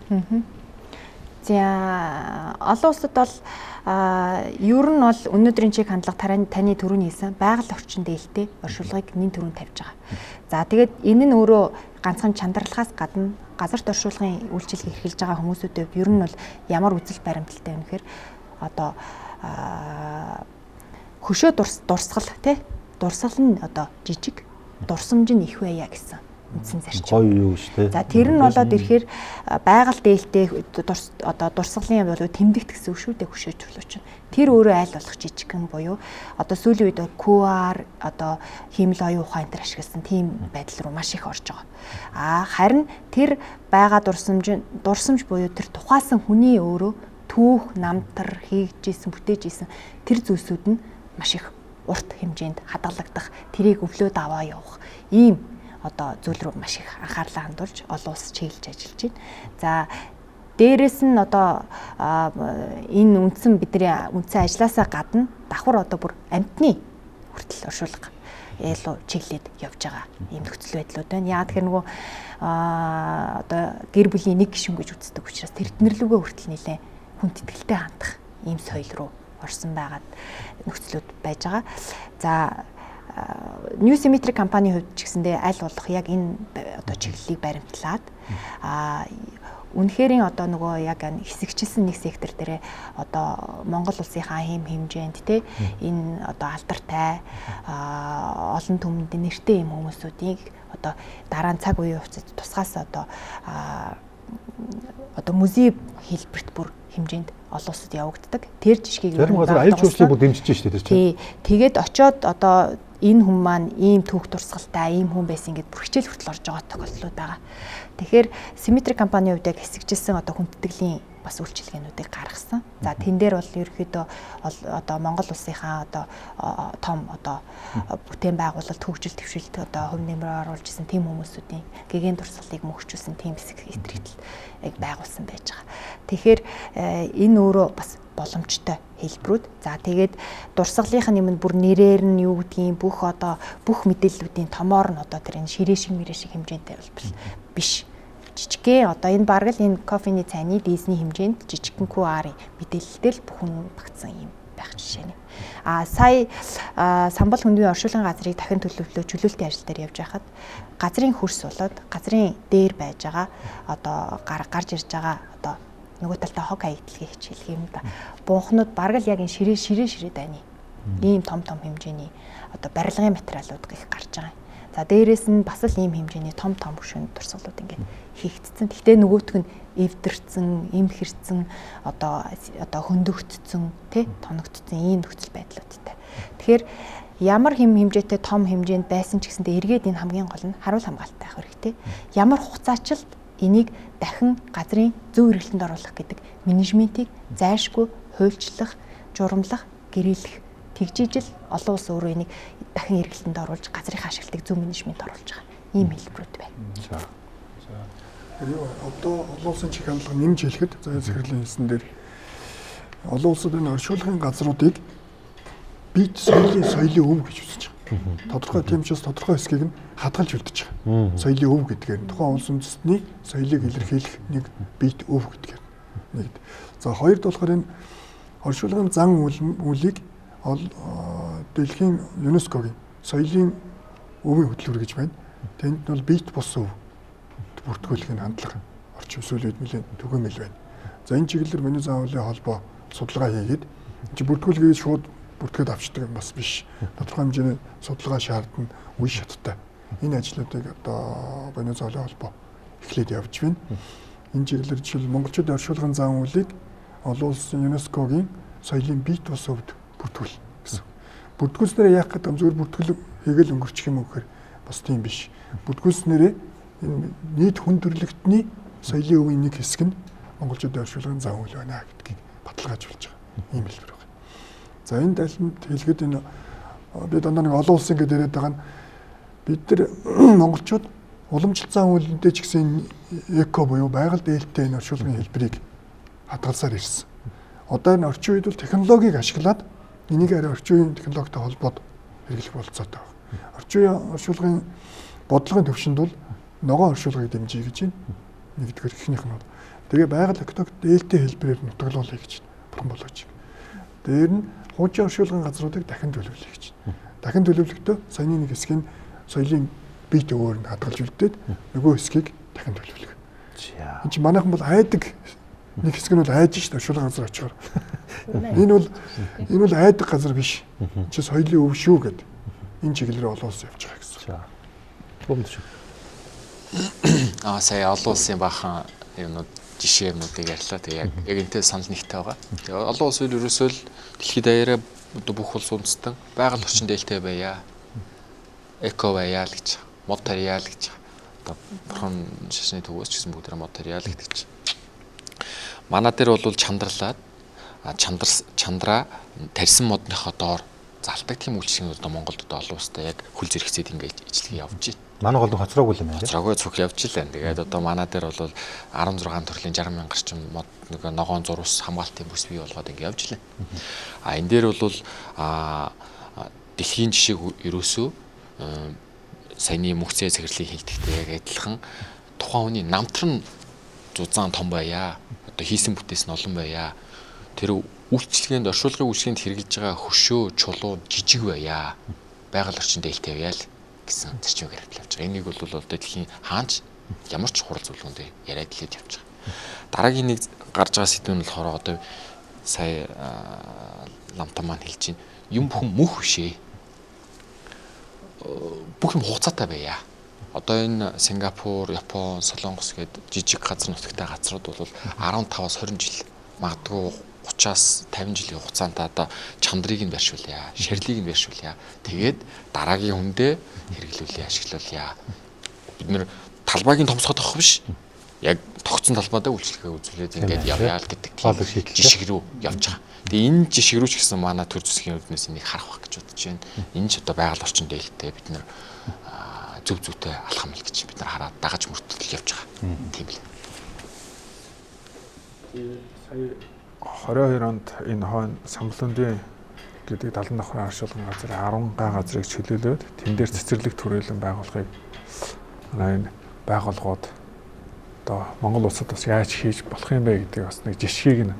байгаа. За олон улсад бол ер нь бол өнөөдрийн чиг хандлага таны түрүүний хэлсэн байгаль орчин дээлтэй оршуулгыг нэн түрүүн тавьж байгаа. За тэгээд энэ нь өөрөө ганцхан чандралхаас гадна газарт оршуулгын үйлчилгээ эрхэлж байгаа хүмүүсүүдийн хувьд ер нь бол ямар үзэл баримталтай вэ гэхээр одоо хөшөө дурсгал тий дурсгал нь одоо жижиг дурсамж нь их байя гэсэн үндсэн зарчим. Гоё юу шүү дээ. За тэр нь болоод ирэхээр байгаль дээлтэй одоо дурсгалын болоо тэмдэгт гэсэн үг шүү дээ хөшөө чулуу чинь. Тэр өөрөө айл болох жижигхэн буюу одоо сүүлийн үед QR одоо хиймэл оюун ухаан энэ төр ашигласан тийм байдал руу маш их орж байгаа. Аа харин тэр байгаа дурсамж буюу тэр тухаасан хүний өөрөө түүх, намтар хийгдэж исэн, бүтээж исэн тэр зүйлсүүд нь маш их урт хэмжээнд хадгалагдах, тэрийг өвлөө даваа явах ийм одоо зүйл рүү маш их анхаарлаа хандуулж олон улс чиглэж ажиллаж байна. За дээрэс нь одоо энэ үндсэн бидний үндсэн ажлаасаа гадна давхар одоо бүр амьтны хүртэл оршуулга илүү чиглээд явж байгаа ийм нөхцөл байдлууд байна. Яагаад тэгэхээр нөгөө одоо гэр бүлийн нэг гишүүн гэж үздэг учраас тэрднэр лүгээ хүртэл нэлээ хүнд итгэлтэй хандах ийм соёл руу орсон байгаад нөхцлүүд байж байгаа. За New Symmetry компанийн хувьд ч гэсэндээ аль болох яг энэ одоо чиглэлийг баримтлаад үнэхэрийн одоо нөгөө яг хэсэгчилсэн нэг сектор дээрээ одоо Монгол улсынхаа хэм хэмжээнд те энэ одоо алдартай олон түмэнд нэртэй юм хүмүүсүүдийг одоо дараа нь цаг үеийн хугацаанд тусгаас одоо одоо музей хэлбэрт бүр хэмжээнд олон улсад явагддаг. Тэр жишгийг зарим газар аюул жуулчлалыг бүр дэмжиж штэ тэр чинь. Тий. Тэгээд очиод одоо энэ хүн маань ийм түүх дурсгалтай ийм хүн байсан гэд бүр хичээл хүртэл орж байгаа тохиолдлууд байгаа. Тэгэхээр Symmetry компанийн хувьд яг хэсэгчилсэн одоо хүндэтгэлийн бас үйлчилгээнүүдийг гаргасан. За тэн дээр бол ерөнхийдөө одоо Монгол улсынхаа одоо том одоо бүтээн байгуулалт, хөгжил дэвшилт одоо хувь нэмрээ оруулж исэн тийм хүмүүсүүдийн гэгээн дурсгалыг мөхчүүлсэн тийм хэсэг хэтрэгтэл яг байгуулсан байж байгаа. Тэгэхээр энэ өөрөө бас боломжтой хэлбэрүүд. За тэгээд дурсгалынх нь юм бүр нэрээр нь юу гэдгийг бүх одоо бүх мэдээллүүдийн томоор нь одоо тэр энэ ширээ шиг мэрээ шиг хэмжээтэй бол биш. Жижигхэн одоо энэ бараг л энэ кофений цайны дээсний хэмжээнд жижигхэн QR-ын мэдээлэлтэй л бүхэн багтсан юм байх жишээ нь. А сая самбал хөндийн оршуулгын газрыг дахин төлөвлөө чөлөөлтийн ажил дээр явж байхад газрын хөрс болоод газрын дээр байж байгаа одоо гарч ирж байгаа одоо нөгөө талдаа хог хаягдлыг хичээлэх юм да. Бунхнууд бараг л яг энэ ширээ дайны ийм том том хэмжээний одоо барилгын материалууд их гарч байгаа юм. За дээрээс нь бас л ийм хэмжээний том том хөшөөнд дурсгалууд ингээд хийгдсэн. Гэхдээ нөгөөх нь эвдэрсэн, эмхэрсэн, одоо хөндөгдсөн, тий тоногдсон ийм нөхцөл байдлуудтай. Тэгэхээр ямар хэмжээтэй том хэмжээнд байсан ч гэсэндээ эргээд энэ хамгийн гол нь харуул хамгаалалтай байх хэрэгтэй. Ямар хугацаачлалт энийг дахин газрын зөв хэрэглэлтэнд оруулах гэдэг менежментийг зайлшгүй хуульчлах, журамлах, гэрээлэх тэгжиж л олон улс өөрөө энийг дахин хэрэглэлтэнд оруулж газрынхаа ашиглалтыг зөв менежмент оруулж байгаа ийм хэлбэрүүд байна. За. Юу одоо олон улсын чиг хандлага нэмж хэлэхэд заяа захирлын хэлсэн дээр олон улсад энэ оршуулгын газруудыг бит соёлын өв гэж үзэж байгаа. Тодорхой тийм учраас тодорхой хэсгийг нь хадгалж үлдэж байгаа. Соёлын өв гэдгээр нь тухайн улс үндэстний соёлыг илэрхийлэх нэг бит өв гэдгээр нэгд. За хоёрд болохоор энэ оршуулгын зан үйлийг дэлхийн ЮНЕСКО-гийн соёлын өвийн хөтөлбөр гэж байна. Тэнд нь бол бит бус өв бүртгүүлэхийн хандлага орчин сүүлийн үед нэлээд түгээмэл байна. За энэ чиглэлээр миний заавлын холбоо судалгаа хийгээд чи бүртгүүлгээд шууд бүртгээд авчдаг юм бас биш. Тодорхой хэмжээний судалгаа шаардна, үе шаттай. Энэ ажлуудыг одоо миний заавлын холбоо эхлээд явж байна. Энэ чиглэлээр жишээл монголчуудын оршуулгын зан үйлийг олон улсын ЮНЕСКО-гийн соёлын бит бус өвд бүртгүүл гэсэн. Бүртгүүлснээрээ яах гэдэг юм зүгээр бүртгэл хийгээл өнгөрчих юм уу гэхээр бас тийм биш. Бүртгүүлснээрээ энэ нийт хүн төрөлхтний соёлын өвийн нэг хэсэг нь монголчуудын оршуулгын зан үйл байна гэдгийг баталгаажуулж байгаа ийм хэлбэр байна. За энэ тайланд хэлэхэд энэ би дандаа нэг олон улсын гэдээ яриад байгаа нь бид нар монголчууд уламжлалт зан үйлэндээ ч гэсэн эко буюу байгаль дээлтэй энэ оршуулгын хэлбэрийг хадгалсаар ирсэн. Одоо энэ орчин үед бол технологиг ашиглаад энийг арай орчин үеийн технологитой холбоод хэрэглэх болцоотой байна. Орчин үеийн оршуулгын бодлогын төвшөнд бол ногоон оршуулгыг дэмжиж гэж байна. Нэгдүгээр эхнийх нь бол тэгээ байгаль экологт ээлтэй хэлбэрээр нутаглуулъя гэж байна. Бурхан болгож. Дээр нь хуучин оршуулгын газруудыг дахин төлөвлөе гэж байна. Дахин төлөвлөхдөө саяны нэг хэсгийг соёлын бие төвөөр нь хадгалж үлдээд нөгөө хэсгийг дахин төлөвлөх. Энд чинь манайхан бол айдаг нэг хэсэг нь бол айж шít оршуулгын газар очихоор. Энэ бол айдаг газар биш. Чи соёлын өв шүү гэд энэ чиглэлээр олон улс явж байгаа гэсэн. Бомд шүү. Сая олон улсын баахан юмнууд жишээ юмнуудыг ярьлаа. Тэгээ яг энэтэй санал нэгтэй байгаа. Тэгээ олон улс ерөөсөө л дэлхийд даяараа одоо бүх улс үндэстэн байгаль орчин дээлтэй байя. Эко байя л гэж. Мод тарья л гэж. Одоо бурхан шашны төвөөс ч гэсэн бүгдээ мод тарья л гэдэг чинь. Манай дээр бол чандралаад чандраа тарьсан модныхоо доор залдаг тийм үйлчлэгийг одоо Монголд одоо олон улстай яг хөл зэрэгцээд ингээд ижлэг явж байна. Манай гол нь хоцроогүй юм байна. Хоцроогүй цуг явж илээ. Тэгээд одоо манай дээр бол 16 төрлийн 60 мянга гарчим мод нэг ногоон зурус хамгаалтын бүс бий болгоод ингээд явж илээ. А энэ дээр бол дэлхийн жишээг ерөөсөө саяны мөхцөө захирлыг хэлдэхдээ яг адилхан тухайн хүний намтар нь зузаан том байя. Одоо хийсэн бүтээс нь олон байя. Тэр үйлчлэгээнд оршуулгын үйлчлэгээнд хэрэглэж байгаа хөшөө чулуу жижиг байя. Байгаль орчин дээлтэй байя л гэсэн зарчмыг яриад явж байгаа. Энийг бол одоо дэлхийн хаанч ямар ч хурал зөвлөгөөн дээр яриад лээд явж байгаа. Дараагийн нэг гарч байгаа сэдв нь болохоор одоо сая ламта маань хэлж байна. Юм бүхэн мөх биш ээ. Бүх юм хугацаатай байя. Одоо энэ Сингапур, Япон, Солонгос гээд жижиг газар нутагтай газрууд бол 15-аас 20 жил магадгүй 30-аас 50 жилийн хугацаанд одоо чандрыг нь барьшуулъя, шарлыг нь барьшуулъя. Тэгээд дараагийн хүндээ хэрэглүүлье, ашиглуулъя. Бид нэр талбайг нь томсгоод авах биш. Яг тогтсон талбайдаа үйлчлэгээ үзүүлээд ингээд явъя л гэдэг тийм жишг рүү явж байгаа. Тэгээ энэ жишг рүү ч гэсэн манай төр засгийн үүднээс энийг харах байх гэж бодож байна. Энэ ч одоо байгаль орчин дээлтэй бид нэр зөв зүйтэй алхам л гэж бид нар хараад дагаж мөртөл явж байгаа. Тийм л. Сая 22 онд энэ хойно Самблундын гэдэг 70 давхрын оршуулгын газар 10 га газрыг чөлөөлөөд тэн дээр цэцэрлэг төрөлн байгуулахыг манай энэ байгууллагууд одоо Монгол улсад бас яаж хийж болох юм бэ гэдэг бас нэг жишгийг нь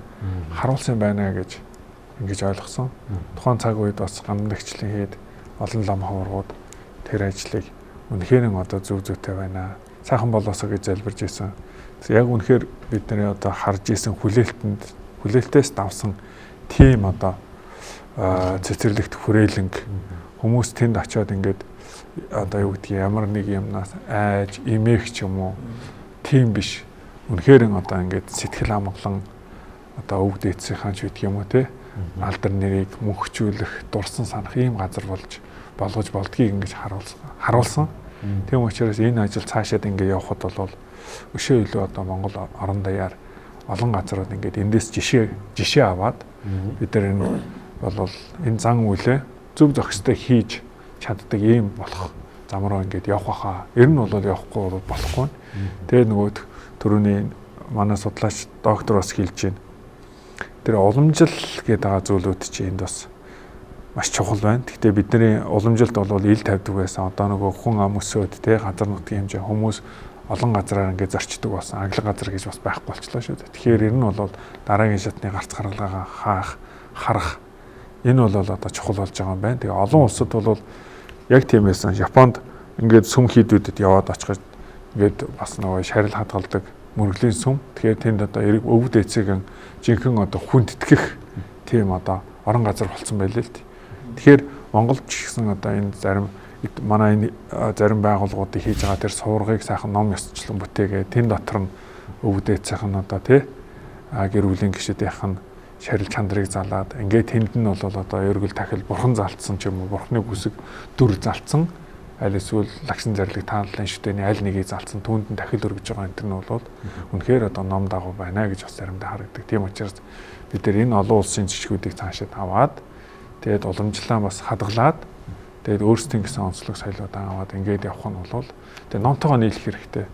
харуулсан байна гэж ингэж ойлгосон. Тухайн цаг үед бас гамнагчлан хийд олон лам ховргууд тэр ажлыг үнэхээр нь одоо зөв зүйтэй байна. Сайхан болоосоо гэж залбирж исэн. Яг үнэхээр бид нарын одоо харж исэн хүлээлтээс давсан тийм одоо цэцэрлэгт хүрээлэнг хүмүүс тэнд очиод ингээд одоо юу гэдгийг ямар нэг юмнаас айж имэх ч юм уу тийм биш. Үнэхээр нь одоо ингээд сэтгэл амгалан одоо өвөг дээдсийнхаа ч гэдэг юм уу те алдар нэрийг мөнхчүүлэх, дурсан санах ийм газар болж болгож болдгийг ингэж харуулсан. Тийм учраас энэ ажил цаашаад ингээд явхад бол өшөө илүү одоо Монгол орон даяар олон газрууд ингээд эндээс жишээ аваад бид нар энэ бол энэ зан үйлээ зөв зохистой хийж чаддаг ийм болох зам руу ингээд явах байхаа. Ер нь бол явахгүй бол болохгүй. Тэгээ нөгөө түрүүний манай судлаач доктор бас хэлж байна. Тэр уламжил гэдэг байгаа зүйлүүд чи энд бас маш чухал байна. Гэхдээ бидний уламжилт бол ил тавьдаг байсан. Одоо нөгөө хүн ам өсөөд те газар нутгийн хэмжээ хүмүүс олон газраар ингээд зорчдог болсон. Аглаг газар гэж бас байхгүй болчлоо шүү дээ. Тэгэхээр ер нь бол дараагийн шатны гарц гаргалгаагаа хаах, харах энэ бол одоо чухал болж байгаа юм байна. Тэгээ олон улсад бол яг тийм байсан. Японд ингээд сүм хийдүүдэд яваад очиход ингээд бас нөгөө шарил хадгалдаг мөргөлийн сүм. Тэгэхээр тэнд одоо өвөг дээдсийн жинхэнэ одоо хүндэтгэх тийм одоо орон газар болцсон байлээ л дээ. Тэгэхээр Монголд ч гэсэн одоо энэ зарим манай энэ зарим байгууллагуудыг хийж байгаа тэр суургыг сайхан ном ёсчлон бүтээгээ тэн дотор нь өвөг дээдсийнх нь одоо тий гэр бүлийн гишүүдийнх нь шарил чандрыг залаад ингээд тэнд нь бол одоо өргөл тахил бурхан залтсан ч юм уу бурхны бүсэг дүр залтсан аль эсвэл лагшин зарлиг тааллын шүтээний аль нэгийг залтсан түүнд нь тахил өргөж байгаа энэ нь бол үнэхээр одоо ном дагуу байна гэж бас заримдаа харагдаг. Тийм учраас бид нар энэ олон улсын жишгүүдийг цаашид аваад тэгээд уламжлалаа бас хадгалаад тэгээд өөрсдийн гэсэн онцлог соёлуудаа аваад ингээд явах нь бол тэгээд номтойгоо нийлэх хэрэгтэй.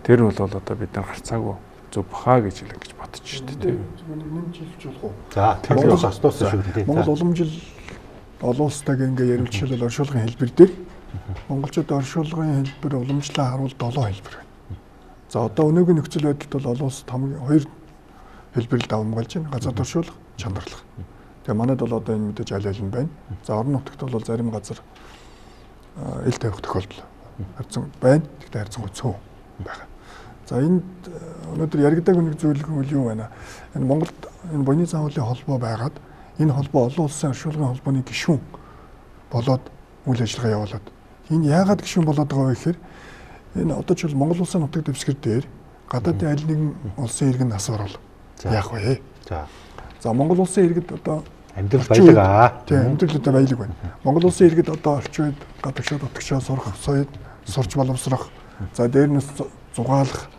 Тэр бол одоо бид нар гарцаагүй зөв баха гэж хэлэх гэж бодож шүү дээ. Зүгээр нэг нэмж хэлж болох уу? За тэр бас дууссан шүү дээ. Монгол уламжил олон улстайг ингээд яриул жишээлбэл оршуулгын хэлбэр дээр Монголчууд оршуулгын хэлбэр уламжлан харуул 7 хэлбэр байна. За одоо өнөөгийн нөхцөл байдалд бол олон улсад хамгийн хоёр хэлбэрийг давамгайлж байна. Газар оршуулга, чандарлах. Тэгээ манайд бол одоо энэ мэдээж аль аль нь байна. За орон нутагт бол зарим газар ил тавих тохиолдол харьцан байна. Гэхдээ харьцангуй цөөн байгаа. За энд өнөөдөр яригдаг нэг зүйл юу байна? Энэ Монголд энэ буйны заавлын холбоо байгаад энэ холбоо олон улсын оршуулгын холбооны гишүүн болоод үйл ажиллагаа явуулаад энэ яагаад гишүүн болоод байгаа вэ гэхээр энэ одоо ч бол Монгол улсын нутаг дэвсгэр дээр гадаадын аль нэгэн улсын иргэн нас орвол яах вэ? За Монгол улсын иргэд одоо амьдрал баялаг аа. Тийм, амьдрал одоо баялаг байна. Монгол улсын иргэд одоо орчин үед гадагшаа дутагшаа сурах, соёл сурч боловсрох, за дээр нь зугаалах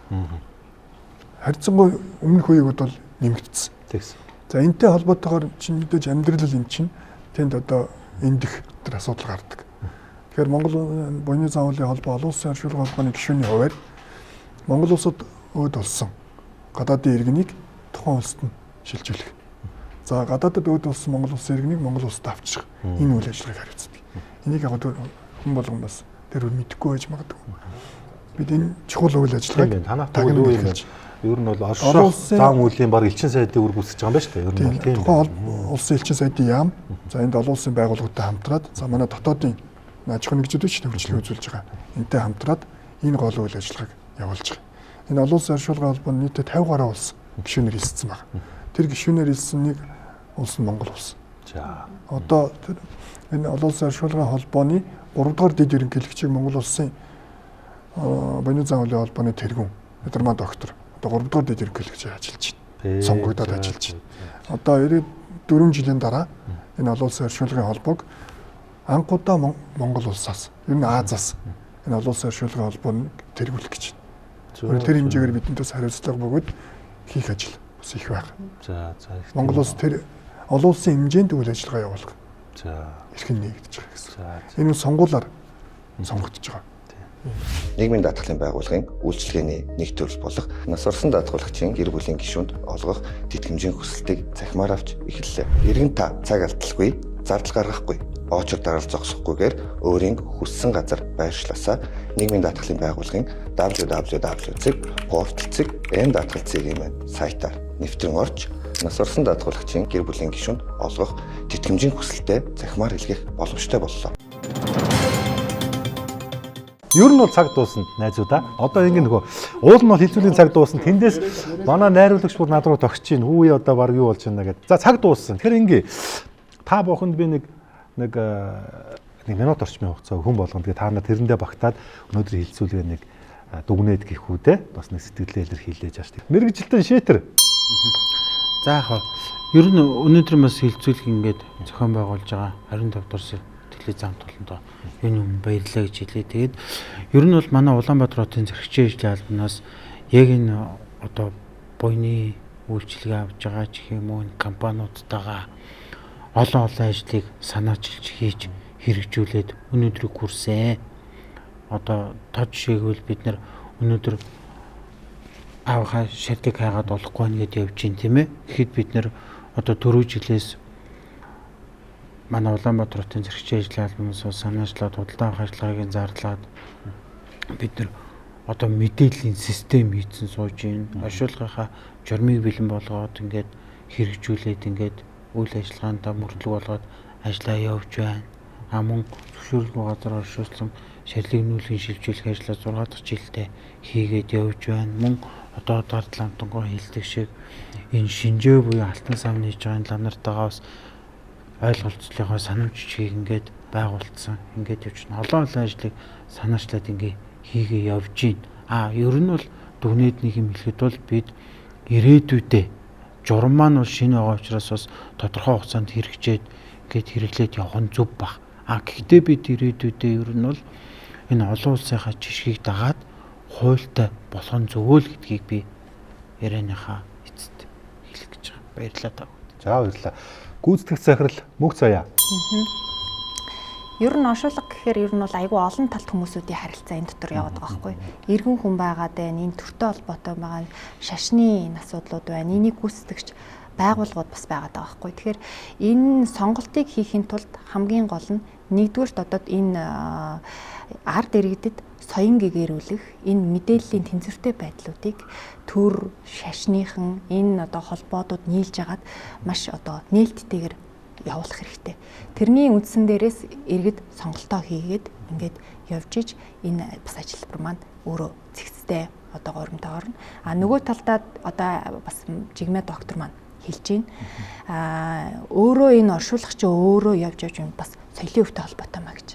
харьцангуй өмнөх үеигүүд бол нэмэгдсэн. Тэгсэн. За энэтэй холбоотойгоор чинь мэдээж амьдрал энэ чинь тэнд одоо эндэх тэр асуудал гардаг. Тэгэхээр Монгол буйны заавлын холбоо олон улсын оршуулгын холбооны гишүүний хувьд Монгол улсад өөд болсон гадаадын иргэнийг тухайн улсад нь шилжүүлэх. За гадаадад өөд болсон Монгол улсын иргэнийг Монгол улсад авчрах энэ үйл ажиллагааг хариуцдаг. Энийг яг хүн болгон бас тэр үр мэдэхгүй байж магадгүй. Бид энэ чухал үйл ажиллагааг танах тэгвэл юу юм бэ? Ер нь бол оршуулгын зам үлийн баг элчин сайдын үр гүйцэтгэж байгаа юм байна шүү дээ. Ер нь бол тийм. Тухайн улсын элчин сайдын яам за энд олон улсын байгууллагуудтай хамтраад за манай дотоодын аж ахуйн нэгжүүд ч төвчлэг үзүүлж байгаа. Энтэй хамтраад энэ гол үйл ажиллагааг явуулж байгаа. Энэ олон улсын оршуулгын холбоонд нийтдээ 50 гаруй улс гишүүнээр элссэн байна. Тэр гишүүнээр элссэн нэг улс нь Монгол улс. За. Одоо энэ олон улсын оршуулгын холбооны 3 дугаар дэд ерөнхийлөгчийг Монгол улсын буйны зан үйлийн холбооны тэргүүн Ядармаа доктор одоо 3 дугаар дэд ерөнхийлөгч ажиллаж байна. Сонгогдоод ажиллаж байна. Одоо 94 жилийн дараа энэ олон улсын оршуулгын холбоог анх удаа Монгол улсаас, ер нь Азиас энэ олон улсын оршуулгын холбоог тэргүүлэх гэж байна. Тэр хэмжээгээр бидэнд бас хариуцлага бөгөөд хийх ажил бас их байна. За за. Монгол улс тэр олон улсын хэмжээнд үйл ажиллагаа явуулах. За. Эрх нь нэгдэж байгаа гэсэн. Энэ нь сонгуулиар сонгогдож байгаа. Нийгмийн даатгалын байгууллагын үйлчилгээний нэг төрөл болох нас барсан даатгуулагчийн гэр бүлийн гишүүнд олгох тэтгэмжийн хүсэлтийг захимаар авч эхэллээ. Иргэн та цаг алдалгүй, зардал гаргахгүй, очор дараал зогсохгүйгээр өөрийн хүссэн газар байршлаасаа нийгмийн даатгалын байгууллагын www.portal.m-даатгал.cg сайтаар нэвтрэн орж нас барсан даатгуулагчийн гэр бүлийн гишүүнд олгох тэтгэмжийн хүсэлтээ захимаар илгээх боломжтой боллоо. Ер нь бол цаг дуусна найзуудаа. Одоо ингэ нөгөө уул нь бол хилцүүлийн цаг дуусна. Тэндээс манай найруулагч бүр над руу тогсож чинь хүү одоо баг юу болж байна гэд. За цаг дууссан. Тэгэхээр ингэ та бүхэнд би нэг минут орчмын хугацаа хүн болгоно. Тэгээ та нар тэрэндээ багтаад өнөөдрийн хилцүүлгээ нэг дүгнээд гэх үү те. Бас нэг сэтгэлээ илэрхийлээж ааш. Мэргэжилтэн шийтэр. За яг ер нь өнөөдөр бас хилцүүлэг ингээд зохион байгуулж байгаа 25 дугаар сэтгэлийн зам толондоо энэ юм баярлалаа гэж хэлээ. Тэгээд ер нь бол манай Улаанбаатар хотын зэрэгчийн ажлын албанаас яг энэ одоо буйны үйлчилгээ авч байгаа ч гэх юм уу энэ компаниудтайгаа олон олон ажлыг санаачилж хийж хэрэгжүүлээд өнөөдрийг хүрсэн. Одоо тод жишээгвэл бид нар өнөөдөр аавынхаа шардаг хайгаад олохгүй байна гэдээ явж байна тийм ээ. Тэгэхэд бид нар одоо түрүү жилээс манай Улаанбаатар хотын зэрэгчийн ажлын албанаас санаачлаад худалдаа авах ажиллагааг зарлаад бид нар одоо мэдээллийн систем хийцэн сууж байна. Оршуулгынхаа журмыг бэлэн болгоод ингээд хэрэгжүүлээд ингээд үйл ажиллагаандаа мөрдлөг болгоод ажиллаа явж байна. А мөн зөвшөөрлгүй газар оршуулсан шарлыг нүүлгэн шилжүүлэх ажлаа 6 дахь жилдээ хийгээд явж байна. Мөн одоо дардал амтангоо хэлдэг шиг энэ шинжээ буюу алтан сав нээж байгаа энэ лам нартайгаа бас ойлголцлынхоо санамж жижиг ингээд байгуулсан. Ингээд явж байна. Олон олон ажлыг санаачлаад ингээ хийгээ явж байна. А ер нь бол дүгнээд нэг юм хэлэхэд бол бид ирээдүйдээ журам маань бол шинэ байгаа учраас бас тодорхой хугацаанд хэрэгжээд ингээд хэрэглээд явах нь зөв баг. А гэхдээ бид ирээдүйдээ ер нь бол энэ олон улсынхаа жишгийг дагаад хуультай болох нь зөв л гэдгийг би ярианыхаа эцэст хэлэх гэж байгаа. Баярлалаа та. За баярлалаа. Гүйцэтгэх захирал Мөнх Заяа. Ер нь оршуулга гэхээр ер нь бол айгүй олон талт хүмүүсүүдийн харилцаа энэ дотор яваад байгаа байхгүй. Иргэн хүн байгаад байна, энэ төртэй холбоотой байгаа, шашны энэ асуудлууд байна, энийг гүйцэтгэгч Байгууллагууд бас байгаад байгаа байхгүй. Тэгэхээр энэ сонголтыг хийхин тулд хамгийн гол нь нэгдүгээрт одоо энэ ард иргэдэд соён гэгэрүүлэх энэ мэдээллийн тэнцвэртэй байдлуудыг төр шашныхан энэ одоо холбоодууд нийлж агаад маш одоо нээлттэйгээр явуулах хэрэгтэй. Тэрний үндсэн дээрээс иргэд сонголтоо хийгээд ингээд явж иж энэ бас ажилбар маань өөрөө зэгцтэй одоо горимтой орно. А нөгөө талдаа одоо бас жигмэ доктор маань хэлж байна. Өөрөө энэ оршуулагч өөрөө явж явж бас соёлын өвтэй холбоотой маа гэж.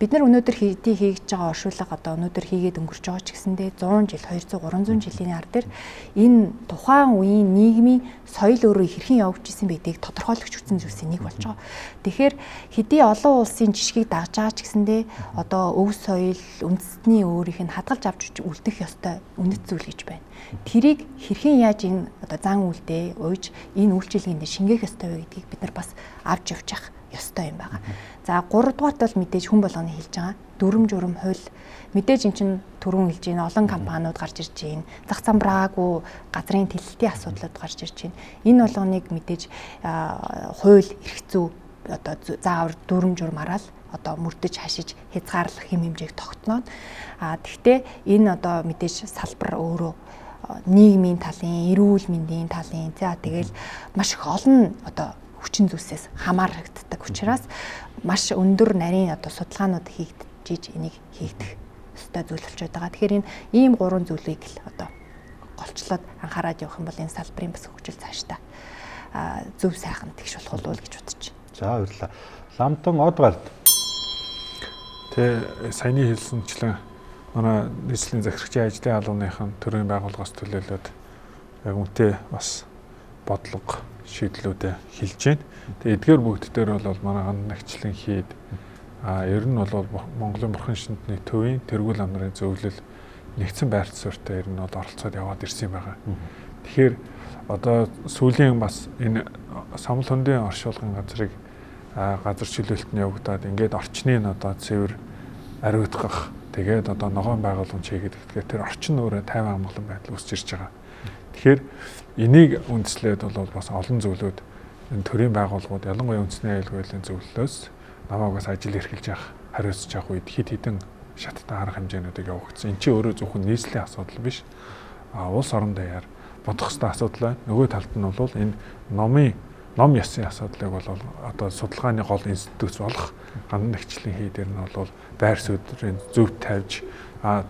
Бид нар өнөөдөр хэдий хийж байгаа оршуулга одоо өнөөдөр хийгээд өнгөрч байгаа ч гэсэндээ 100 жил, 200, 300 жилийн ар дээр энэ тухайн үеийн нийгмийн соёл өөрөө хэрхэн явагдаж исэн байдгийг тодорхойлогч үтсэн зүйлсийн нэг болж байгаа. Тэгэхээр хэдий олон улсын жишгийг дагж байгаа ч гэсэндээ одоо өв соёл, үндэстний өөрийнх нь хадгалж авч үлдэх ёстой үнэт зүйл гэж байна. Тэрийг хэрхэн яаж энэ одоо зан үйлдээ уйж энэ үйлчилгээнд шингээх ёстой вэ гэдгийг бид нар бас авч явчих ёстой юм байна. За 3 дугаарт бол мэдээж хүн болгоны хэлж байгаа дүрм журам хууль мэдээж эн чинь түрүүн хэлж байна олон компаниуд гарч ирж байна. Зах замбраагүй газрын тэлэлтийн асуудлууд гарч ирж байна. Энэ болгоныг мэдээж хууль эрх зүй одоо заавар дүрм журмаараа л одоо мөрдөж хашиж хязгаарлах хэм хэмжээг тогтноо. А тэгтээ энэ одоо мэдээж салбар өөрөө нийгмийн талын, эрүүл мэндийн талын за тэгэл маш их олон одоо хүчин зүйлсээс хамаарагддаг учраас маш өндөр нарийн одоо судалгаанууд хийгдэж энийг хийгдэх ёстой зүйл болчиход байгаа. Тэгэхээр энэ ийм гурван зүйлийг л одоо голчлоод анхаарад явах юм бол энэ салбарын бас хөгжил цаашдаа зөв сайхан тэгш болох уу гэж бодож байна. За баярлалаа. Ламтан од гард. Тэ саяны хэлсэнчлэн манай нийслэлийн захирагчийн ажлын албаныхан төрийн байгууллагаас төлөөлөөд яг үнтэй бас бодлого шийдлүүдээ хэлж байна. Тэгээ эдгээр бүгд дээр бол манай гандан нагчлан хийд ер нь бол Монголын бурхан шинтний төвийн тэргүүл ам нарын зөвлөл нэгдсэн байр суурьтай ер нь бол оролцоод яваад ирсэн юм байна. Тэгэхээр одоо сүүлийн бас энэ самал хөндийн оршуулгын газрыг газар чөлөөлт нь явагдаад ингээд орчны нь одоо цэвэр ариутгах тэгээд одоо ногоон байгууламж хийгээд тэгэхээр тэр орчин өөрөө тайван амгалан байдал үүсч ирж байгаа. Тэгэхээр энийг үндэслээд бол бас олон зүйлүүд энэ төрийн байгууллагууд ялангуяа үндэсний аюулгүй байдлын зөвлөлөөс намайг бас ажил эрхэлж явах хариуцж явах үед хэд хэдэн шаттай арга хэмжээнүүдийг явуулсан. Энд чинь өөрөө зөвхөн нийслэлийн асуудал биш. Улс орон даяар бодох ёстой асуудал байна. Нөгөө талд нь бол энэ ном ёсын асуудлыг бол одоо судалгааны гол институт болох гандан нагчлан хий дээр нь бол байр суурийн зөв тавьж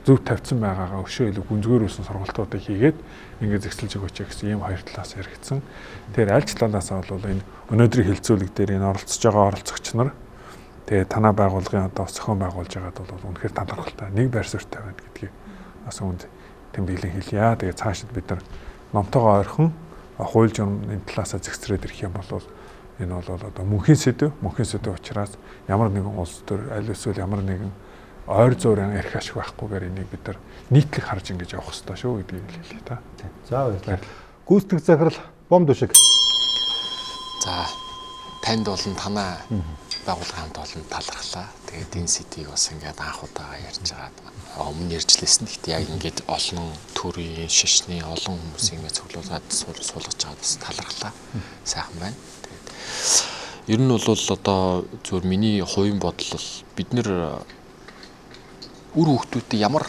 зөв тавьсан байгаагаа өшөө илүү гүнзгийрүүлсэн сургалтуудыг хийгээд ингээд зэгсэлж өгөөч гэсэн ийм хоёр талаас яригдсан. Тэгэхээр аль ч талаасаа бол энэ өнөөдрийн хэлцүүлэг дээр энэ оролцож байгаа оролцогч нар тэгээ танаа байгууллагын одоо зохион байгуулж байгаад бол үнэхээр талархалтай нэг байр суурьтай байна гэдгийг бас үүнд тэмдэглэн хэлье. Тэгээ цаашид бид нар номтойгоо ойрхон хууль журмын талаасаа зэгсрээд ирэх юм бол энэ бол одоо мөнхийн сэдэв учраас ямар нэгэн улс төр аль эсвэл ямар нэгэн ойр зуурын эрх ашиг байхгүйгээр энийг бид нар нийтлэг харж ингэж явах ёстой шүү гэдгийг хэлье та. За баярлалаа. Гүйцэтгэх захирал Бом Дүшиг. За танд болон танаа байгууллагын хамт олон талархлаа. Тэгээд энэ сэдвийг бас ингээд анх удаага ярьж байгаа. Өмнө ярьж лээсэн. Гэхдээ яг ингээд олон төрийн, шашны олон хүмүүсийг ингээд цуглуулад суулгаж байгаа бас талархлаа. Сайхан байна. Тэгээд ер нь бол одоо зөвхөн миний хувийн бодол бол бид нэр үр хүүхдүүдэд ямар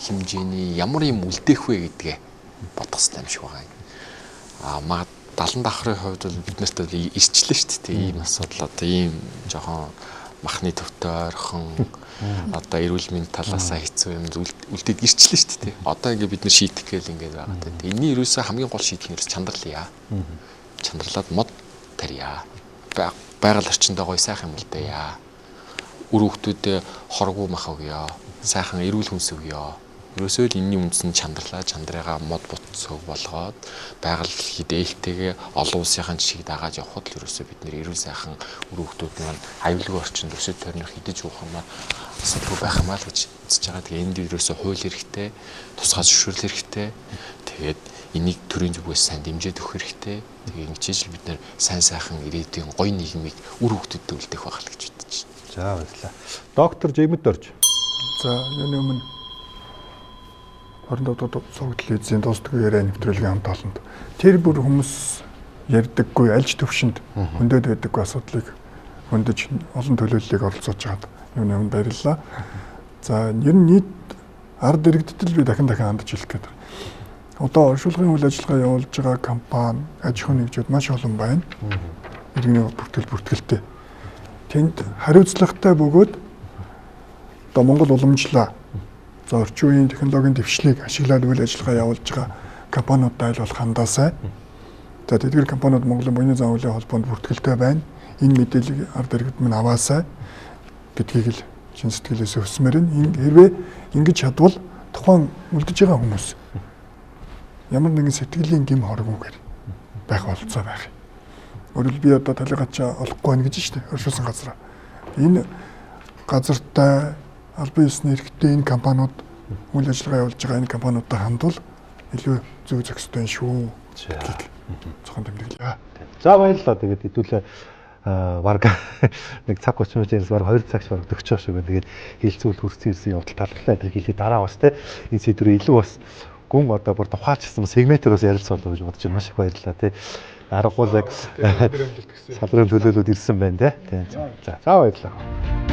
хэмжээний ямар юм үлдээх вэ гэдгээ бодох хэрэгтэй юм шиг байгаа юм. Магад 70 давхрын хувьд бол бид нарт бол ирчлээ шүү дээ. Ийм асуудал одоо ийм жоохон махны төвтэй ойрхон одоо эрүүл мэнд талаасаа хэцүү юм үлдээд ирчлээ шүү дээ. Одоо ингээд бид нар шийдэх гээл ингээд байгаа. Энэний ерөөсөө хамгийн гол шийдэл нь ерөөс чандралъя. Чандралаад мод тарья. Байгаль орчиндөө гоё сайхан юм үлдээе. Үр хүүхдүүдэд хоргүй мах өгье. Сайхан эрүүл хүнс өгье. Ерөөсөө л энэний үндсэн чандралаа, чандрыгаа мод бут цөг болгоод байгаль хэд ээлтэйгээ олон улсынхаа жишгийг дагаад явхад л ерөөсөө бид нэр эрүүл сайхан үр хүүхдүүд маань аюулгүй орчинд өсөж тойрнох идэж уух юмар асуудалгүй байх юм аа л гэж үзэж байгаа. Тэгээ энд ерөөсөө хууль хэрэгтэй, тусгай зөвшөөрөл хэрэгтэй. Тэгээд энийг төрийн зүгээс сайн дэмжиж өгөх хэрэгтэй. Тэгээ ингэж л бид нэр сайн сайхан ирээдүйн гоё нийгмийг үр хүүхдүүдэд үлдээх байх л гэж бодож байна. За баярлалаа. Доктор Жигмэд Дорж. За юуны өмнө 25 дахь суваг телевизийн дуустдаг яриа нэвтрүүлгийн хамт олонд тэр бүр хүмүүс ярьдаггүй альж төвшөнд хөндөөд байдаггүй асуудлыг хөндөж олон төлөөллийг оролцуулж байгаад юуны өмнө баярлалаа. За ер нь нийт ард иргэдэд л би дахин дахин хандаж хэлэх гээд байна. Одоо оршуулгын үйл ажиллагаа явуулж байгаа компани, аж ахуйн нэгжүүд маш олон байна. Иргэний бүртгэл бүртгэлтэй. Тэнд хариуцлагатай бөгөөд одоо Монгол уламжлаа. За орчин үеийн технологийн дэвшлийг ашиглаад үйл ажиллагаа явуулж байгаа компаниудад айл болох хандаасай. За тэдгэр компаниуд Монголын буяны зан үйлийн холбоонд бүртгэлтэй байна. Энэ мэдээллийг ард иргэд минь аваасай гэдгийг л чин сэтгэлээс өсмөр нь. Хэрвээ ингэж чадвал тухайн үлдэж байгаа хүмүүс ямар нэгэн сэтгэлийн гэм хоргуугаар байх болцоо байх юм. Өөрөлд би одоо талигачаа олохгүй байна гэж шүү дээ. Оршуулсан газараа. Энэ газартай албан ёсны эрхтэй энэ компаниуд үйл ажиллагаа явуулж байгаа энэ компаниудад хандвал илүү зөв зохистой шүү гэдгийг цохон тэмдэглэе. За баярлалаа. Тэгээд хэдүүлээ баг нэг цаг 30 минутын баг 2 цагч баг төгсөх шиг байна. Тэгээд хилцүүл хүрсэн ирсэн явдал талархлаа тэр хэлээ дараа бас те энэ сэдвээр илүү бас гүн одоо бүр тухайлчсан сегментээр бас ярилцсан болов гэж бодож байна. Маш их баярлалаа те. Аргагүй л салрын төлөөлөлд ирсэн байна те. За баярлалаа.